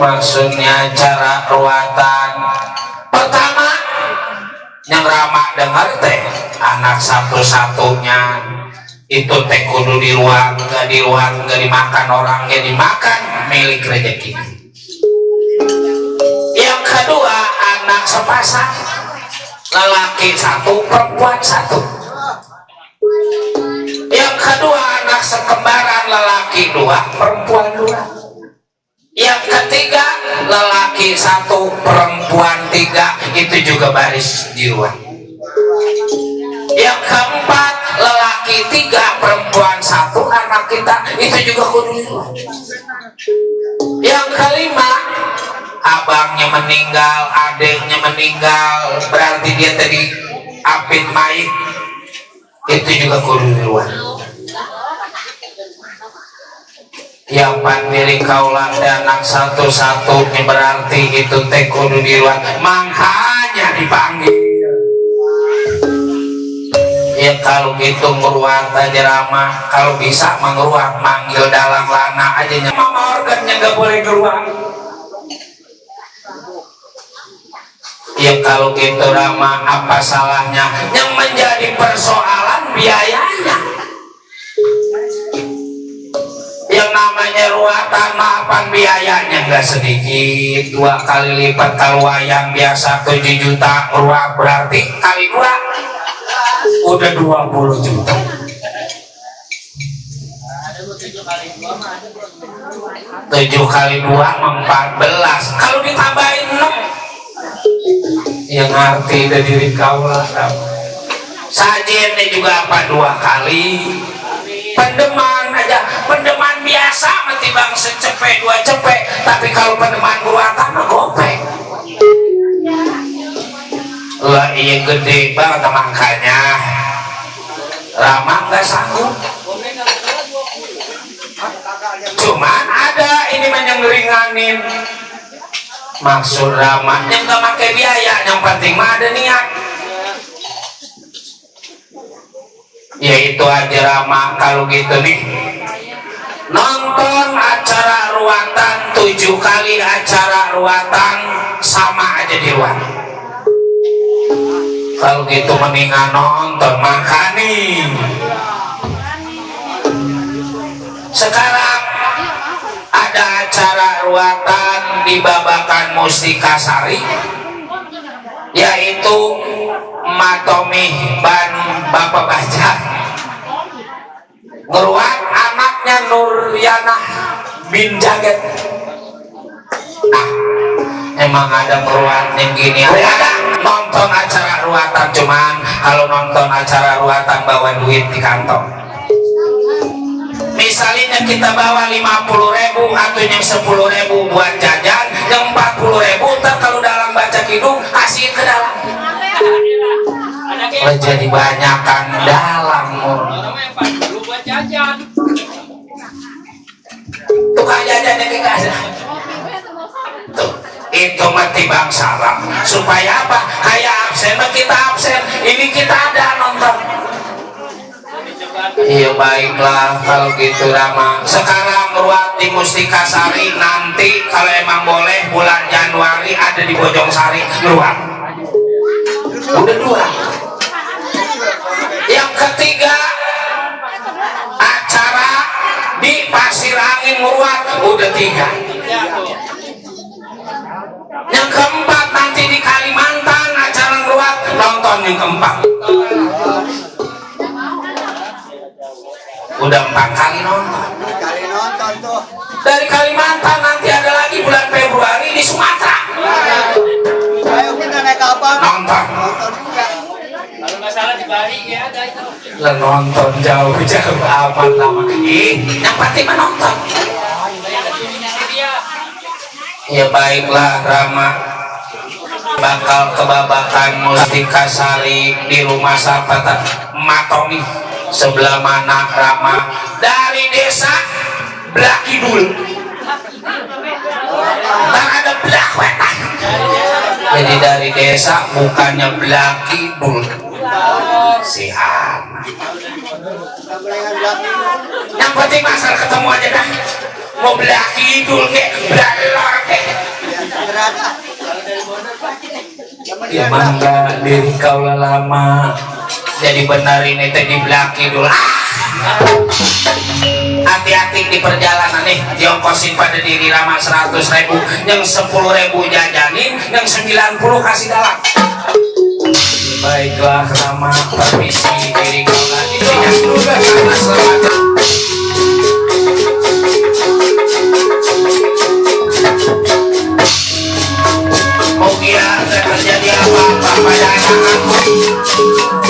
Maksudnya cara ruatan pertama yang Rama dengar teh anak satu-satunya itu teh kudu di luar, nggak dimakan orang, ya dimakan milik rezeki. Yang kedua anak sepasang, lelaki satu perempuan satu. Yang kedua anak sekembaran, lelaki dua perempuan dua. Yang ketiga lelaki satu perempuan tiga, itu juga baris di luar. Yang keempat lelaki tiga perempuan satu, anak kita itu juga kudu di luar. Yang kelima abangnya meninggal, adiknya meninggal, berarti dia tadi apit mayit, itu juga kudu di luar. Yang pandiri kaulah anak satu-satunya berarti itu teh kudu di luar, makanya dipanggil. Ya kalau gitu ngeruat aja Rama, kalau bisa mengeruat manggil dalam lana aja, mama organnya nggak boleh keluar. Ya kalau gitu Rama, apa salahnya? Yang menjadi persoalan biayanya. Yang namanya ruatan maafan biayanya nggak sedikit, 2 kali lipat. Kalau wayang biasa 7 juta, ruat berarti kali 2 udah 20 juta. 7 kali 2 14, kalau ditambahin 6 yang ngerti dari diri kau lah. Sajennya juga apa 2 kali. Pendeman aja, pendeman biasa mati bang secepet 2 cepet, tapi kalau pendeman ruatan mah gopek lah. Iya gede banget, makanya Rama nggak sanggup. Cuman ada ini yang ngeringanin. Maksud Rama yang nggak pakai biaya, yang penting mah ada niat. Ya itu aja Rama. Kalau gitu nih, nonton acara ruatan 7 kali acara ruatan sama aja di luar. Kalau gitu mendingan nonton makani. Sekarang ada acara ruatan di Babakan Mustika Sari, yaitu Matomi ban Bapak Baca ngeruat anaknya Nuryana bin Jaget. Nah, emang ada meruat yang gini, ada nonton acara ruatan. Cuman kalau nonton acara ruatan bawa duit di kantong. Misalnya kita bawa 50.000 atau yang 10.000 buat jajan, yang 40.000 ntar kalau dalam baca kidung kasih ke dalam. Jadi banyakan dalam. Tukang jajan yang tidak ada. Tuh, itu mati bang salam. Supaya apa? Kayak absen, kita absen. Ini kita ada nonton. Iya baiklah kalau gitu Rama. Sekarang ruat di Mustika Sari, nanti kalau emang boleh bulan Januari ada di Bojong Sari ruat. Udah 2. Yang ketiga acara di Pasir Angin ruat udah 3. Yang keempat nanti di Kalimantan acara ruat, nonton yang keempat. Udah 4 kali nonton.
Tuh.
Dari Kalimantan nanti ada lagi bulan Februari di Sumatera.
Ayo kita naik kapal.
Nonton.
Nonton juga.
Kalau nggak salah di Bali ya ada itu.
Lah nonton jauh-jauh amat lama. Yang penting menonton. Ya baiklah Rama, bakal ke Babakan Mustika Sari di rumah Sapata Matomi sebelah mana Rama. Dari desa Belaki dulu. Bang ada belak wetan. Jadi dari desa bukannya belaki dulu. Si Hana. Yang penting asal ketemu aja dah. Mau belaki dulu kek, belalor kek. Ya mangga diri kau lama. Jadi benar ini teh di belaki dulu. Hati-hati di perjalanan nih, diongkosin pada diri Rama 100.000, yang 10.000 jajanin, yang 90 kasih dalam. Baiklah Rama, permisi diri kau lagi yang juga karena selamat. Oh kira terjadi apa-apa pada anak-anakku.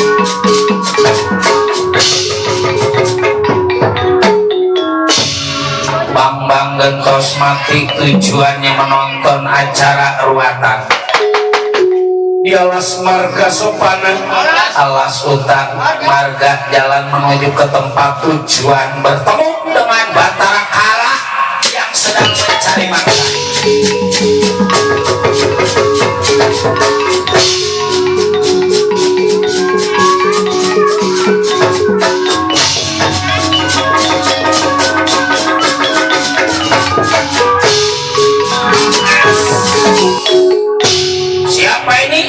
Bang gentos mati tujuannya menonton acara ruatan di alas marga Sopana, alas utang marga jalan menuju ke tempat tujuan, bertemu dengan Batara Kala yang sedang mencari makan. Siapa ini?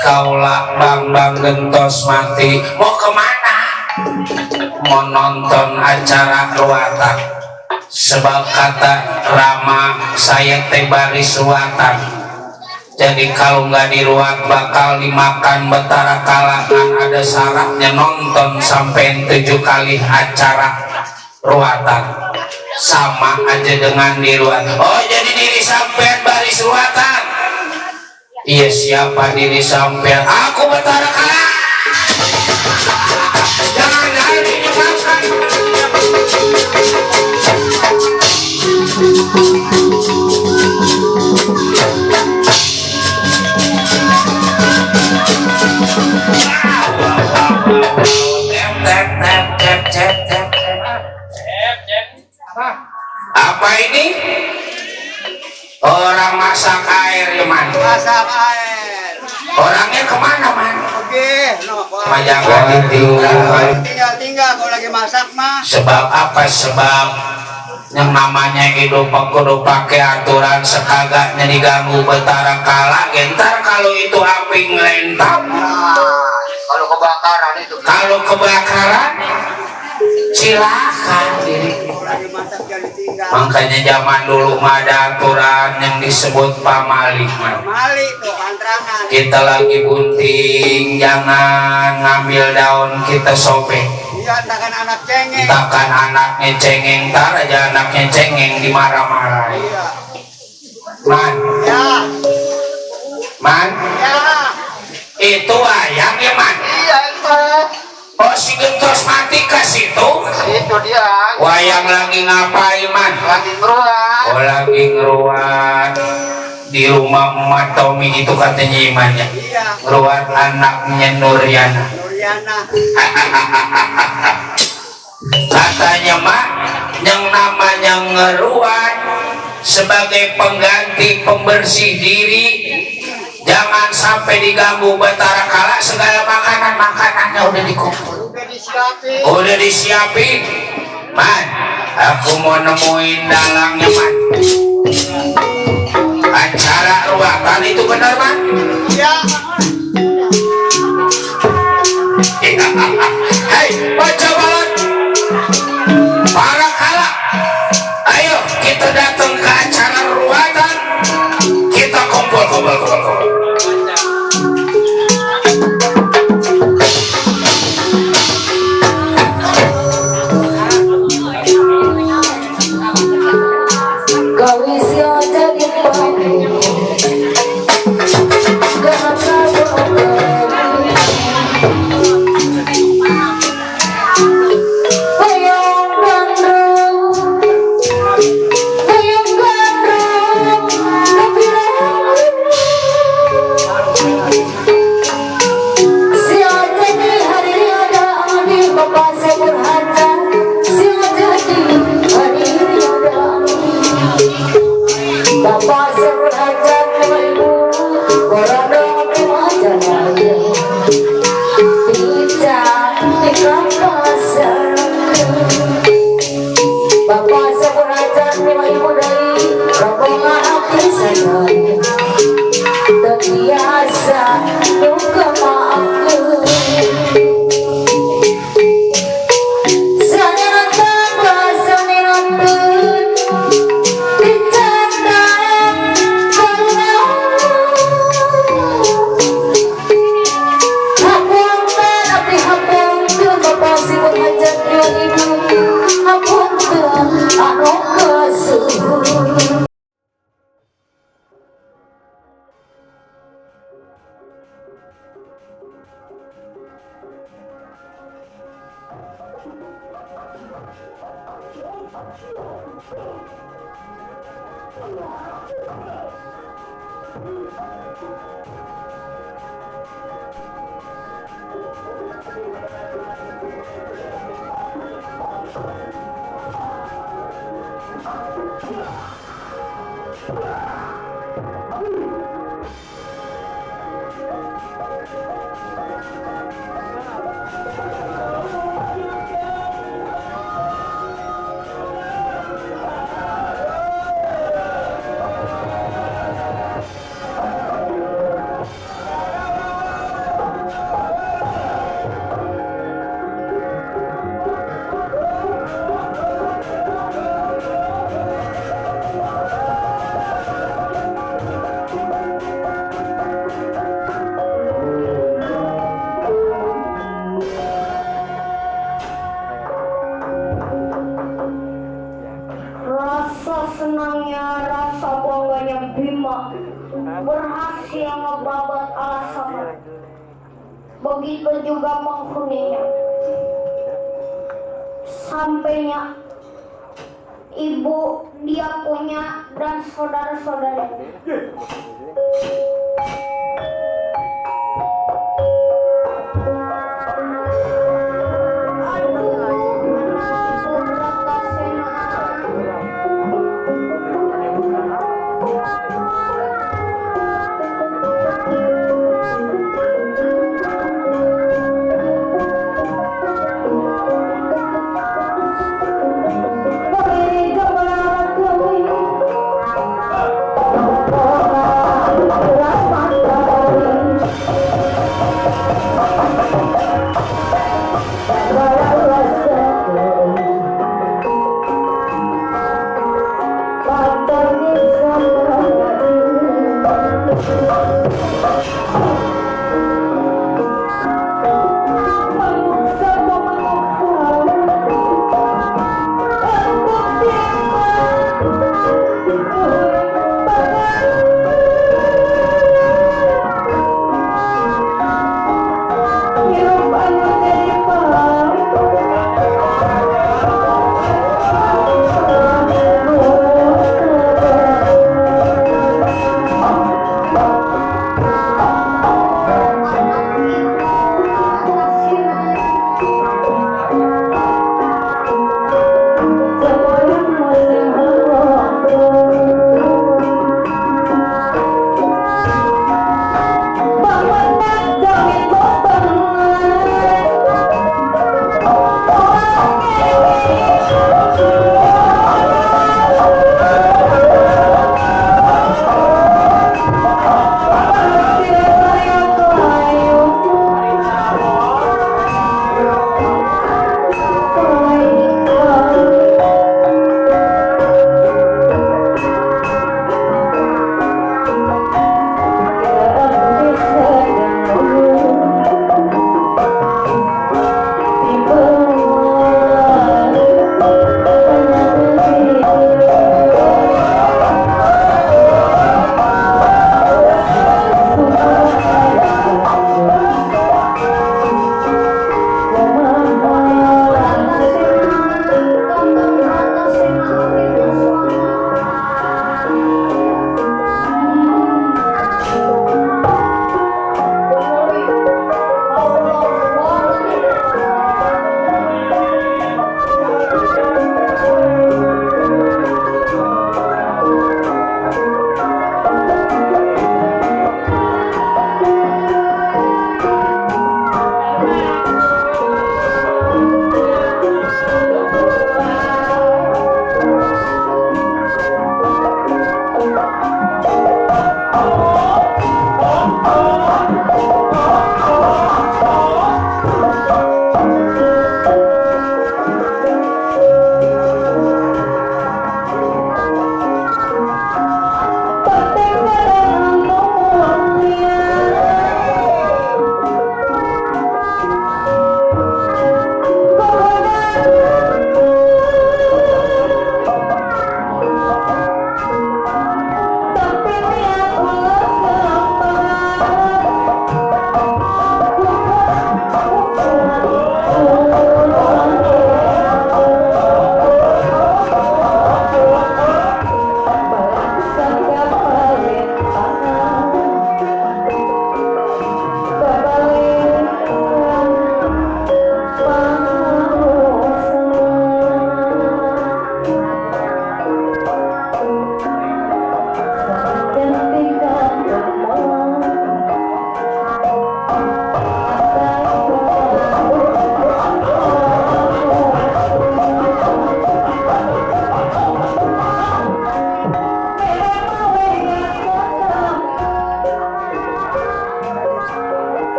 Kaulah Bang gentos mati. Mau kemana? Mau nonton acara ruatan. Sebab kata Rama saya teh baris ruatan. Jadi kalau nggak diruat bakal dimakan Batara Kala. Kan ada syaratnya nonton sampai 7 kali acara ruatan. Sama aja dengan diruat. Oh jadi diri sampean baris ruatan. Iya siapa diri sampean? Aku Batara Kala. Jangan hari dimakan. Apa ini? Orang masak air ya man.
Masak air.
Orangnya kemana man?
Oke,
Jangan ditinggal.
tinggal kalau lagi masak mah.
Sebab apa? Sebab yang namanya hidup kudu pakai aturan, sekagaknya diganggu Batara Kala. Gentar kalau itu api ngelentang.
Kalau kebakaran itu.
Kalau kebakaran silakan diri.
Lagi masak jadi tinggal.
Makanya zaman dulu mah ada aturan yang disebut pamali.
Mali tuh antrangan.
Kita lagi bunting, jangan ngambil daun kita sobek.
Iya, takkan anak cengeng.
Takkan anaknya cengeng, tar aja anaknya cengeng dimarah-marah.
Iya.
Man,
Ya.
man,
Ya.
itu ayam ya man.
Iya itu.
Oh si gentos mati ke situ.
Itu dia.
Wayang lagi ngapain man?
Lagi beruang.
Oh lagi ngeruat di rumah emak Tommy itu katanya imannya.
Iya.
Ngeruat anaknya Nuriana.
Nuriana.
Katanya mak, yang namanya ngeruat sebagai pengganti pembersih diri, jangan sampai diganggu Batara Kala. Segala makanannya udah dikumpul, udah disiapin. Man, aku mau nemuin dalangnya man. Acara ruatan itu benar man?
Iya.
Hei, baca balon para Kala, ayo kita datang ke acara ruatan, kita kumpul.
Kau isi jadi pagi, gak Rasa senangnya, rasa bangganya Bima berhasil ngebabat alasannya. Begitu juga penghuninya. Sampainya ibu dia punya dan saudara-saudaranya.